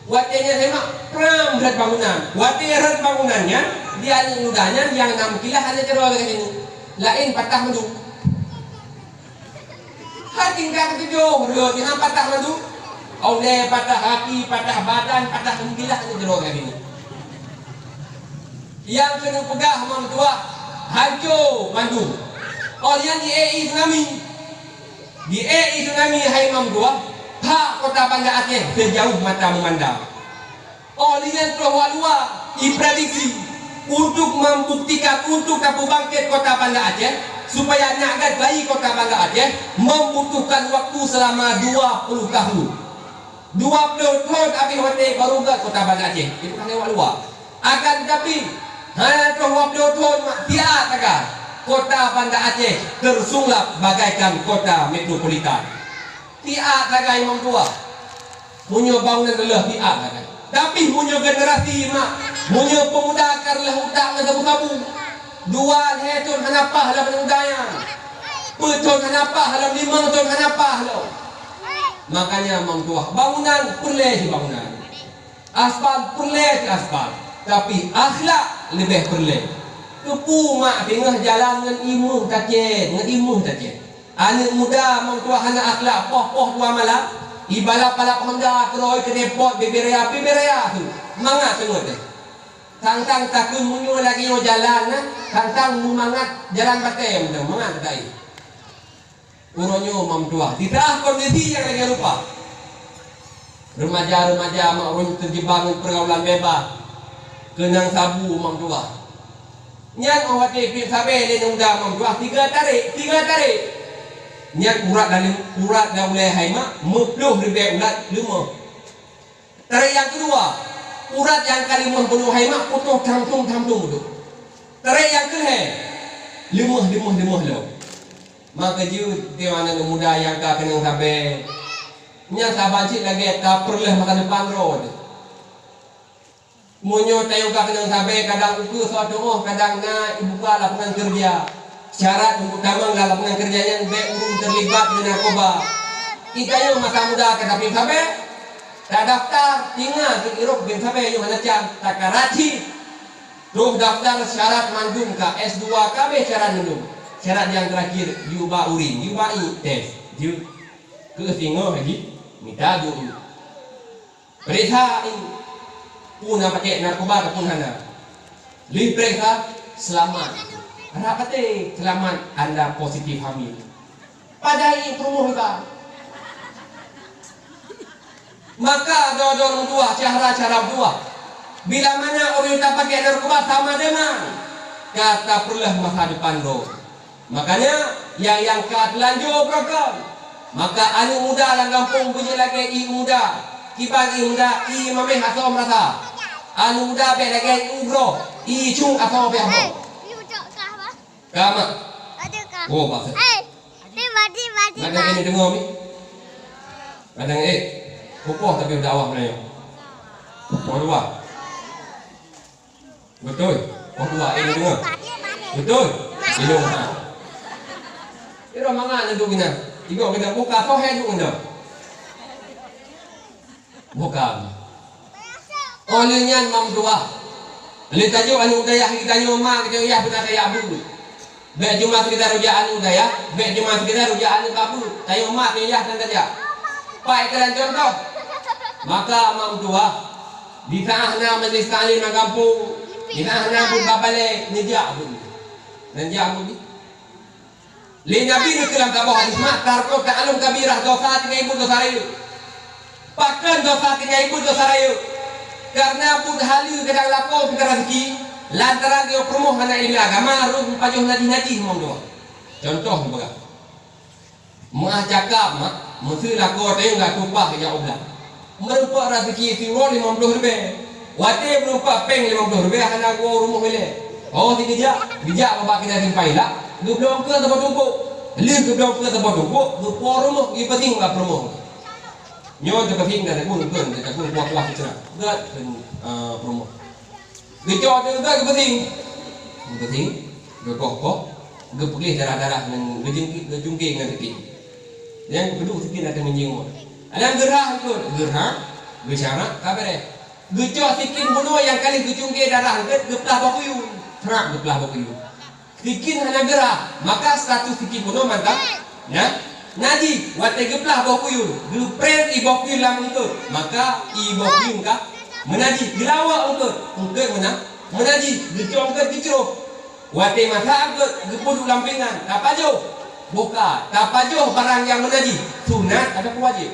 Watée nyan hai mak, pram rhot bangunan. Watée rhot bangunan nyan, di aneuk muda nyan nyang na meukilah hana sidroe lagée nyoe. Laén patah mandum. Ha tingkat keutujoh rhot nyan patah mandum. Ulée patah gaki, patah badan, patah meukilah hana sidroe lagée nyoe. Nyang keuneuk peugah mak meutuah, hanco mandum. Oh nyan di ék tsunami. Di ék tsunami hai mak meutuah, hak kota Banda Aceh seujaoh mata meumandang. Oh nyan troh wak luwa, iprediksi untuk membuktikan untuk tapeubangkét kota Banda Aceh, supaya nak gét lagi kota Banda Aceh, membutuhkan waktu selama dua puluh tahun. Dua ploh thon abéh watée baru gét kota Banda Aceh. Itu kan lewat luwa. Akan tetapi, hana troh dua ploh thon mak tiak taga kota Banda Aceh tersulap bagaikan kota metropolitan. Tiak taga imam tua. Meunyoe bangunan leuh tiak taga. Tapi meunyoe generasi mak, meunyoe pemuda ka leuh utak ngon sabu-sabu, dua lhée thon hana paih lom pemuda nyan. Peuet thon hana paih lom, limong thon hana paih lom. Makanya meutuah bangunan peureulée cit bangunan, aspal peureulée cit aspal, tapi akhlak leubeh peureulée. Keupeue mak singoh jalan ngon imeuh tacét, ngon imeuh tacét. Aneuk muda meutuah hana akhlak, poh-poh dua malam, ibalap-balap Honda keurôi keu depot bibiraya, bibiraya tu mangat teungoh teh. Sang-sang takheun meunyoe lagée nyoe jalan na, sang-sang meumangat jalan batée meuteumé mangat teukai. Uroe nyoe meutuah, di teuah kondisi nyang lagée rupa. Remaja-remaja mak ureuëng teujeubak ngon peurgaulan bebas, keunong sabu meutuah. Nyan óh watée piep sabe lé aneuk muda meutuah, tiga tarék, tiga tarék. Nyan urat dalam urat dan ulée hai mak meuploh ribée ulat leumoh. Tarék nyang keudua, urat nyang ka leumoh bunoe hai mak putôh tham-tham-tham bunoe. Tarék nyang keulhée, leumoh, leumoh, leumoh lom. Maka jeuet tieb aneuk muda nyang ka keunong sabe, nyan saban cit lagée ka peureuleueh masa depan droe teuh. Meunyoe tanyoe ka keunong sabe, kadang ukeue soe teungoh, kadang na ibuka lapangan keureuja. Syarat untuk tamong lam lapangan keureuja nyan bék ureuëng teulibat ngon narkoba. Di tanyoe masa muda ka tapiep sabe, tadaftar, tinga keu irok piep sabe nyoe hana can, takarat cit. Troh daftar syarat mandum ka, S dua ka abéh syarat mandum. Syarat nyang teurakhir, yue ba urin, yue ba ié tes. Jeuet keu singoh lagi mita jeuet. Peuriksa ié, peue na pakèk narkoba ataupun hana. Lheueh peuriksa, seulamat. Rhah patéh seulamat anda positif hamil. Padahai ié peurumoh iba. Maka droe-droe meutuah, syedara-syedara meutuah. Bila mana ureuëng tapakèk narkoba sama deungon ka tapeureuleueh masa depan droe. Makanya, nyang, nyang ka teulanjô beurakam. Maka aneuk muda lam gampông beujeuet lagèe ié muda. Kiban ié muda, ié mamèh asoe meurasa. Aneuk muda bèk lagèe ié ugroe, ié cuk asoe bèk boh. Ka mak. Oh, bahasa. Kadang ini dengar ni. Kadang eh, kupoh tapi dakwah Melayu. Kupoh dua. Beutôi. Oh, dua. Eh, deungoe. Beutôi. Minum, ha. Kira mangat nyan tu, Bina. Tiga kita buka, soh hai duk ngendam. Bukan. Oleh nyan Mam Tuah. Lé tajok aneuk dayah geutanyoe ma geutanyoe yah beuna tajak beuet. Bèk cuma sekedar rujak aneuk dayah, bèk cuma sekedar rujak aneuk babu. Tanyoe ma tanyoe yah tan tajak. Pai keulan contoh. Maka Mam Tuah, di saat na majlis taklim lam gampông, di saat na beuet bak balè, neujak beuet. Neujak beuet. Lé Nabi neukheun lam saboh hadis mak, "Tarku ta'allum kabirah", dosa tinggai buet dosa rayeuk. Pakon dosa tinggai buet dosa rayeuk? Kareuna buet haleue kadang lakoe pih raseuki, lantaran geuh peurumoh hana ileumèe agama, roh meupajoh najih-najih meudoa. Contoh meupeugah. Meuah cakap mak, meuseu lakoe teuh ka tumpah keu jak u blang. Meureumpok raseuki siuroe limong ploh ribèe. Watèe meureumpok pèng limong ploh ribèe hana geuwoe u rumoh ilèe. Oh, si geujak, geujak bak kitab simpai lak, geubloe keu saboh tungkôk. Lheueh geubloe keu saboh tungkôk, geupo rumoh, geupeusieng bak peurumoh. Nyoe teupeusieng dan takun, takun, takun kuah-kuah citra. Gèt keu, eh, peurumoh. Geucok teuh geupeusing. Geupeusing, geukoh-koh, geupeugléh darah-darah ngon geujungki-, geucungké ngon sikin. Nyang geupeuduek sikin ateueh meunjeueng. Alam geurhah eungkôt, geurhah, geucarak, ka beureh. Geucok sikin bunoe nyang ka lheueh geucungké darah eungkôt, geuplah bak kuyun. Trap geuplah bak kuyun. Sikin hana geurhah, maka status sikin bunoe mantong, ya, najih. Watèe geuplah boh kuyun, geupreh ié boh kuyun lam eungkôt, maka ié boh kuyun ka meunajih. Geulawok eungkôt, eungkôt meuna-, meunajih. Geucok eungkôt geucroh. Watèe masak eungkôt geupeuduek lam pingan, tapajoh. Buka, tapajoh barang nyang meunajih, sunat atawa wajéb?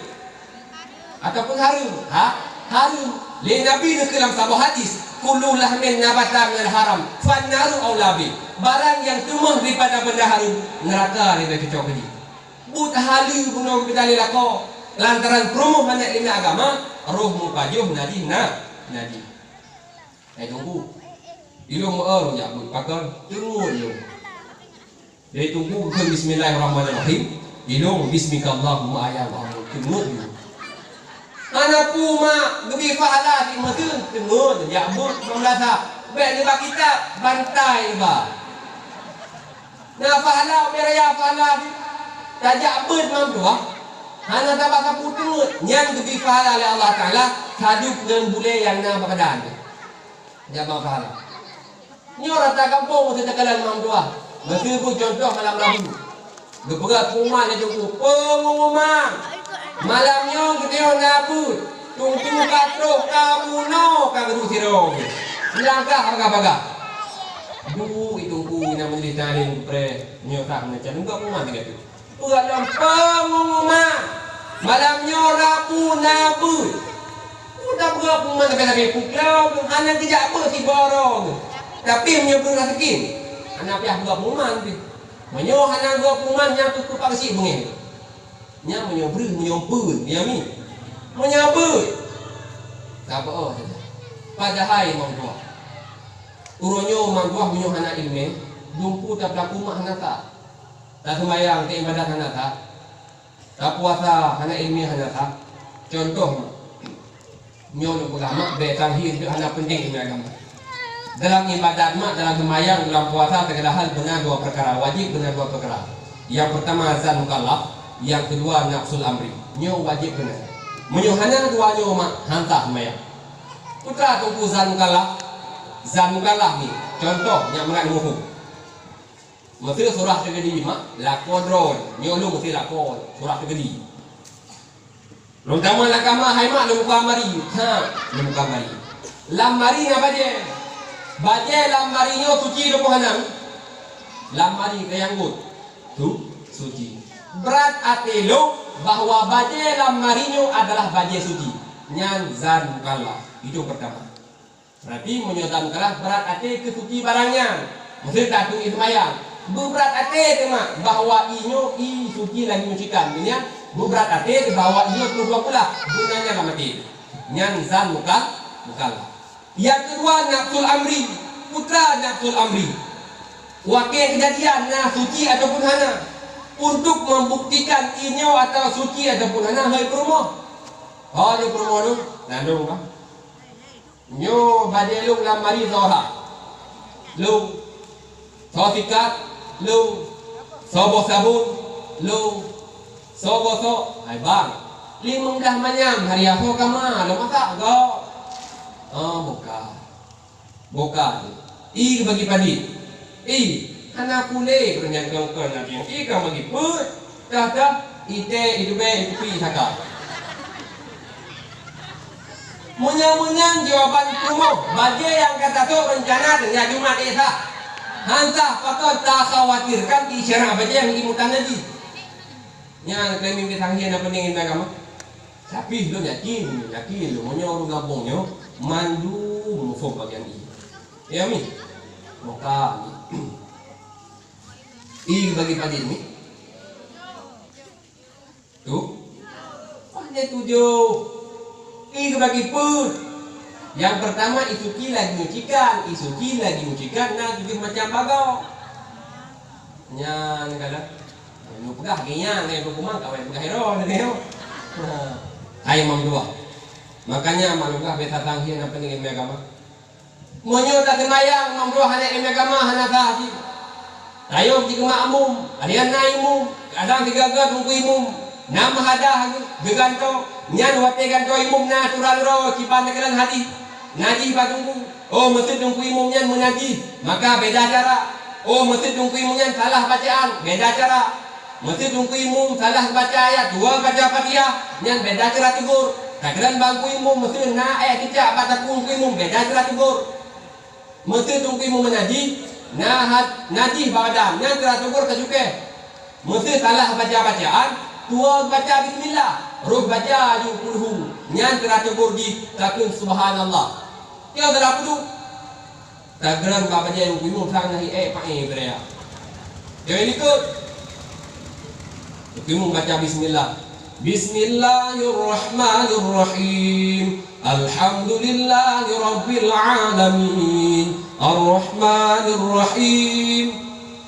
Ataupun hareuem? Ha? Hareuem. Lé Nabi neukheun lam saboh hadis, "Kullu lahmin nabata minal haram, fannaru aula bih." Barang nyang teumeuh daripada benda hareuem, neuraka leubeh cocok keu jih. Buet haleue bunoe meukeudali lakoe, lantaran peurumoh hana ileumèe agama, roh meupajoh najih na, najih. Eh, Teungku. Ilôn meu-eu jak beuet pakon, teungeut ilôn. Jadi Teungku geukheun bismillahirrahmanirrahim. Ilôn bismikallahumma aya Muhammad, teungeut ilôn. Hana peue mak, geubi pahala di meuseu, teungeut jak beuet bak meunasah. Bèk neuba kitab, bantai ba. Na pahala, ubé raya pahala jih. Tajak beuet mandua, hana taba sapeue teungeut, nyan geubi pahala lé Allah Taala, sadub ngon bulèe nyang na bak badan jih. Nyang ba pahala. Nyoe rata gampông meuseuti kalon mandua. Meuseu beuet contoh malam Rabu. Geupeugah pengumuman laju, "Pengumuman! Malam nyoe geutanyoe na beuet. Teungku ka trôh ka bunoe ka geuduek sidroe. Silangkah bagah-bagah." Duek i teungku nyang meunyeulih tangan geupreh nyoe ka meunan, geupeugah pengumuman lagèe nyan. Peugah lom pengumuman, malam nyoe Rabu na beuet. Peue tapeugah pengumuman sabe-sabe, peue hana geujak beuet sibaroe. Tapi meunyoe beuet raseuki, hana payah peugah pengumuman pih. Meunyoe hana peugah pengumuman, nyan keuh pakcik beungèh. Nyan meunyoe breuh, meunyoe beuet, ya mi. Meunyoe beuet. Saboh saja. Padahai mandua. Uroe nyoe mandua meunyoe hana ileumèe, dumpeue tapeulaku mak hana sah. Taseumayang, taibadat hana sah. Tapuasa hana ileumèe hana sah. Contoh mak. Nyoe lôn peugah mak, bèk tanghi, hana penting ileumèe agama. Dalam ibadat mak, dalam seumayang, dalam puasa, segala hal beuna dua peukara, wajéb beuna dua peukara. Nyang peurtama zan mukallaf, nyang keudua nafsul amri. Nyoe wajéb beuna. Meunyoe hana dua nyoe mak, han sah seumayang. Peue teungku zan mukallaf? Zan mukallaf nyoe, contoh nyang mangat muphom. Meuseu surah teukeudi mak, lakoe droe, nyoe lôn meuseu lakoe, surah teukeudi. Lôn tamong lam kama, hai mak, lôn buka lamari. Ha, lôn buka lamari. Lam lamari na bajèe. Bajèe lam lamari nyoe suci ataupun hana? Lam lamari ka nyang buet. Tu, suci. Brat até lôn bahwa bajèe lam lamari nyoe adalah bajèe suci. Nyan zan mukallaf. Itu pertama. Berarti meunyoe zan mukallaf brat até keu suci barang nyan, meuseu tatung ié seumayang. Beubrat até teuma bahwa ié nyoe ié suci lagèe meunyo sikan. Meunyan beubrat até bahwa ié nyoe teuma dua kulah, guna nyan lam até. Nyan zan muka-, mukallaf. Nyang keudua nafsul amri, peue teuma nafsul amri. Watèe keujadian na suci ataupun hana. Untuk membuktikan ié nyoe atawa suci ataupun hana, hai peurumoh. Ho nyoe peurumoh tu, lalong ka. Nyoe bajèe lôn lam lamari soe ha? Lôn. Soe sikat? Lôn. Soe boh sabon? Lôn. Soe bosok, hai bang. Limong blah manyam hari asoe kama, lom masak gob. Oh, buka. Buka tu. I bagi padit. I, hana pulé keureunyang kongkon lagi. I ka bagi peuet. Dah, dah. Ite, idubé, itupi, saka. Meunyoe meunan jawaban peurumoh, bajée nyang ka tasok reuncana teuh nyak Jumat ék sah. Han sah, pakon takhawatirkan isyarah bajée nyang imeutan lagi. Nyan keuneuk meukeusangkot na peuningin agama. Tapi lôn yakin, yakin lôn meunyoe ureuëng gampông nyoe mandum muphom bagian i. Ya mi? Maka mi. I bagi padit mi. Tu? Wah, nyan tujoh. I bagi peuet. Nyang peurtama, i suci lagi mucikan, i suci lagi mucikan, na tujoh macam bagoe. Nyan kala. Nyoe peugah geuh nyan, nyan huköman kawai peugah iro, nyoe. Ha. Hai mam dua. Makanya mak lugah beta tanghi na peuningin agama. Meunyoe taseumayang, mam dua hana ilmu agama, hana sah jih. Tayong jikeumakmum, alian na imum, kadang sigaga teungku imum, na meuhadah geugantoe, nyan watée gantoe imum na aturan droe kiban teukalon hadih, najih bak teungku. Oh, meuseuet teungku imum nyan meunajih, maka beda cara. Oh, meuseuet teungku imum nyan salah bacaan, beda cara. Meuseuet teungku imum salah baca ayat dua baca Fatihah, nyan beda cara teugor. Takalon bak teungku imum meuseuet na ayat cicak bak takue teungku imum, beda cara teugor. Meuseuet teungku imum meunajih, na hat najih bak badan, nyan cara teugor ka cukéh. Meuseuet salah baca bacaan, tuwoe baca bismillah, rôh baca ju kulhu, nyan cara teugor jih takheun subhanallah. Nyoe salah peuduek. Takalon bak bajée teungku imum sang nahi ék paé beuraya. Jawai likot. Teungku imum baca bismillah. Bismillahirrahmanirrahim. Alhamdulillahi rabbil alamin. Arrahmanirrahim.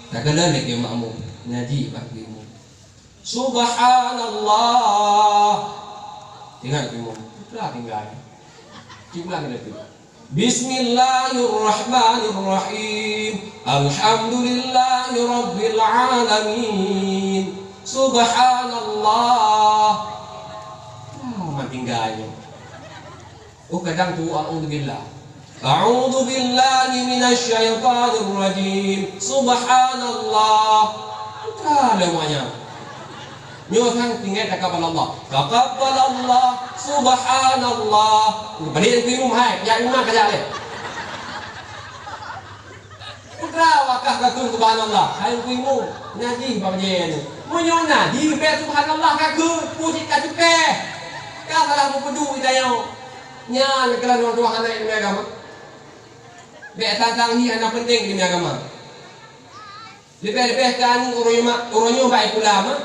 Takalon lé makmum. Najih bak teungku imum. Subhanallah. Tinggai teungku imum. Putra tinggai. Cukuplah kita tu. Bismillahirrahmanirrahim. Alhamdulillahi rabbil alamin. Subhanallah. Ah, mak tinggai nyoe. Oh, kadang tu a'udzubillah. A'udzubillahi minasyaitonirrajim. Subhanallah. Ka lewatnya. Nyoe sang tinggai takabbalallah. Takabbalallah. Subhanallah. Balik teungku imum hai, jak imum ka jak lé. Putra wakah ka kheun subhanallah. Hai teungku imum, najih bak bajée nyoe. Meunyoe najih, bék subhanallah ka kheun, puji ka cukéh. Ka salah meupeuduek ita nyoe. Nyan keulan ureuëng tuha hana ilmu agama. Bék sang-sang hi hana peunteng ilmu agama. Leubeh-leubeh keu aneuk uroe nyoe, uroe nyoe bak sikula mah.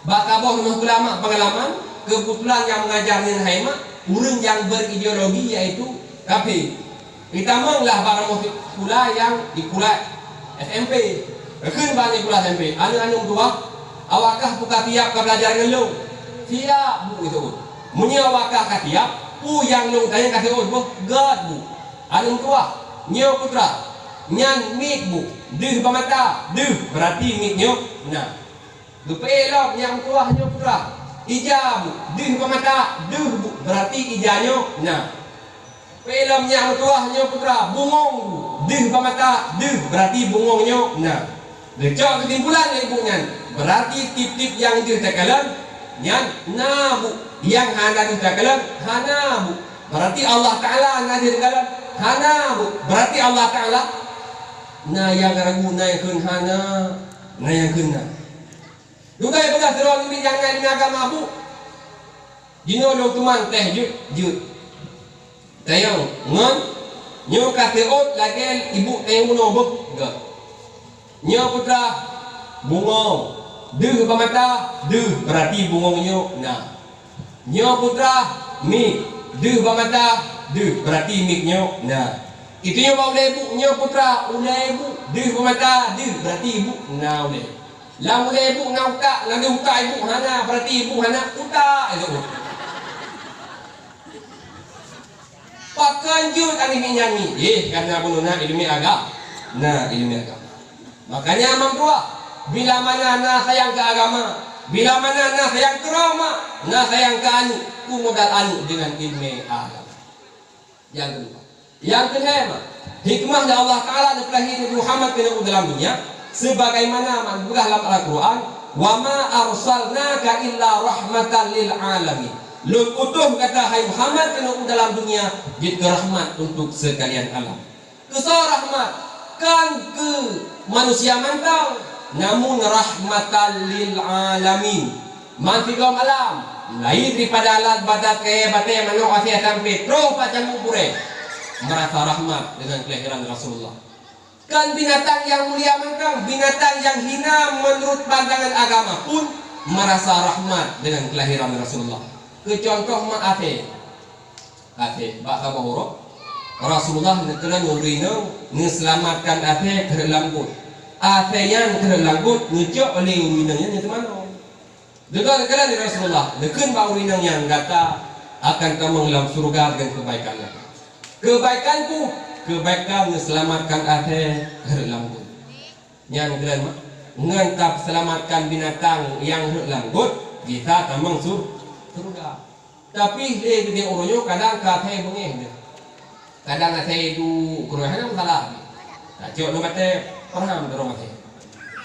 Bak saboh rumoh sikula mah peungalaman, keubeutulan nyang meungajar nyan hai mah, ureuëng nyang berideologi yaitu kafé. Geutamong lah bak rumoh sikula nyang di sikula S M P. Geukheun bak aneuk sikula S M P, "Aneuk-aneuk tuha, awak kah peue ka siap ka beulajar ngon lôn?" "Siap, Bu," geuseuôt. "Meunyoe awak kah ka siap, peue nyang lôn tanyong ka seuôt boh?" "Göt, Bu." "Aneuk tuha, nyoe putra, nyan miet, Bu. Deuh bak mata, deuh, beurati miet nyoe na." Geupeuék lom nyang tuha nyoe putra. "Ija, Bu, deuh bak mata, deuh, Bu, beurati ija nyoe na." Geupeuék lom nyang tuha nyoe putra. "Bungöng, Bu, deuh bak mata, deuh, beurati bungöng nyoe na." Geucok keusimpulan lé ibu nyan, beurati tieb-tieb nyang deuh takalon nyan na, Bu, nyang hana deuh takalon hana, Bu. Beurati Allah Taala na deuh takalon hana, Bu. Beurati Allah Taala na nyang ragu, na nyang kheun hana, na nyang kheun na. Dudoe peugah sidroe nibak nyang na ilmu agama, Bu. Jinoe lôn teuma teuh jeuet, jeuet. Tanyong ngon, nyoe ka seuôt lagée ibu tanyong bunoe boh, göt. Nyoe putra, bungöng, deuh bak mata, deuh, beurati bungöng nyoe na. Nyoe putra, miet, deuh bak mata, deuh, beurati miet nyoe na. Itu nyoe bak ulée ibu, nyoe putra, ulée ibu, deuh bak mata, deuh, beurati ibu na ulée. Lam ulée ibu na utak, lam utak ibu hana, beurati ibu hana utak, itu. Pakon jeuet aneuk miet nyan ngieng? Eh, karena bunoe na ileumèe agam-, na ileumèe agama. Makanya, Mam Tuha, bila mana na sayang keu agama, Bila mana na sayang keu droe mak, na sayang keu aneuk, peue modal aneuk deungon ileumèe agama. Nyang keudua. Nyang keulhèe mak, hikmah nyang Allah Taala neupeulahé Nabi Muhammad keunoe u dalam dônya, sebagaimana mak geupeugah lam Al-Quran, "Wa ma arsalnaka illa rahmatan lil alamin." Lôn utus gata, hai Muhammad, keunoe u dalam dônya jeuet keu rahmat untuk seukalian alam. Keu soe rahmat? Kon keu manusia mantong, namun rahmatan lil alamin. Ban sigom alam, mulai daripada alam batat kayèe batèe manok asèe sampai troh bak cangguek gurèe, meurasa rahmat deungon keulahiran Rasulullah. Kon binatang nyang mulia mantong, binatang nyang hina meunurot pandangan agama pun meurasa rahmat deungon keulahiran Rasulullah. Keu cuntoh mak asèe. Asèe, bak saboh uroe, Rasulullah neukalon ureueng inong neuseulamatkan asèe keu rot lam gôt. Asèe nyan keu rot lam gôt neucok lé ureueng inong nyan neuteumanoe. Geukalon lé Rasulullah, neukheun bak ureueng inong nyan, "Gata akan tamong lam syeuruga deungon keubaikan gata." Keubaikan peue? Keubaikan neuseulamatkan asèe keu rot lam gôt. Nyan keuh lôn mak, ngon tapeuseulamatkan binatang nyang rhot lam gôt, bisa tamong sur-, syeuruga. Tapi lé geutanyoe uroe nyoe kadang ka asèe beungéh deuh. Kadang asèe duek keudroe hana masalah. Tacok lam batèe, paham tarhom asèe.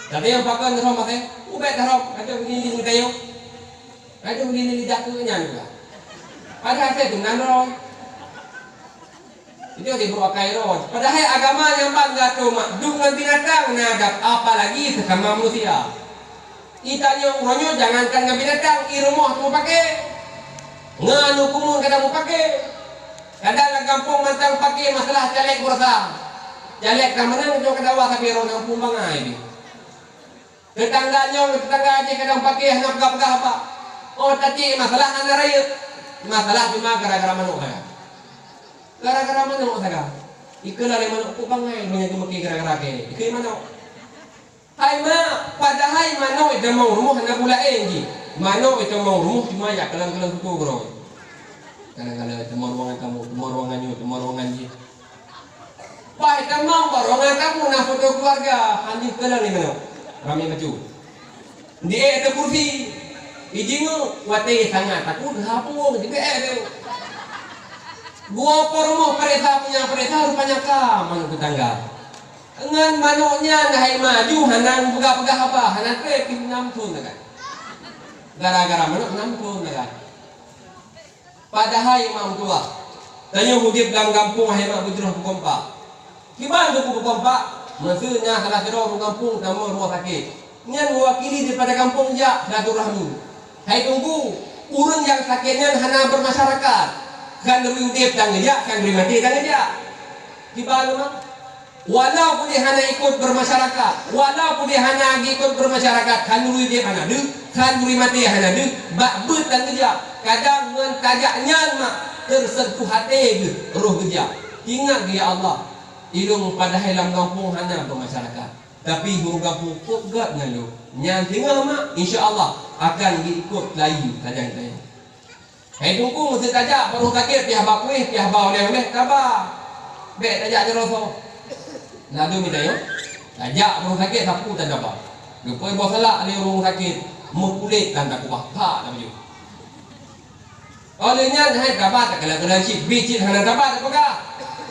Tapi nyang pakon tarhom asèe, ubak tarhom, adak geuliling geutanyoe. Adak geuliling lidah keu nyan pula. Padahai asèe teuh meunan droe. Itu di buruk akai roh. Padahai agama nyang ban geuatoe mak duek ngon binatang na adab, apalagi seusama manusia. Geutanyoe uroe nyoe jangankan ngon binatang, i rumoh teumeupaké. Ngon aneuk keumun kadang meupaké. Kadang lam gampông mantong paké masalah caleg bursa. Caleg ka meunang nyoe keudawa sabe roh nyang phon bangai pih. Teutangga nyoe, teutangga jih kadang paké hana peugah-peugah apa. Oh, tacit masalah hana rayeuk. Masalah cuma gara-gara manok saga. Gara-gara manok saga. Ikeue lé manok, peue bangai meunyoe teumeuki gara-gara kèe. Ikeue manok. Hai mak, padahai manok itamong rumoh hana peue laén jih. Manok itamong rumoh cuma jak kalon-kalon suku keudroe. Kadang-kadang teuma ruangan tamu, teuma ruangan nyoe, teuma ruangan jih. Bah itamong bak ruangan tamu na foto keuluwarga, han jeuet kalon lé manok. Ramé bacut. Di ék ateueh kursi. Ijingeuk watèe sangat takot ha punggong jibi ék teuh. Geuwoe po rumoh pareksa, punya pareksa, rupanya ka manok teutangga. Ngon manok nyan hai maju hana peugah-peugah haba, hana trép pih nam thon sagai. Gara-gara manok nam thon sagai. Padahai mak meutuah, tanyoe udép lam gampông hai mak beujroh beukompak. Kiban teungku beukompak, meuseu na salah sidroe ureueng gampông tamong rumoh sakét. Nyan meuwakili daripada gampông jak silaturahmi. Hai teungku, ureueng nyang sakét nyan hana beumasyarakat. Khanduri udép tan geujak, khanduri maté tan geujak. Kiban teuma? Walaupun dia hana ikut bermasyarakat, walaupun dia hana ikut bermasyarakat, khanduri dia hana deuh, khanduri maté hana deuh, bak beuet dan geujak. Kadang ngon tajak nyan mak teuseuntuh até geuh roh geujak. Ingat geuh, "Ya Allah, ilôn padahai lam gampông hana bermasyarakat, tapi ureueng gampông kok gét ngon lôn." Nyan singoh mak, insya Allah akan geuikot laju tajak-tajak. Hai teungku, meuseu tajak bak rumoh sakét, piah ba kuéh, piah ba uléh-uléh, taba. Bèk tajak jaroe soe. Ladôm mita nyoe, tajak bak rumoh sakét, sapeue tan taba. Geupeu boh salak lé ureueng sakét, meukulét tan takubah, phak tapajoh. Óh lheueh nyan hai taba takalon-kalon cit, bi cit hana taba tapeugah.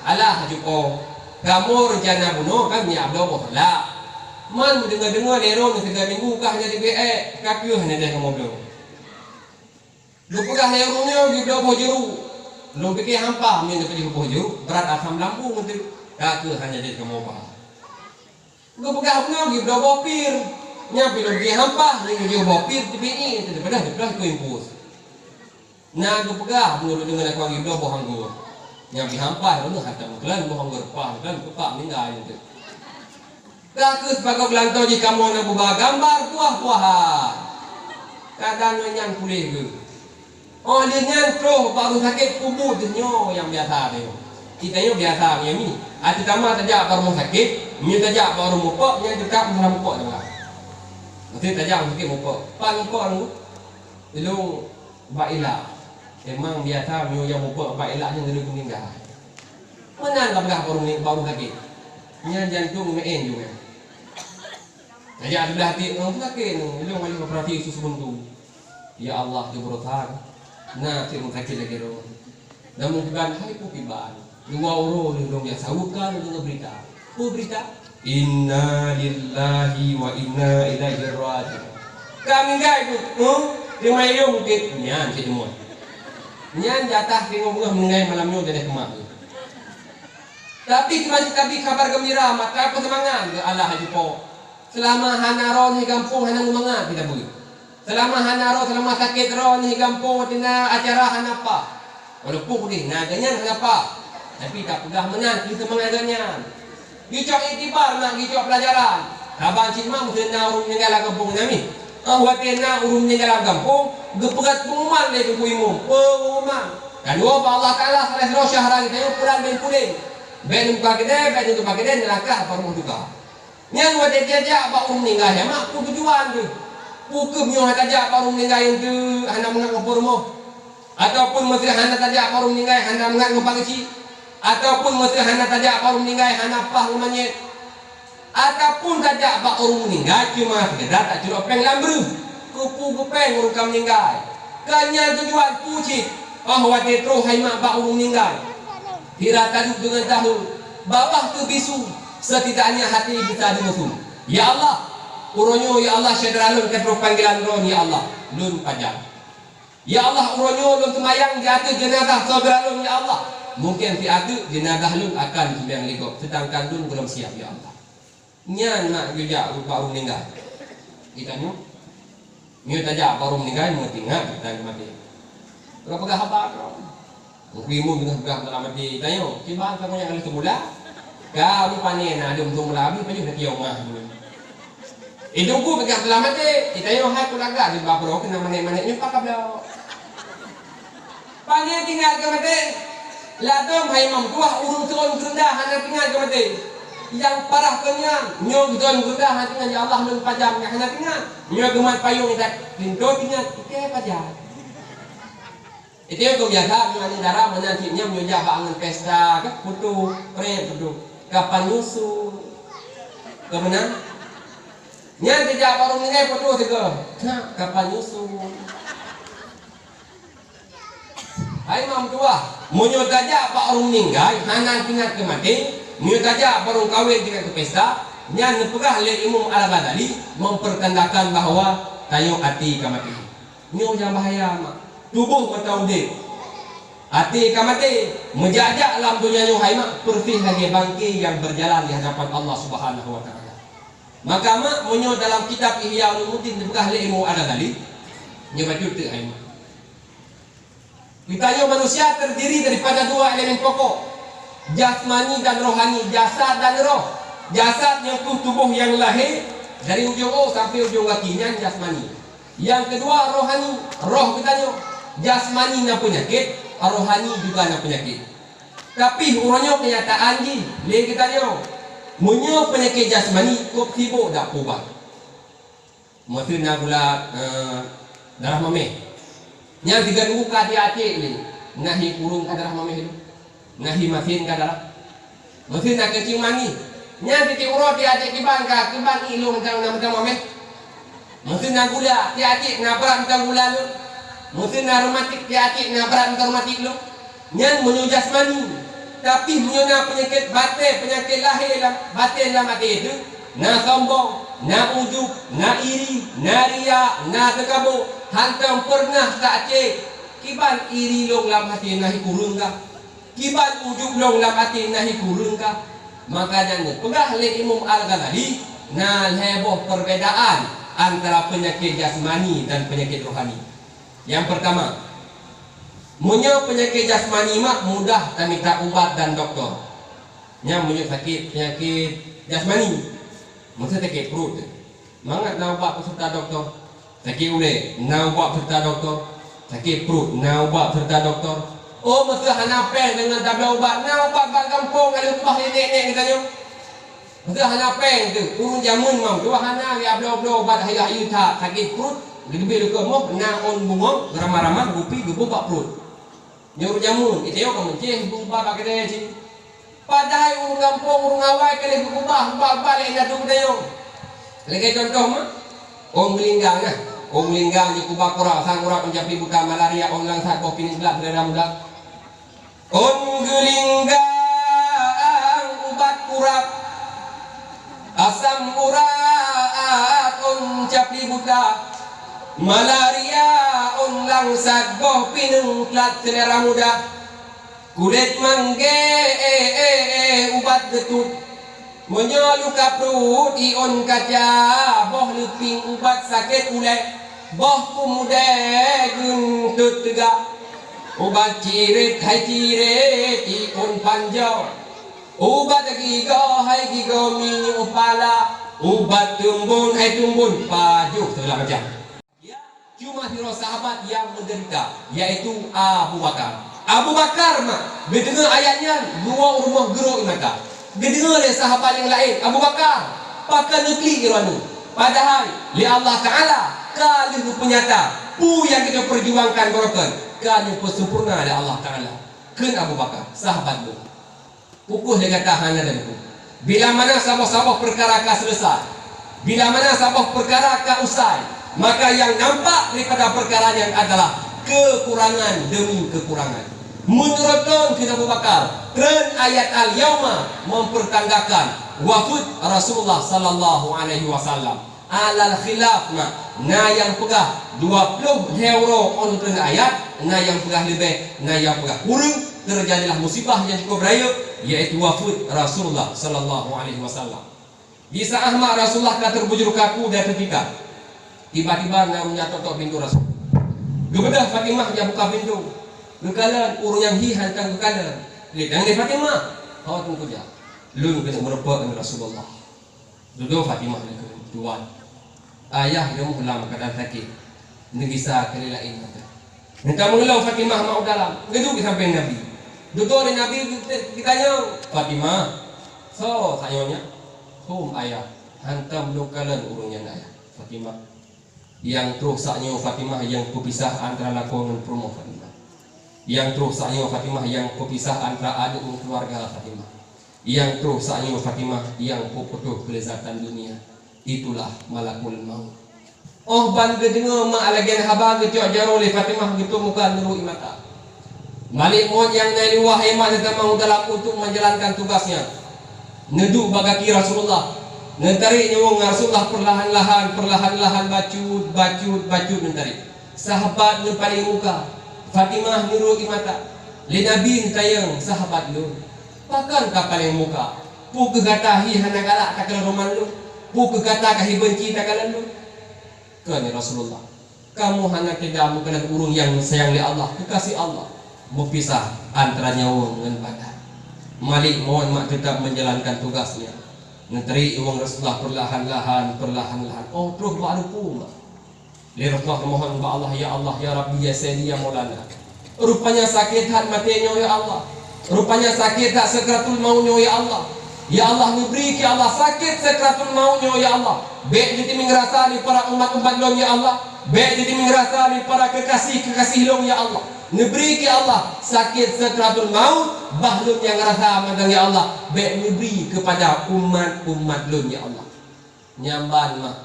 Alah, cuko. Kamoe reuncana bunoe kan nyak bloe boh salak. Man meudeungoe-deungoe lé droeneuh sigoe minggu ka hana teubiet ék, ka keuh hana teuh kamoe bloe. Geupeugah lé ureueng nyoe geubloe boh jeuruk. Lôn pike hampah meunyoe geupeugah boh jeuruk, brat asam lambung teuh. Ka keuh hana jeuet kamoe ba. Geupeugah bunoe geubloe boh pir. Nyan pih lôn pike hampah, nyan geujok boh pir teubiet ie teuh, padahai teupeugah keu impus. Na geupeugah bunoe lôn deungoe lakoe geubloe boh anggô. Nyan pih hampah, lôn hantom meukeulon boh anggô reupah, meukeulon keupak meuninggai teuh. Ka keuh sibagoe geulantoe jih kamoe na geuba gambar buah-buahan. Kadang nyan puléh geuh. Óh lheueh nyan troh bak rumoh sakét, peubuet nyoe nyang biasa teuh. Geutanyoe biasa ngieng mi. Até tama tajak bak rumoh sakét, meunyoe tajak bak ureueng mupok, nyan teutab meunan mupok teuh. Maté tajak rumoh sakét mupok. Pat mupok nyoe? Ilôn bak ilak. Emang biasa meunyoe nyang mupok bak ilak nyan geuleueh meuninggai. Meunan ka peugah bak ureueng, bak ureueng sakét. Nyan jantong meu'én ju nyan. Tajak siblah tiek ngon sakét nyoe, ilong ayoh operasi su seubuntu. Ya Allah, jeuet beureusa. Na tiek ngon sakét lagèe droe. Namun kiban hai peue kiban. Dua uroe lheueh lôn jak saweue ka lôn deungö beurita. Peue beurita? Inna lillahi wa inna ilaihi raji'un. Ka meuninggai tu, huh? Teuma ilong mungken nyan cit teuma. Nyan jatah teungoh beungoh meuninggai malam nyoe jadi keumah. Tapi keumanö tabi kabar geumbira, maka peuseumangat geuh Allah jipo. Seulama hana droeneuh gampông hana meumangat kita beuet. Seulama hana droe, seulama sakét droeneuh gampông watèe na acara hana paih. Walaupun udeh na geuh nyan hana paih, tapi tapeugah meunan keu seumangat geuh nyan. Geucok iktibar na geucok peulajaran. Saban cit mak meuteuna ureueng meuninggai lam gampông nyan mi. Óh watèe na ureueng meuninggai lam gampông, geupeugöt peungumuman lé teungku imum. Peungumuman. Ka lheueh bak Allah Taala salah sidroe syahra geutanyoe pulan bin pulan. Bèk neumuka keudè, bèk neumuka keudè, neulangkah bak rumoh duka. Nyan watèe tajak bak ureueng meuninggai, mak peue tujuan teuh? Peu kheueh meunyoe hana tajak bak ureueng meuninggai eunteuk hana mangat ngon po rumoh? Ataupun meuseu hana tajak bak ureueng meuninggai hana mangat ngon pageuchik? Ataupun meuseu hana tajak bak ureueng meuninggai hana paih ngon manyét? Ataupun tajak bak ureueng meuninggai cuma seukeda tacurok péng lam breuh? Keupeue geupéng ureueng ka meuninggai? Ka nyan tujuan peue cit? Óh watèe troh hai mak bak ureueng meuninggai, sira taduek deungon tahu, babah keu bisu, setidaknya hati bisa dimeusu. Ya Allah, uroe nyoe ya Allah syedara lôn ka troh panggilan Droe ya Allah, lôn pajan. Ya Allah, uroe nyoe lôn seumayang di ateueh jeunazah syedara lôn ya Allah. Mungken siat teuk jeunazah lôn akan seumayang lé gob, seudangkan lôn gohlom siap ya Allah. Nyan mak geujak bak ureueng meuninggai. Geutanyoe, meunyoe tajak bak ureueng meuninggai, meungat ingat geutanyoe maté. Peugah-peugah haba droe. Mungkin imum deungon peugah dalam até geutanyoe, kiban kamoe nyang ka lheueh seumula. Ka mupane na dum seumula abéh pajoh na tiong mah. Itu ku peugah dalam até, geutanyoe hai peulagak di bak droe keunan manék-manék nyoe pakabloe. Pane tinggai keu maté. Ladôm hai meutuah ureueng seuôn geureundah hana tinggai keu maté. Nyang parah keu nyan, nyoe geuton geureundah hana tinggai, ya Allah lôn pajan nyang hana tinggai. Nyoe geumat payong that, linto tinggai, ikei pajan. Itu keu biasa nyoe aneuk dara meunan cit nyan nyoe jak bak angon pesta, kan, foto, frame, foto. Kapan nyusu? Keu meunan? Nyan teuh jak bak ureueng ninggai foto sigoe. Ha, kapan nyusu? Hai meutuah, meunyoe tajak bak ureueng ninggai, hana teuingat keu maté, meunyoe tajak bak ureueng kawén teuingat keu pesta, nyan neupeugah lé Imam Al-Ghazali mempertandakan bahwa tanyoe até ka maté. Nyoe nyang bahaya, mak. Tuboh mantong udeb, até ka maté, meujak-jak lam donya nyoe hai mak, peureuseh lagée bangke nyang beujalan di hadapan Allah Subhanahu wa Taala. Maka mak, meunyoe dalam kitab Ihya Ulumuddin neupeugah lé Imam Al-Ghazali, nyoe bacut teuk hai mak. Geutanyoe manusia terdiri daripada dua elemen pokok, jasmani dan rohani, jasad dan roh. Jasad nyoe keuh tuboh nyang lahé dari ujong ôk sampoe ujong gaki, nyan jasmani. Nyang keudua rohani, roh geutanyoe. Jasmani na peunyakét, rohani juga na peunyakét. Tapi uroe nyoe keunyataan jih lé geutanyoe, meunyoe peunyakét jasmani kôb sibôk dak peubat. Meuseu na gula, eh, darah maméh. Nyan sigoe nunggu ka di acék lé, na hi kureueng ka darah maméh lé, na hi masin ka darah. Meuseu na keucium angén, nyan tieb-tieb uroe di acék kiban ka, kiban ié lôn mantong na mantong maméh. Meuseu na gula, di acék na brat mantong gula lôn. Meuseu na reumatik, di acék na brat mantong reumatik lôn. Nyan meunyoe jasmani. Tapi meunyoe na peunyakét batée, peunyakét lahé lam batée lam até teuh, na sombong, na ujub, na iri, na riya, na teukabô, hantom peureunah ta-acék. Kiban iri lôn lam até na hi kureueng ka? Kiban ujub lôn lam até na hi kureueng ka? Maka nyan neupeugah lé Imam Al-Ghazali, na lhée boh perbedaan antara peunyakét jasmani dan peunyakét rohani. Nyang peurtama, meunyoe peunyakét jasmani mak mudah tamita ubat dan dokto. Nyan meunyoe sakét peunyakét jasmani, meuseu sakét pruet, mangat na ubat peuseureuta dokto. Sakét ulée, na ubat peuseureuta dokto. Sakét pruet, na ubat peuseureuta dokto. Oh, meuseu hana péng deungon tabloe ubat, na ubat bak gampông ka lheueh keubah lé nek-nek geutanyoe. Meuseu hana péng teuh, ureueng jameun mantong hana geubloe-bloe ubat hayeue-hayeue that, sakét pruet, geuteubiet lé keumoh, na ôn bungöng, ramah-ramah, gupi geubeuet bak pruet. Nyoe ureueng jameun, geutanyoe ka meucéh beuet ubat bak keudè cit. Padahai ureueng gampông, ureueng awai ka lheueh geukeubah ubat-ubat lé indatu geutanyoe. Lagée contoh mah, ôn geulinggang nah. Ôn geulinggang jeuet ubat kurab, asam urat, ôn capli buta, malaria, ôn langsat, boh pineung glat, syedara muda. Ôn geulinggang ubat kurab, asam urat, ôn capli buta, malaria, ôn langsat, boh pineung glat, syedara muda. Kulét manggée, eh, eh, eh, ubat geutut. Meunyoe luka pruet, iôn kaca, boh leupieng ubat sakét ulée, boh peumudée geuntot teuga. Ubat cirit hai cirit, iôn panjoe. Ubat gigoe hai gigoe, minyeuk pala. Ubat teumbon hai teumbon, pajoh segala macam. Ya, cuma sidroe sahabat nyang meudeurita, yaitu Abu Bakar. Abu Bakar mak geudeungoe ayat nyan, geuwoe u rumoh geurok ié mata. Geudeungoe lé sahabat nyang laén, "Abu Bakar, pakon neuklik droeneuh? Padahai lé Allah Taala ka lheueh geupeunyata peue nyang geutanyoe peujuangkan baroekon ka lheueh geupeusampoereuna lé Allah Taala." Kheun Abu Bakar, "Sahabat lôn, peu kheueh lé gata hana tateupeue? Bila mana saboh-saboh peukara ka seuleusai, bila mana saboh peukara ka usai, maka nyang nampak daripada peukara nyan adalah keukurangan demi keukurangan." Meunurot lôn, kheun Abu Bakar, treun ayat al-yauma mempertandakan wafeuet Rasulullah sallallahu alaihi wasallam. Alal khilaf, na, na nyang peugah dua ploh lhée uroe ôn treun ayat, na nyang peugah leubeh, na nyang peugah kureueng, teujadilah musibah nyang cukup rayeuk, yaitu wafeuet Rasulullah sallallahu alaihi wasallam. Di saát mak Rasulullah ka teubujur kaku dan teutika, tiba-tiba na ureuëng nyang tok-tok pintoe Rasul. Geubeudôh Fatimah jak buka pintoe. Geukalon ureuëng nyang hi hantom geukalon. Geutanyong lé Fatimah, "Ho Teungku jak, lôn keuneuk meurumpok ngon Rasulullah." Dudoe Fatimah neukheun, "Tuan, ayah lôn lam keuadaan sakét, neugisa keu lé laén mata." Meutamong lom Fatimah mak u dalam, geuduek sampoe Nabi. Dudoe lé Nabi geutanyong, "Fatimah, soe saát nyoe nyan?" "Hom ayah, hantom lôn kalon ureuëng nyan ayah." Fatimah. Nyang troh saát nyoe Fatimah nyang peupisah antara lakoe ngon peurumoh Fatimah. Nyang troh saát nyoe Fatimah nyang peupisah antara aneuk ngon keuluwarga Fatimah. Nyang troh saát nyoe Fatimah nyang peuputôh keuleuzatan dunia. Itulah malakul maut. Óh ban geudeungoe mak lagée haba geucok jaroe lé Fatimah, geutôb muka neurôk ié mata. Malikot nyang na i luwa hai mak geutamong u dalam untuk menjalankan tugasnya. Neuduek bak gaki Rasulullah, neutarék nyawöng Rasulullah peurlahan-lahan, peurlahan-lahan, bacut, bacut, bacut neutarék. Sahabat nyang paleng muka, Fatimah neurôk ié mata. Lé Nabi neutanyong, "Sahabat lôn, pakon ka paleng muka? Peu kheueh gata hi hana galak takalon rumoh lôn? Peu kheueh gata ka hi beunci takalon lôn?" Kheun Rasulullah, "Kamoe hana teuga meukalon ureuëng nyang sayang lé Allah, keukaséh Allah, meupisah antara nyawöng ngon badan." Malikot mak teutap menjalankan tugasnya. Neutarék nyawöng Rasulullah peurlahan-lahan, peurlahan-lahan. Óh troh bak ruku mak, lé Rasulullah meumohon bak Allah, "Ya Allah, ya Rabbi, ya Sayyidi, ya Maulana." Rupanya sakét that maté nyoe, ya Allah. Rupanya sakét that sakratul maut nyoe, ya Allah. Ya Allah, neubri keu Allah sakét sakratul maut nyoe, ya Allah. Bék jiteumieng rasa lé para umat-umat lôn, ya Allah. Bék jiteumieng rasa lé para keukaséh-keukaséh lôn, ya Allah. Neubri keu Allah sakét sakratul maut, bah lôn nyang rasa mantong, ya Allah. Bék neubri keupada umat-umat lôn, ya Allah. Nyan ban mak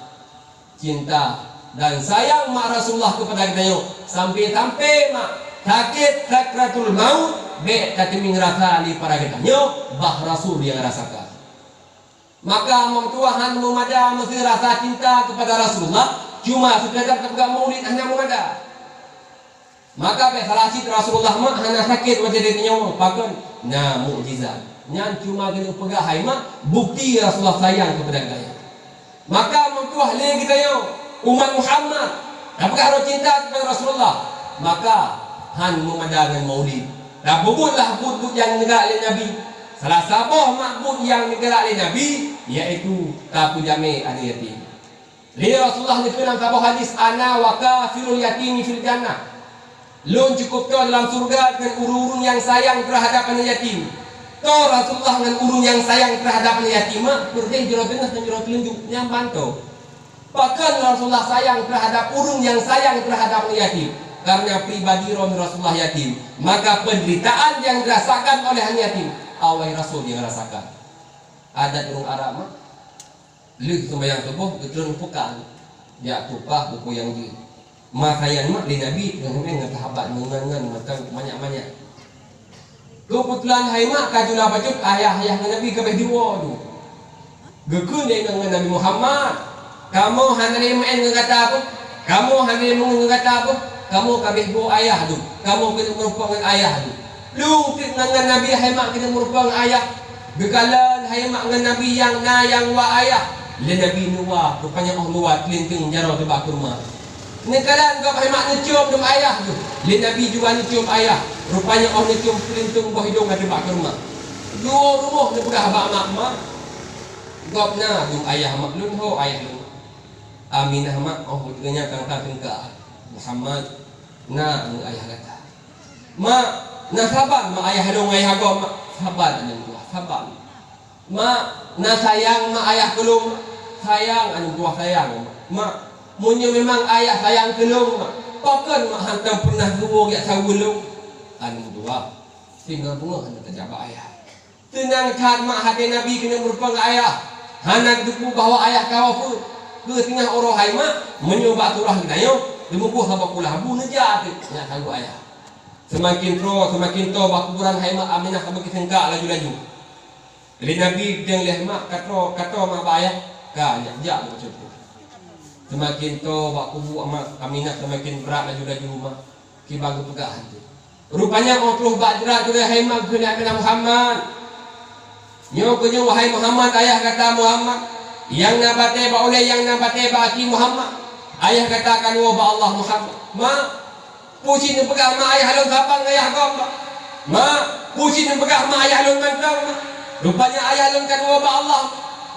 cinta dan sayang mak Rasulullah keupada geutanyoe, sampai-sampai mak sakét sakratul maut bék tateumieng rasa lé pada geutanyoe, bah Rasul nyang rasakan. Maka meutuah han meumada meusé rasa cinta keupada Rasulullah, cuma seukadar tapeugah maulid hana meumada. Maka bék salah cit Rasulullah mak hana sakét watée geutanyoe, pakon? Na mukjizat. Nyan cuma keuneuk peugah hai mak bukti Rasulullah sayang keupada geutanyoe. Maka meutuah lé geutanyoe umat Muhammad tapeugah rot cinta keupada Rasulullah, maka han meumada ngon maulid. Tapeubuetlah buet-buet nyang neugalak lé Nabi. Salah saboh mak buet nyang neugalak lé Nabi, yaitu tapeujamé aneuk yatim. Lé Rasulullah neukheun lam saboh hadis, "Ana wa kafilul yatimi fil jannah." Lôn cukup toe dalam syeuruga deungon ureuëng-ureuëng nyang sayang teuhadab aneuk yatim. Toe Rasulullah ngon ureuëng nyang sayang teuhadab aneuk yatim, mak, peureudeh jaroe teungoh ngon jaroe teuleunjuk, nyan ban toe. Pakon Rasulullah sayang teuhadab ureuëng nyang sayang teuhadab aneuk yatim? Karena pribadi droe Rasulullah yatim, maka penderitaan yang dirasakan oleh aneuk yatim, awai Rasul nyang rasakan. Adat ureuëng Arab, mak. Lheueh seumayang suboh, geutreun peukang, jak tumpah bukuyang jih. Ma sayan mak lé Nabi ngon, ngon sahabat ngon, ngon, ngon mantong manyak-manyak. Keubeutulan hai mak ka jula bacut ayah-ayah ngon Nabi ka abéh jiwoe tu. Geukheun lé ngon, ngon Nabi Muhammad, "Kamoe hana lé meu'en ngon gata beuh? Kamoe hana lé meungeun ngon gata beuh? Kamoe ka abéh jiwoe ayah tu. Kamoe keuneuk meurumpok ngon ayah tu." Lôn cit ngon, ngon Nabi hai mak keuneuk meurumpok ngon ayah. Geukalon hai mak ngon Nabi nyang na nyang wa ayah. Lé Nabi neuwa, rupanya óh neuwa teulinteung jaroe teuba keureumoh. Neukalon gob hai mak neucium dum ayah tu. Lé Nabi juga neucium ayah. Rupanya óh neucium teulinteung boh idong ka teuba keureumoh. Duo rumoh neupeugah bak mak, "Mak, gob na dum ayah mak lôn ho ayah lôn." Aminah mak óh geutanyoe tang-tang teungka. Muhammad, na aneuëk ayah gata. Mak, na saban mak ayah lôn ayah gob mak. Saban aneuëk tuha, saban. Mak, na sayang mak ayah keu lôn mak. Sayang aneuëk tuha, sayang mak. Mak, meunyoe memang ayah sayang keu lôn mak, pakon mak hantom pernah geuwoe jak saweue lôn? Aneuëk tuha, singoh beungoh hana tajak bak ayah. Teunang that mak até Nabi keuneuk meurumpok ngon ayah. Hana geuteupeue bahwa ayah ka wafeuet. Keu singoh uroe hai mak, meunyoe bak surah geutanyoe, teumeugoh saboh kulah bu neujak teuk nyak sagoe ayah. Seumaken troe, seumaken toe bak kuburan hai mak Aminah seumaken seungkak laju-laju. Lé Nabi geudong lé mak ka troe, ka troe mak bak ayah, ka nyak jak lom cuntoh. Seumaken toe bak kubu mak Aminah seumaken brat laju-laju mak. Kiban geupeugah hantu. Rupanya óh troh bak jrat keudeh hai mak kheun lé Muhammad. Nyoe keuh nyoe wahai Muhammad, ayah gata Muhammad, nyang na batée bak ulée, nyang na batée bak aki Muhammad. Ayah gata ka neuwoe bak Allah Muhammad. Mak, peue cit neupeugah mak ayah lôn saban ngon ayah gob mak? Mak, peue cit neupeugah mak ayah lôn mantong mak? Rupanya ayah lôn ka neuwoe bak Allah.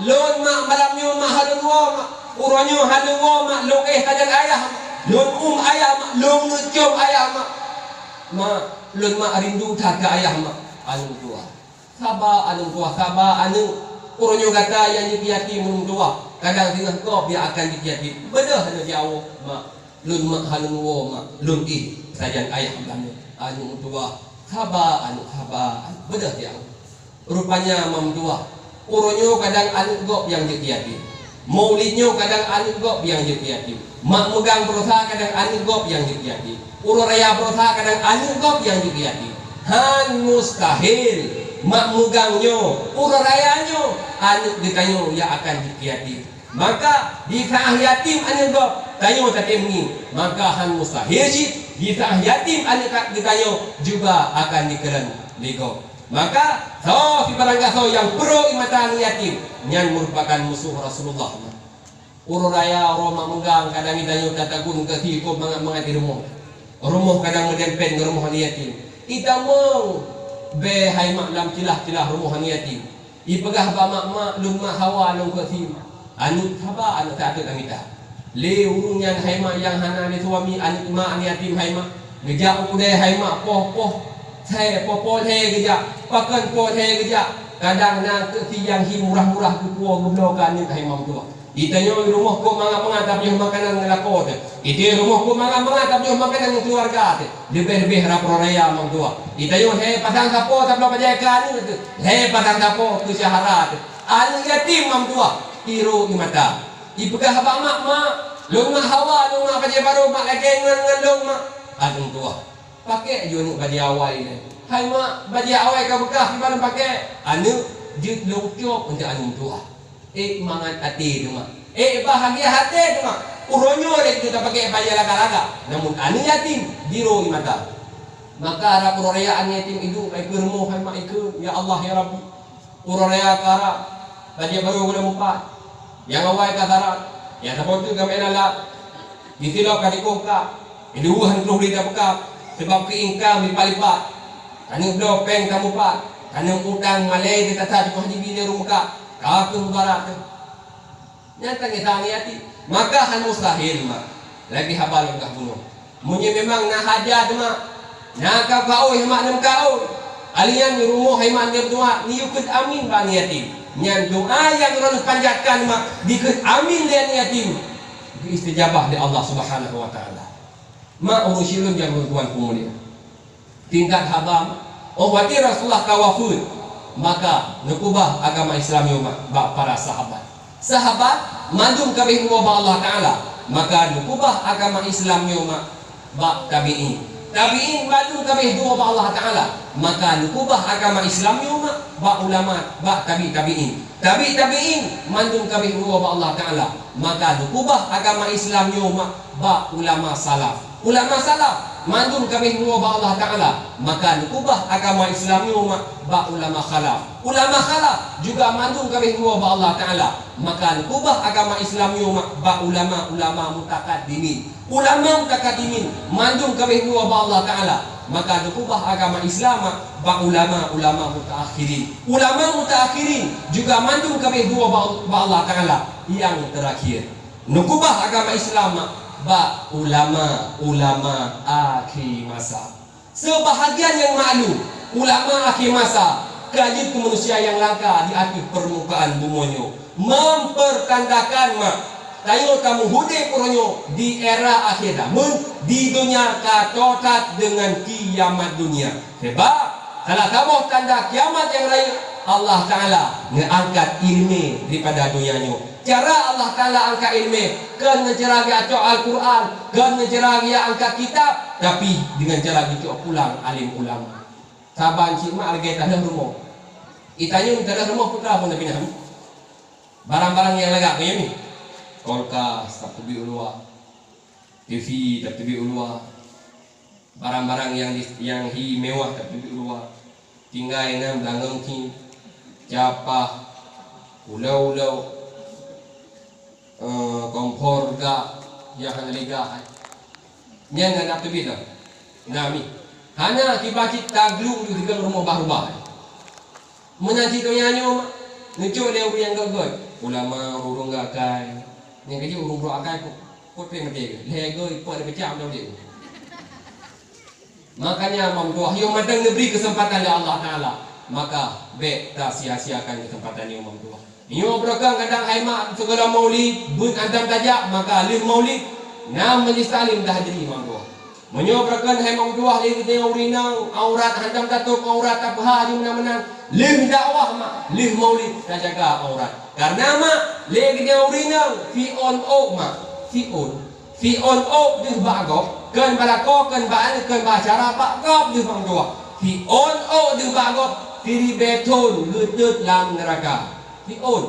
Lôn mak malam nyoe mak han lôn woe mak. Uroe nyoe han lôn woe mak, lôn éh sajan ayah mak. Lôn uem ayah mak, lôn neucium ayah mak. Mak, lôn mak rindu that keu ayah mak. Aneuëk tuha. Saba aneuëk tuha, saba aneuëk. Uroe nyoe gata nyang jeuet yatim aneuëk tuha. Kadang singoh gob nyang akan jeuet yatim. Beudôh aneuëk di awak mak. Lôn mak han lôn woe mak, lôn éh sajan ayah lam nyoe. Aneuëk meutuwah, saba aneuëk, saba aneuëk, beudôh di awak. Rupanya mak meutuwah, uroe nyoe kadang aneuëk gob nyang jeuet yatim. Maulid nyoe kadang aneuëk gob nyang jeuet yatim. Mak meugang beurosa kadang aneuëk gob nyang jeuet yatim. Uroe raya beurosa kadang aneuëk gob nyang jeuet yatim. Han mustahil mak meugang nyoe, uroe raya nyoe, aneuëk geutanyoe nyang akan jeuet yatim. Maka, di saát yatim aneuëk gob, tanyoe tatem ngieng. Maka, han mustahil cit, di saát yatim aneuëk geutanyoe juga akan jikheun lé gob. Maka, soe sibarang gasoe nyang peurok ie mata aneuëk yatim, nyan meurupakan musoh Rasulullah. Uroe raya, uroe mak meugang, kadang geutanyoe tatagun gaki keu mangat-mangat di rumoh. Rumoh kadang meudempet ngon rumoh aneuëk yatim. Itamong, bée hai mak lam ceulah-ceulah rumoh aneuëk yatim. Ipeugah bak mak, "Mak, lôn mak hawa lôn keu sie." Aneuëk saba, aneuëk satu lam mita. Lé ureuëng nyan hai mak nyang hana lé suami, aneuëk mak, aneuëk yatim hai mak. Geujak u keudée hai mak, poh-poh lhée, poh-poh lhée geujak. Pakon poh lhée geujak? Kadang na keu sie nyang hi murah-murah geupuwoe geubloe keu aneuëk hai mak meutuwah. Itanyoe rumoh kok mangat-mangat tapiôh makanan ngon lakoe teuh. Itanyoe rumoh kok mangat-mangat tapiôh makanan ngon keuluwarga teuh. Leubeh-leubeh rab uroe raya mak meutuwah. Itanyoe lhée pasang sapo tabloe bajée keu aneuëk teuh. Lhée pasang sapo keu syedara teuh. Aneuëk yatim mak meutuwah. Irok ie mata. Ipeugah bak mak, "Mak, lôn mak hawa, lôn mak bajée barô, mak lagée ngon, ngon lôn mak." Aneuëk meutuwah. Pakek ju aneuëk bajée awai nyan. "Hai mak, bajée awai ka beukah, kiban lôn pakek?" Aneuëk jeuet lôn cok untuk aneuëk meutuwah. Ék mangat até teuma. Ék bahagia até teuma. Uroe nyoe lé teuka pakék bajée laga-laga. Namun aneuëk yatim, biro ie mata. Maka rab uroe raya aneuëk yatim iduek bak ikeue rumoh hai mak ikeue, "Ya Allah, ya Rabbi. Uroe raya ka rab, bajée barô gohlom mupat. Nyang awai ka sarat, nyang saboh teuk ka meu'en alat. Di silop ka tikoh kab, di luweuh han troh lé tapeukab, sabab keu iengkang lipat-lipat. Taneuk bloe péng tamupat, taneuk utang malée teutatap di poh jibi lé ureuëng meukat, ka keuh mubarak teuh." Nyan tangisan aneuëk yatim. Maka han mustahil mak. Lagée haba lôn peugah bunoe. Meunyoe memang na hajat mak, na ka kaôi mak, na meukaôi. Alian rumoh hai mak, na meudoá, neuyue kheun amin bak aneuëk yatim. Nyan doá nyang droeneueh panjatkan mak, dikheun amin lé aneuëk yatim, geuistijabah lé Allah Subhanahu wa Taala. Mak ureuëng syedara nyang lôn tuan peumulia. Tingkat haba, óh watée Rasulullah ka wafeuet, maka neukeubah agama Islam nyoe mak bak para sahabat. Sahabat mandum ka abéh tuwoe bak Allah Taala, maka neukeubah agama Islam nyoe ma-, bak tabi'in. Tabi'in mandum ka abéh tuwoe bak Allah Taala, maka neukeubah agama Islam nyoe ma-, bak ulama, bak tabi' tabi'in. Tabi' tabi'in mandum ka abéh tuwoe bak Allah Taala, maka neukeubah agama Islam nyoe ma-, bak ulama salaf. Ulama salaf mandum ka abéh tuwoe bak Allah Taala, maka neukeubah agama Islam nyoe ma-, bak ulama khalaf. Ulama khalaf juga mandum ka abéh tuwoe bak Allah Taala, maka neukeubah agama Islam nyoe ma-, bak ulama-ulama mutakaddimin. Ulama mutakaddimin mandum ka abéh tuwoe bak Allah Taala, maka neukeubah agama Islam ma-, bak ulama-ulama mutaakhirin. Ulama mutaakhirin juga mandum ka abéh tuwoe bak, bak Allah Taala. Nyang teurakhir, neukeubah agama Islam ma-, bak ulama-ulama akhé masa. Seubahagian nyang maklum, ulama akhé masa ka jeuet keu manusia nyang langka di ateueh peurmukaan bumoe nyoe, mempertandakan ma-, tanyoe tameuhudép uroe nyoe di era akhé zaman, di donya ka tô that deungon kiamat dunia. Sabab salah saboh tanda kiamat nyang rayeuk, Allah Taala neuangkat ileumé daripada donya nyoe. Cara Allah Taala angkat ileumé, kon ngon cara geuyue cok Al-Quran, kon ngon cara geuyue angkat kitab, tapi deungon cara geucok pulang alim ulama. Saban cit mak lagèe tadeuh rumoh. Itanyong tadeuh rumoh peue teuma pun tapinah. Barang-barang nyang lagak keu nyoe, kulkas tapeubiet u luwa, T V tapeubiet u luwa, barang-barang nyang di, nyang hi mewah tapeubiet u luwa. Tinggai na beulangong hi, capah, uleue-uleue, eh, kompor gak, nyang hana lé gak hai. Nyan na tapeubiet dah. Na mi. Hana kiban cit taglung di sigoe rumoh bah rubah hai. Meunan cit donya nyoe, neucok lé ureueng nyang gét-gét. Ulama, ureueng gét akai. Nyang keujeuet ureueng brok akai, pot, pot pih maté. Lhèe gét, pot dipeucah, meunan deh. Makanya, Mam Tuah, yôh mantong neubri keuseumpatan lé Allah Taala, maka bèk tasia-siakan keuseumpatan nyoe, Mam Tuah. Nyoe beureukat kadang hai mak sigohlom maulid, beuet hantom tajak, maka lheueh maulid, na majlis taklim tahadri, Mam Tuah. Meunyoe beureukat hai Mam Tuah lé geutanyoe ureueng inong, aurat hantom tatôb, aurat tapeuhah di meunan-meunan, lheueh dakwah mak, lheueh maulid tajaga aurat. Kareuna mak, lé geutanyoe ureueng inong, siôn ôk mak, siôn. Siôn ôk deuh bak gob, kon bak lakoe, kon bak aneuk, kon bak acara, bak gob deuh Mam Tuah. Siôn ôk deuh bak gob, siribèe thôn geutot lam neuraka. Siôn.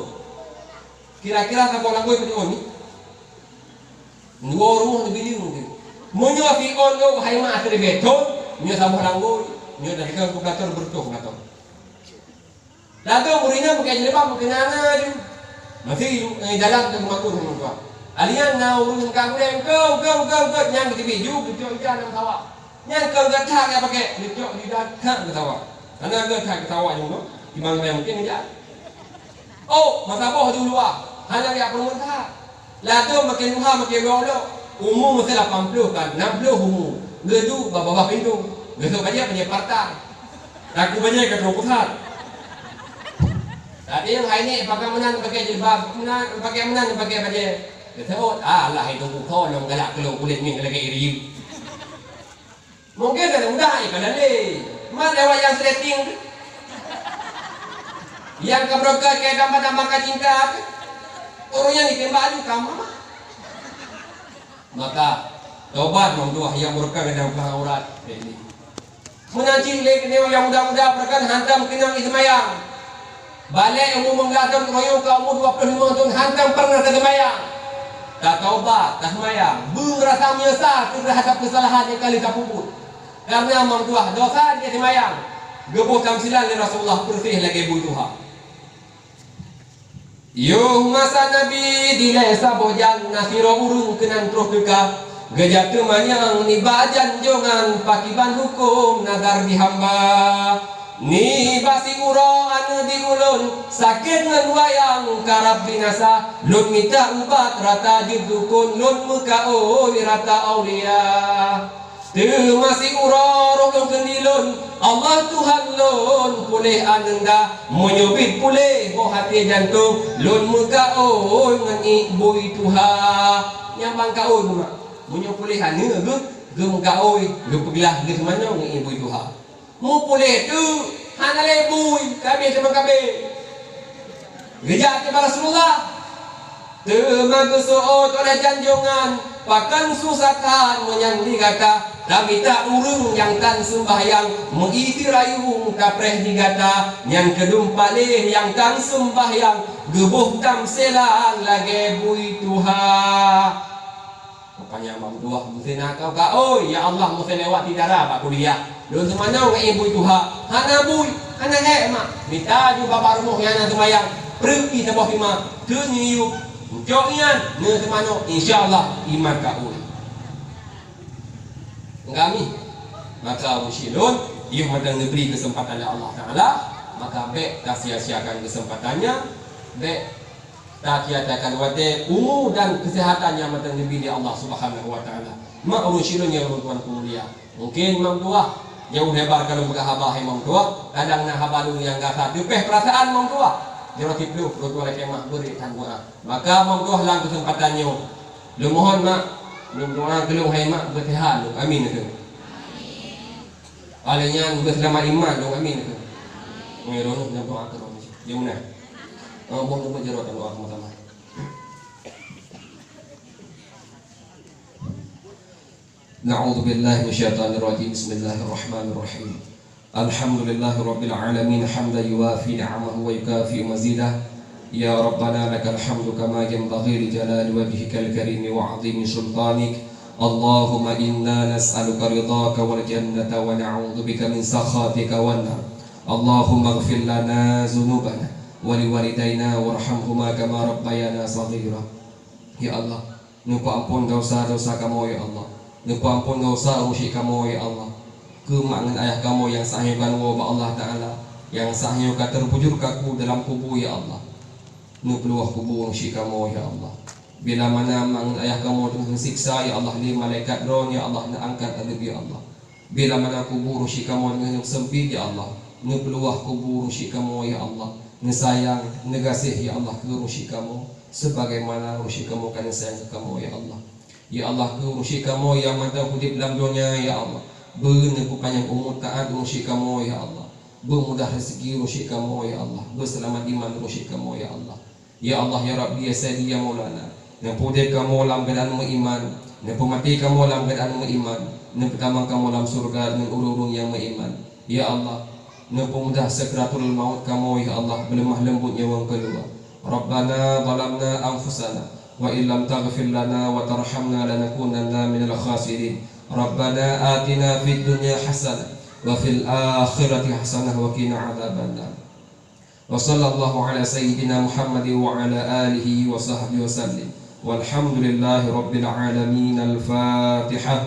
Kira-kira saboh langgôi siôn ni? Dua rumoh leubeh jeueng mungken. Meunyoe siôn ôk hai mak siribèe thôn, nyoe saboh langgôi, nyoe dari ka kalkulator beureutoh mata. Ladôm ureueng inong pakai jilbab, pakai nana ju. Masih, eh, jalan teumakot ngon tuan. Alian na ureueng ka gurèe, "Engkau, engkau, engkau, engkau," nyan geuteubiet ju, geucok ija lam sawak. Nyan keu gata nyang pakai, geucok ija that lam sawak. Karena gata that lam sawak ju, no? Timang gurèe mungkin ija. Oh, masa boh ju luwa. Hana jak peureumeun that. Ladôm makin tuha makin lhok-lhok. Umu meusé lapan ploh ka nam ploh umu. Geuduek bak babah pintoe. Geusok bajèe, bajèe partai. Takue bajèe ka troh pusat. Tapi nyang hai nèk pakai meunan pakai jilbab, meunan pakai meunan pakai bajèe. Geuseuôt, "Ah, alah hai Teungku, ho lôn galak keu lôn kulét mieng lagèe ie riyueng." Mungken ka mudah, eh, ka lé. Man lewat nyang seuleting tu. Nyang ka beureukat keu damba-damba ka cinta tu. Ureueng nyan jitembak aju ka mama. Maka, tobat Mam Tuah nyang beureukat keu damba aurat. Meunan cit lé keunoe nyang muda-muda beureukat hantom keunong jiseumayang. Balek umu limong blah thôn, keureueng ka umu dua ploh limong thôn, hantom pernah taseumayang. Tatobat, taseumayang, beurasa meunyeusal terhadap keusalahan nyang ka lheueh tapeubuet. Kareuna Mam Tuah, dosa di seumayang, geuboh tamsilan lé Rasulullah, peureuseh lagèe bui tuha. Yoh masa Nabi dilèe saboh jan, na sidroe ureueng keunan troh teuka. Geujak teumanyong nibak janjongan, pakriban hukôm nazar di hamba. Nibak siuroe aneuk di ulôn, sakét ngon wayang karab binasa. Lôn mita ubat rata jeuet dukon, lôn meukaôi rata aulia. Teuma siuroe roh lôn kheun di lôn, Allah Tuhan lôn, puléh aneuk dah. Meunyoe bit puléh boh até jantông, lôn meukaôi ngon ié bui tuha. Nyang ban kaôi meunan. Meunyoe puléh aneuk geuh, geuh meukaôi, geuh peuglah geuh teumanyong ngon ié bui tuha. Meupuléh teuk, hana lé bui, ka abéh teuma ka abéh. Geujak keu Rasulullah, Teuma geuseuôt oleh janjongan, pakon susah that meunyan di gata, tamita ureuëng nyang tan seumbahyang, meuideue rayeuk tapreh di gata, nyan keudum paléh nyang tan seumbahyang, geuboh tamsilan lagée bui tuha. Rupanya Imam Tuah meusinan ka-ka, "Oi, ya Allah, meusinan lewat di dara bak kuliah. Lôn seumanoe ngon ié bui tuha. Hana bui, hana hék, Mak. Mita ju bak rumoh nyang na seumayang. Preuki saboh pima, keu ngiyu. Encok nyan, neuseumanoe, insya Allah, iman ka ui." Enggak mi. Maka ureuëng syiek lôn, yôh mantong neubri keuseumpatan lé Allah Taala, maka bék tasia-siakan keuseumpatan nyan, bék tasia-siakan watée umu dan keuseuhatan nyang mantong geubri lé Allah Subhanahu wa Taala. Mak ureuëng syiek lôn nyang lôn tuan peumulia. Mungken Imam Tuah jauh lebar ka lôn peugah haba hai Imam Tuah, kadang na haba lôn nyang gasa teupeh peurasaan Imam Tuah. Jaroe siploh lôn tuan lakée mah beurik tan doá. Maka Imam Tuah lam keuseumpatan nyoe, lôn mohon mak, lôn doá keu lôn hai mak beuseuhat lôn. Amin keu. Paléng nyan beuseulamat iman lôn. Amin keu. Nyoe lôn lôn doá keu lôn. Jeuet meunan. Oh, boh lôn jaroe tan doá sama-sama. أعوذ بالله من الشيطان الرجيم. بسم الله الرحمن الرحيم. الحمد لله رب العالمين، حمدا يوافي نعمه ويكافئ مزيده. يا ربنا لك الحمد كما ينبغي لجلال وجهك الكريم وعظيم سلطانك. اللهم إنا نسألك رضاك والجنة ونعوذ بك من سخطك والنار. اللهم اغفر لنا ذنوبنا ولوالدينا وارحمهما كما ربيانا صغيرا. Ya Allah, neupeuamphon desya-desya kamoe, ya Allah. Neupeuamphon desya ureuëng syiek kamoe, ya Allah. Keu mak ngon ayah kamoe nyang sahnyoe ka neuwoe bak Allah Taala, nyang sahnyoe ka teubujur kaku dalam kubu, ya Allah. Neupeuluwah kubu ureuëng syiek kamoe, ya Allah. Bila mana mak ngon ayah kamoe teungoh neusiksa, ya Allah, lé malaikat Droe, ya Allah, neuangkat adzab, ya Allah. Bila mana kubu ureuëng syiek kamoe teungoh sempit, ya Allah, neupeuluwah kubu ureuëng syiek kamoe, ya Allah, neusayang, neugaséh, ya Allah, keu ureuëng syiek kamoe, sebagaimana ureuëng syiek kamoe ka neusayang keu kamoe, ya Allah. Ya Allah, keu ureuëng syiek kamoe nyang mantong udeb lam donya, ya Allah, beu neupeupanyang umu taát ureuëng syiek kamoe, ya Allah, beumudah rezeki ureuëng syiek kamoe, ya Allah, beuseulamat iman ureuëng syiek kamoe, ya Allah. Ya Allah, ya Rabbi, ya Sayyidi, ya Maulana, neupeuudeb kamoe lam keuadaan meuiman, neupeumaté kamoe lam keuadaan meuiman, neupeutamong kamoe lam syeuruga deungon ureuëng-ureuëng nyang meuiman. Ya Allah, neupeumudah sakratul maut kamoe, ya Allah, beuleumah leumbot nyawa keuluwa. Rabbana zalamna anfusana wa illam taghfir lana wa tarhamna lanakunanna minal khasirin. Rabbana atina fid dunya hasanah wa fil akhirati hasanah wa qina adzabannar. وصلى الله على سيدنا محمد وعلى آله وصحبه وسلم. والحمد لله رب العالمين. الفاتحة.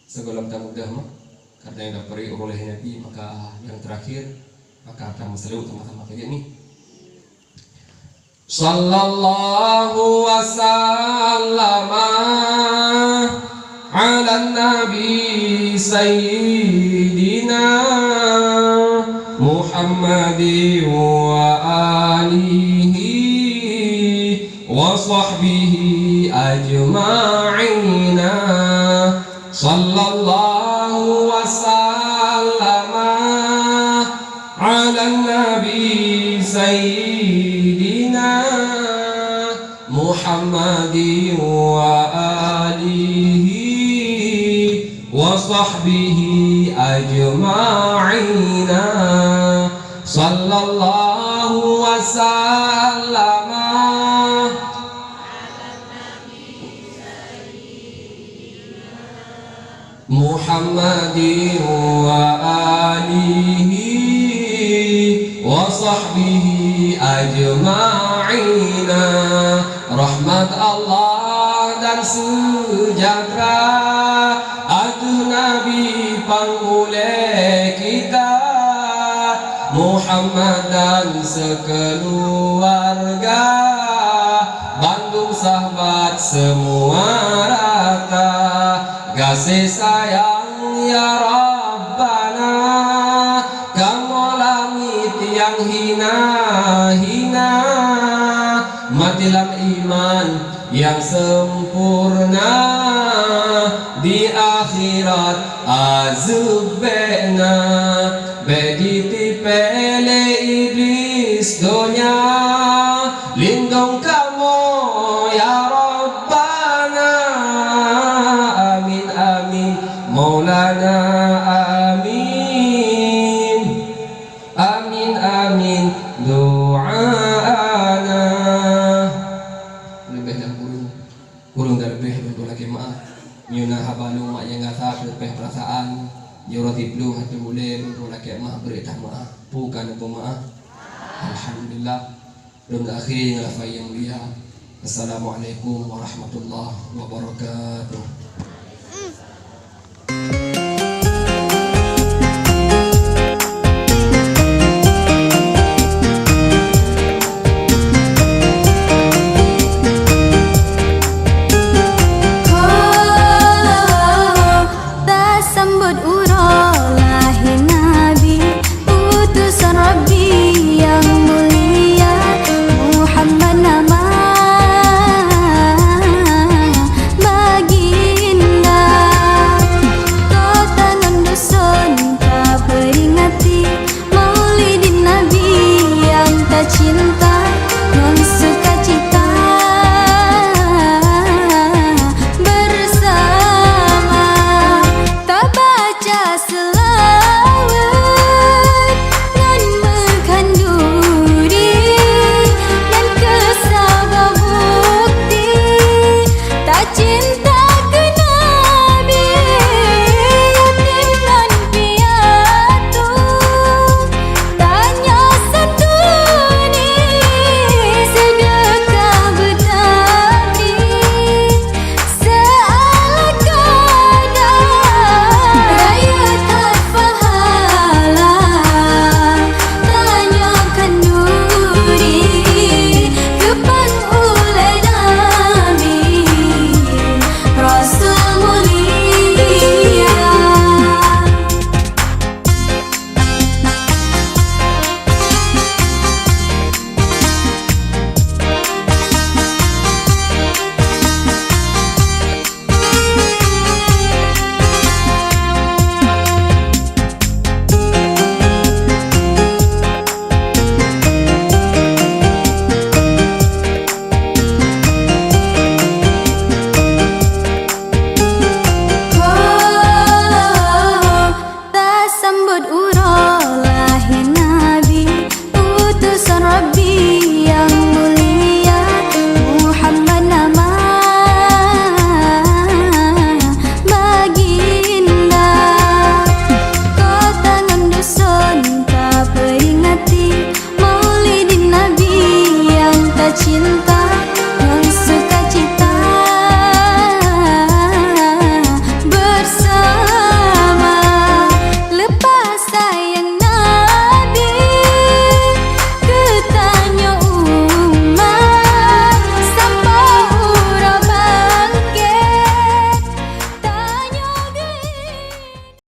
Sigohlom tamudah mah, karena nyang tapeureulée Nabi, maka nyang teurakhir, maka tameuseulaweuet sama-sama keu geuh ni. Sallallahu wasallama ala nabi sayyidina Muhammadi wa alihi wa sahbihi ajma'ina. Sallallahu wasallama ala nabi sayyidina Muhammadin wa alihi wa sahbihi ajma'ina. Sallallahu wasallama Muhammadin wa alihi wa sahbihi ajma'ina. Rahmat Allah dan sejahtera ateueh Nabi panghulée kita Muhammad dan sekeluarga, bandum sahabat semua rata. Gaséh sayang ya Rabbana, kamoe lamiet nyang hina-hina, maté lam iman Nyang sempurna di akhirat, azeub bék na, bék jitipék lé Iblih donya. Lindong kamoe ya Rabbana, amin, amin, Maulana, amin. Amin, amin, doana. Leubeh dan kureueng, kureueng dan leubeh, lôn lakée meuáh. Meunyoe na haba lôn mak nyang gata teupeue peurasaan, jroh sibloh ateueh ulée, lôn lakée meuáh, bri that meuáh. Peue ka neupeu meuáh? Alhamdulillah. Lôn akhé ngon lafai nyang mulia. Assalamualaikum warahmatullahi wabarakatuh. Tasambot uroe lahé Nabi, utusan Rabbi nyang mulia, Muhammad nama baginda. Kota ngon dusun tapeuringati, Maulidin Nabi nyang tacinta, ngon sukacita bersama. Tabaca seulaweuet ngon meukhanduri, nyan keuh saboh bukti tacinta keu Nabi. Yatim ngon piatu, tanyoe santuni, seudeukah beutabri. Seuala kada rayeuk that pahala, tanyoe khanduri keu pan ulée Nabi, Rasul mulia. Tasambot uroe lahé Nabi, utusan Rabbi